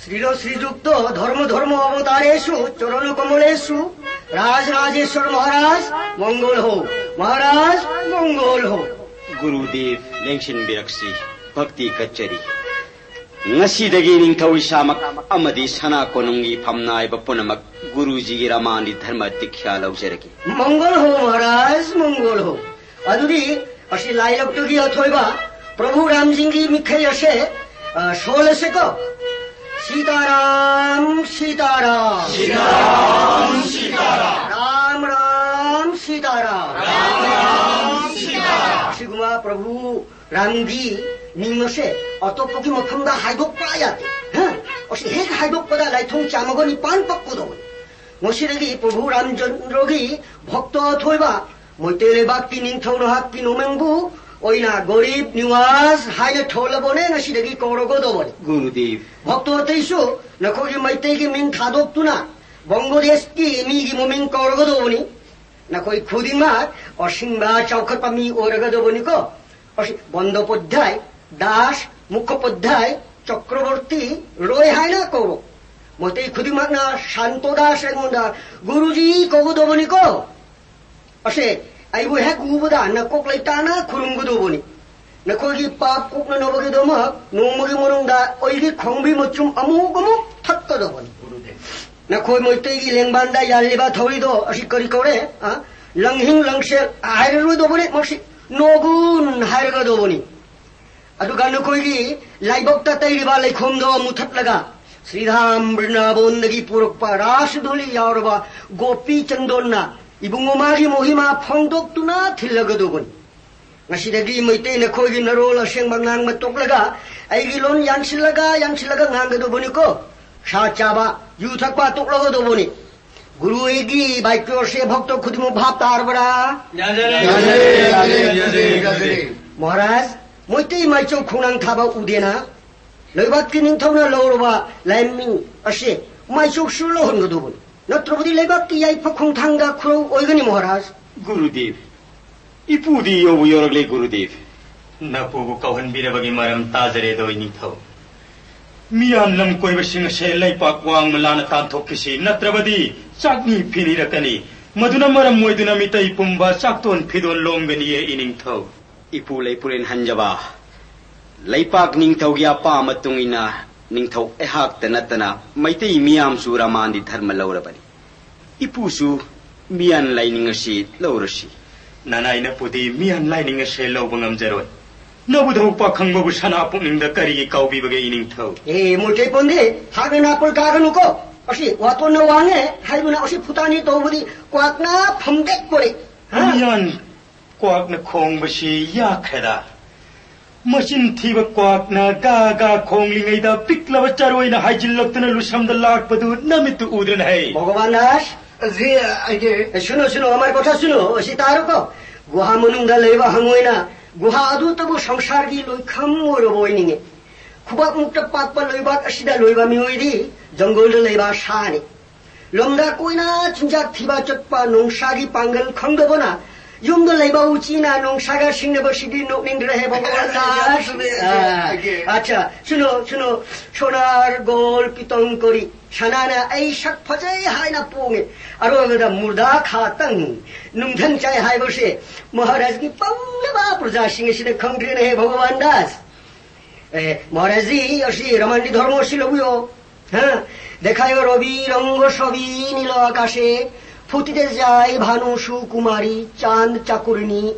শ্রীল শ্রীযুক্ত ধর্ম ধর্ম অবতারেষু চরণ কমলেষু রাজ রাজেশ্বর মহারাজ মঙ্গল হো, মহারাজ মঙ্গল হো। ꯒꯨꯔꯨꯗꯦꯕ ꯂꯦꯡꯁꯤꯟꯕꯤꯔꯛꯁꯤ꯫ ꯚꯛꯇꯤ ꯀꯠꯆꯔꯤ꯫ ꯉꯁꯤꯗꯒꯤ ꯅꯤꯡꯊꯧ ꯏꯁꯥꯃꯛ ꯑꯃꯗꯤ ꯁꯅꯥ ꯀꯣꯅꯨꯡꯒꯤ ꯐꯝꯅꯥꯏꯕ ꯄꯨꯝꯅꯃꯛ ꯒꯨꯔꯨꯖꯤꯒꯤ ꯔꯃꯥꯟꯗꯤ ꯙꯔꯃ ꯗꯤꯛꯁꯥ ꯂꯧꯖꯔꯒꯦ꯫ ꯃꯪꯒꯣꯜ ꯍꯣ ꯃꯍꯥꯔꯥꯖ, ꯃꯪꯒꯣꯜ ꯍꯣ꯫ ꯑꯗꯨꯗꯤ ꯑꯁꯤ ꯂꯥꯏꯂꯛꯇꯒꯤ ꯑꯊꯣꯏꯕ ꯄ꯭ꯔꯚꯨ ꯔꯥꯝꯖꯤꯒꯤ ꯃꯤꯈꯩ ꯑꯁꯦ, ꯑ, ꯁꯣꯜꯂꯁꯦꯀꯣ꯫ ꯁꯤꯇꯥꯔꯥꯝ, ꯁꯤꯇꯥꯔꯥꯝ꯫ ꯁꯤꯇꯥꯔꯥꯝ, ꯁꯤꯇꯥꯔꯥꯝ꯫ ꯔꯥꯝ, ꯔꯥꯝ, ꯁꯤꯇꯥꯔꯥꯝ꯫ ꯔꯥꯝ, ꯔꯥꯝ, ꯁꯤꯇꯥꯔꯥꯝ꯫ ꯑꯁꯤꯒꯨꯝꯕ ꯄ꯭ꯔꯚꯨ ꯔꯥꯝꯒꯤ ꯃꯤꯡ ꯑꯁꯦ ꯑꯇꯣꯞꯄꯒꯤ ꯃꯐꯝꯗ ꯍꯥꯏꯗꯣꯛꯄ ꯌꯥꯗꯦ꯫ ꯍꯥ? ꯑꯁꯤ ꯍꯦꯛ ꯍꯥꯏꯗꯣꯛꯄꯗ ꯂꯥꯏꯊꯣꯡ ꯆꯥꯝꯃꯒ ꯅꯤꯄꯥꯟ ꯄꯛꯀꯗꯧꯕꯅꯤ꯫ ꯉꯁꯤꯗꯒꯤ ꯄ꯭ꯔꯚꯨ ꯔꯥꯝꯆꯟꯗ꯭ꯔꯒꯤ ꯚꯛꯇ ꯑꯊꯣꯏꯕ ꯃꯩꯇꯩ ꯂꯩꯕꯥꯛꯀꯤ ꯅꯤꯡꯊꯧ ꯅꯍꯥꯛꯀꯤ ꯅꯣꯡꯃꯪꯕꯨ ꯑꯣꯏꯅ ꯒꯣꯔꯤꯕ ꯅꯤꯋꯥꯖ ꯍꯥꯏꯅ ꯊꯣꯜꯂꯕꯅꯦ, ꯉꯁꯤꯗꯒꯤ ꯀꯧꯔꯒꯗꯧꯕꯅꯤ꯫ ꯒꯨꯔꯨꯗꯦꯕ꯫ ꯚꯛꯇꯣ ꯑꯇꯩꯁꯨ ꯅꯈꯣꯏꯒꯤ ꯃꯩꯇꯩꯒꯤ ꯃꯤꯡ ꯊꯥꯗꯣꯛꯇꯨꯅ ꯕꯪꯒ꯭ꯂꯥꯗꯦꯁꯀꯤ ꯃꯤꯒꯤ ꯃꯃꯤꯡ ꯀꯧꯔꯒꯗꯧꯕꯅꯤ꯫ ꯅꯈꯣꯏ ꯈꯨꯗꯤꯡꯃꯛ ꯑꯁꯤꯡꯕ ꯆꯥꯎꯈꯠꯄ ꯃꯤ ꯑꯣꯏꯔꯒꯗꯧꯕꯅꯤꯀꯣ꯫ ꯑꯁꯤ ꯕꯟꯗꯣꯄꯥꯙ꯭ꯌꯥꯏ, ꯗꯥꯁ, ꯃꯨꯈꯣꯄꯥꯙ꯭ꯌꯥꯏ, ꯆꯀ꯭ꯔꯕꯔꯇꯤ, ꯔꯣꯏ ꯍꯥꯏꯅ ꯀꯧꯔꯣ꯫ ꯃꯩꯇꯩ ꯈꯨꯗꯤꯡꯃꯛꯅ ꯁꯥꯟꯇꯣ ꯗꯥꯁ ꯑꯩꯉꯣꯟꯗ ꯒꯨꯔꯨꯖꯤ ꯀꯧꯒꯗꯧꯕꯅꯤꯀꯣ꯫ ꯑꯁꯦ, ꯑꯩꯕꯨ ꯍꯦꯛ ꯎꯕꯗ ꯅꯀꯣꯛ ꯂꯩꯇꯥꯅ ꯈꯨꯔꯨꯝꯒꯗꯧꯕꯅꯤ꯫ ꯅꯈꯣꯏꯒꯤ ꯄꯥꯞ ꯀꯣꯛꯅꯅꯕꯒꯤꯗꯃꯛ ꯅꯣꯡꯃꯒꯤ ꯃꯅꯨꯡꯗ ꯑꯩꯒꯤ ꯈꯣꯡꯕꯤ ꯃꯆꯨꯝ ꯑꯃꯨꯛ ꯑꯃꯨꯛ ꯊꯛꯀꯗꯧꯕꯅꯤ꯫ ꯅꯈꯣꯏ ꯃꯩꯇꯩꯒꯤ ꯂꯦꯡꯕꯥꯟꯗ ꯌꯥꯜꯂꯤꯕ ꯊꯧꯔꯤꯗꯣ ꯑꯁꯤ ꯀꯔꯤ ꯀꯧꯔꯦ? ꯑ? ꯂꯪꯍꯤꯡ ꯂꯪꯁꯦꯜ ꯍꯥꯏꯔꯔꯣꯏꯗꯧꯕꯅꯤ, ꯃꯁꯤ ꯅꯣꯒꯨꯟ ꯍꯥꯏꯔꯒꯗꯧꯕꯅꯤ꯫ ꯑꯗꯨꯒ ꯅꯈꯣꯏꯒꯤ ꯂꯥꯏꯕꯛꯇ ꯇꯩꯔꯤꯕ ꯂꯩꯈꯣꯝꯗꯣ ꯃꯨꯊꯠꯂꯒ ꯁ꯭ꯔꯤꯙꯥꯝ ꯕ꯭ꯔꯤꯟꯗꯥꯕꯣꯟꯗꯒꯤ ꯄꯨꯔꯛꯄ ꯔꯥꯁ ꯙꯨꯂꯤ ꯌꯥꯎꯔꯕ ꯒꯣꯄꯤ ꯆꯟꯗꯣꯟꯅ ꯏꯕꯨꯡꯉꯣ ꯃꯥꯒꯤ ꯃꯣꯍꯤꯃꯥ ꯐꯣꯡꯗꯣꯛꯇꯨꯅ ꯊꯤꯜꯂꯒꯗꯧꯕꯅꯤ꯫ ꯉꯁꯤꯗꯒꯤ ꯃꯩꯇꯩ ꯅꯈꯣꯏꯒꯤ ꯅꯔꯣꯜ ꯑꯁꯦꯡꯕ ꯉꯥꯡꯕ ꯇꯣꯛꯂꯒ ꯑꯩꯒꯤ ꯂꯣꯟ ꯌꯥꯟꯁꯤꯜꯂꯒ, ꯌꯥꯟꯁꯤꯜꯂꯒ ꯉꯥꯡꯒꯗꯧꯕꯅꯤꯀꯣ꯫ ꯁꯥ ꯆꯥꯕ, ꯌꯨ ꯊꯛꯄ ꯇꯣꯛꯂꯒꯗꯧꯕꯅꯤ꯫ ꯒꯨꯔꯨ ꯑꯩꯒꯤ ꯕꯥꯏꯀ꯭ꯌꯣꯔꯁꯦ ꯚꯛꯇ ꯈꯨꯗꯤꯡꯃꯛ ꯚꯥꯞ ꯇꯥꯔꯕ꯭ꯔꯥ? ꯌꯥꯖꯔꯦ, ꯌꯥꯖꯔꯦ, ꯌꯥꯖꯔꯦ, ꯌꯥꯖꯔꯦ꯫ ꯃꯍꯥꯔꯥꯖ, ꯃꯩꯇꯩ ꯃꯥꯏꯆꯧ ꯈꯣꯡꯅꯥꯡ ꯊꯥꯕ ꯎꯗꯦꯅ? ꯂꯩꯕꯥꯛꯀꯤ ꯅꯤꯡꯊꯧꯅ ꯂꯧꯔꯕ ꯂꯥꯏꯃꯤꯡ ꯑꯁꯤ ꯃꯥꯏꯆꯧꯁꯨ ꯂꯧꯍꯟꯒꯗꯧꯕꯅꯤ꯫ ꯅꯠꯇ꯭ꯔꯕꯗꯤ ꯂꯩꯕꯥꯛꯀꯤ ꯌꯥꯏꯐ ꯈꯣꯡꯊꯥꯡꯗ ꯈꯨꯔꯧ ꯑꯣꯏꯒꯅꯤ, ꯃꯍꯥꯔꯥꯖ꯫ ꯒꯨꯔꯨꯗꯦꯕ, ꯏꯄꯨꯗꯤ ꯌꯧꯕ ꯌꯧꯔꯛꯂꯦ, ꯒꯨꯔꯨꯗꯦꯕ꯫ ꯅꯄꯨꯕꯨ ꯀꯧꯍꯟꯕꯤꯔꯕꯒꯤ ꯃꯔꯝ ꯇꯥꯖꯔꯦꯗꯣ, ꯏꯅꯤꯡꯊꯧ꯫ ꯃꯤꯌꯥꯝ ꯂꯝ ꯀꯣꯏꯕꯁꯤꯡ ꯑꯁꯦ ꯂꯩꯄꯥꯛ ꯋꯥꯡꯃ ꯂꯥꯟꯅ ꯇꯥꯟꯊꯣꯛꯈꯤꯁꯤ, ꯅꯠꯇ꯭ꯔꯕꯗꯤ ꯆꯥꯛꯅꯤ ꯐꯤꯅꯤꯔꯛꯀꯅꯤ꯫ ꯃꯗꯨꯅ ꯃꯔꯝ ꯑꯣꯏꯗꯨꯅ ꯃꯤꯇꯩ ꯄꯨꯝꯕ ꯆꯥꯛꯇꯣꯟ ꯐꯤꯗꯣꯟ ꯂꯣꯝꯒꯅꯤꯌꯦ, ꯏꯅꯤꯡꯊꯧ꯫ ꯏꯄꯨ ꯂꯩꯄꯨꯔꯦꯟ ꯍꯟꯖꯕ, ꯂꯩꯄꯥꯛ ꯅꯤꯡꯊꯧꯒꯤ ꯑꯄꯥꯝꯕ ꯃꯇꯨꯡ ꯏꯟꯅ ꯅꯤꯡꯊꯧ ꯑꯩꯍꯥꯛꯇ ꯅꯠꯇꯅ ꯃꯩꯇꯩ ꯃꯤꯌꯥꯝꯁꯨ ꯔꯃꯥꯟꯗꯤ ꯙꯔꯃ ꯂꯧꯔꯕꯅꯤ꯫ ꯏꯄꯨꯁꯨ ꯃꯤꯌꯥꯟ ꯂꯥꯏꯅꯤꯡ ꯑꯁꯤ ꯂꯧꯔꯁꯤ꯫ ꯅꯅꯥꯏ ꯅꯄꯨꯗꯤ ꯃꯤꯌꯥꯟ ꯂꯥꯏꯅꯤꯡ ꯑꯁꯦ ꯂꯧꯕ ꯉꯝꯖꯔꯣꯏ꯫ ꯅꯕꯨꯙꯧ ꯄꯥꯈꯪꯕꯕꯨ ꯁꯅꯥ ꯄꯨꯛꯅꯤꯡꯗ ꯀꯔꯤꯒꯤ ꯀꯥꯎꯕꯤꯕꯒꯦ, ꯏꯅꯤꯡꯊꯧ? ꯑꯦ, ꯃꯨꯜꯇꯦ ꯄꯣꯟꯗꯦ, ꯍꯥꯛꯅ ꯅꯥꯄꯨꯔ ꯀꯥꯒꯅꯨꯀꯣ꯫ ꯑꯁꯤ ꯋꯥꯇꯣꯟꯅ ꯋꯥꯡꯉꯦ ꯍꯥꯏꯗꯨꯅ ꯑꯁꯤ ꯐꯨꯇꯥꯅꯤ ꯇꯧꯕꯗꯤ ꯀ꯭ꯋꯥꯛꯅ ꯐꯝꯗꯦꯛꯄꯅꯤ꯫ ꯍꯥ? ꯃꯤꯌꯥꯟ ꯀ꯭ꯋꯥꯛꯅ ꯈꯣꯡꯕꯁꯤ ꯌꯥꯈ꯭ꯔꯦꯗ꯫ ꯃꯆꯤꯟ ꯊꯤꯕ ꯀ꯭ꯋꯥꯛꯅ ꯒꯥ ꯒꯥ ꯈꯣꯡꯂꯤꯉꯩꯗ ꯄꯤꯛꯂꯕ ꯆꯔꯣꯏꯅ ꯍꯥꯏꯖꯤꯜꯂꯛꯇꯨꯅ ꯂꯨꯁꯝꯗ ꯂꯥꯛꯄꯗꯨ ꯅꯃꯤꯠꯇꯨ ꯎꯗ꯭ꯔꯅꯦ ꯍꯦ? ꯚꯒꯕꯥꯟ ꯗꯥꯁ, ꯖꯤ, ꯑꯩꯒꯤ ꯑꯦ, ꯁꯨꯅꯨ, ꯁꯨꯅꯨ, ꯑꯃꯥꯏ ꯀꯣꯊꯥ ꯁꯨꯅꯨ, ꯑꯁꯤ ꯇꯥꯔꯣꯀꯣ꯫ ꯒꯨꯍꯥ ꯃꯅꯨꯡꯗ ꯂꯩꯕ ꯍꯪꯉꯣꯏꯅ ꯒꯨꯍꯥ ꯑꯗꯨꯇꯕꯨ ꯁꯪꯁꯥꯔꯒꯤ ꯂꯣꯏꯈꯝ ꯑꯣꯏꯔꯕ ꯑꯣꯏꯅꯤꯡꯉꯤ꯫ ꯈꯨꯕꯥꯛꯃꯨꯛꯇ ꯄꯥꯛꯄ ꯂꯩꯕꯥꯛ ꯑꯁꯤꯗ ꯂꯣꯏꯕ ꯃꯤꯑꯣꯏꯗꯤ ꯖꯪꯒꯜꯗ ꯂꯩꯕ ꯁꯥꯅꯤ꯫ ꯂꯝꯗ ꯀꯣꯏꯅ ꯆꯤꯟꯖꯥꯛ ꯊꯤꯕ ꯆꯠꯄ ꯅꯣꯡꯁꯥꯒꯤ ꯄꯥꯡꯒꯜ ꯈꯪꯗꯕꯅ ꯌꯨꯝꯗ ꯂꯩꯕ ꯎꯆꯤꯅ ꯅꯣꯡꯁꯥꯒ ꯁꯤꯡꯅꯕꯁꯤꯗꯤ ꯅꯣꯛꯅꯤꯡꯗ꯭ꯔꯦꯍꯦ ꯚꯒꯋꯥꯟꯗꯥꯁ꯫ ꯑꯗꯨꯅꯦ, ꯑꯗꯨꯅꯦ, ꯑꯥ, ꯑꯗꯨꯅꯦ꯫ ꯑꯠꯆꯥ, ꯁꯨꯅꯣ, ꯁꯨꯅꯣ, ꯁꯣꯅꯥꯔ ꯒꯣꯜ ꯄꯤꯇꯣꯡ ꯀꯣꯔꯤ꯫ ꯁꯅꯥꯅ ꯑꯩ ꯁꯛ ꯐꯖꯩ ꯍꯥꯏꯅ ꯄꯣꯡꯉꯦ꯫ ꯑꯔꯣꯏꯕꯗ ꯃꯨꯔꯗꯥ ꯈꯥꯇꯪ ꯅꯨꯡꯊꯪ ꯆꯥꯏ ꯍꯥꯏꯕꯁꯦ ꯃꯍꯥꯔꯥꯖꯒꯤ ꯄꯪꯂꯕ ꯄ꯭ꯔꯖꯥꯁꯤꯡ ꯑꯁꯤꯅ ꯈꯪꯗ꯭ꯔꯦꯅꯦꯍꯦ ꯚꯒꯋꯥꯟꯗꯥꯁ꯫ ꯑꯦ, ꯃꯍꯥꯔꯥꯖꯖꯤ, ꯑꯁꯤ ꯔꯃꯥꯟꯒꯤ ꯙꯔꯃ ꯑꯁꯤ ꯂꯧꯕꯤꯌꯣ꯫ ꯍꯥ? ꯗꯦꯈꯥꯏꯌꯣ ꯔꯕꯤ ꯔꯪꯒ ꯁꯕꯤ ꯅꯤꯂ ꯑꯀꯥꯁꯦ, ꯐꯨꯇꯤꯗ ꯖꯥꯏ ꯚꯥꯅꯨ ꯁꯨꯀꯨꯃꯥꯔꯤ, ꯆꯥꯟꯗ ꯆꯥꯀꯨꯔꯅꯤ,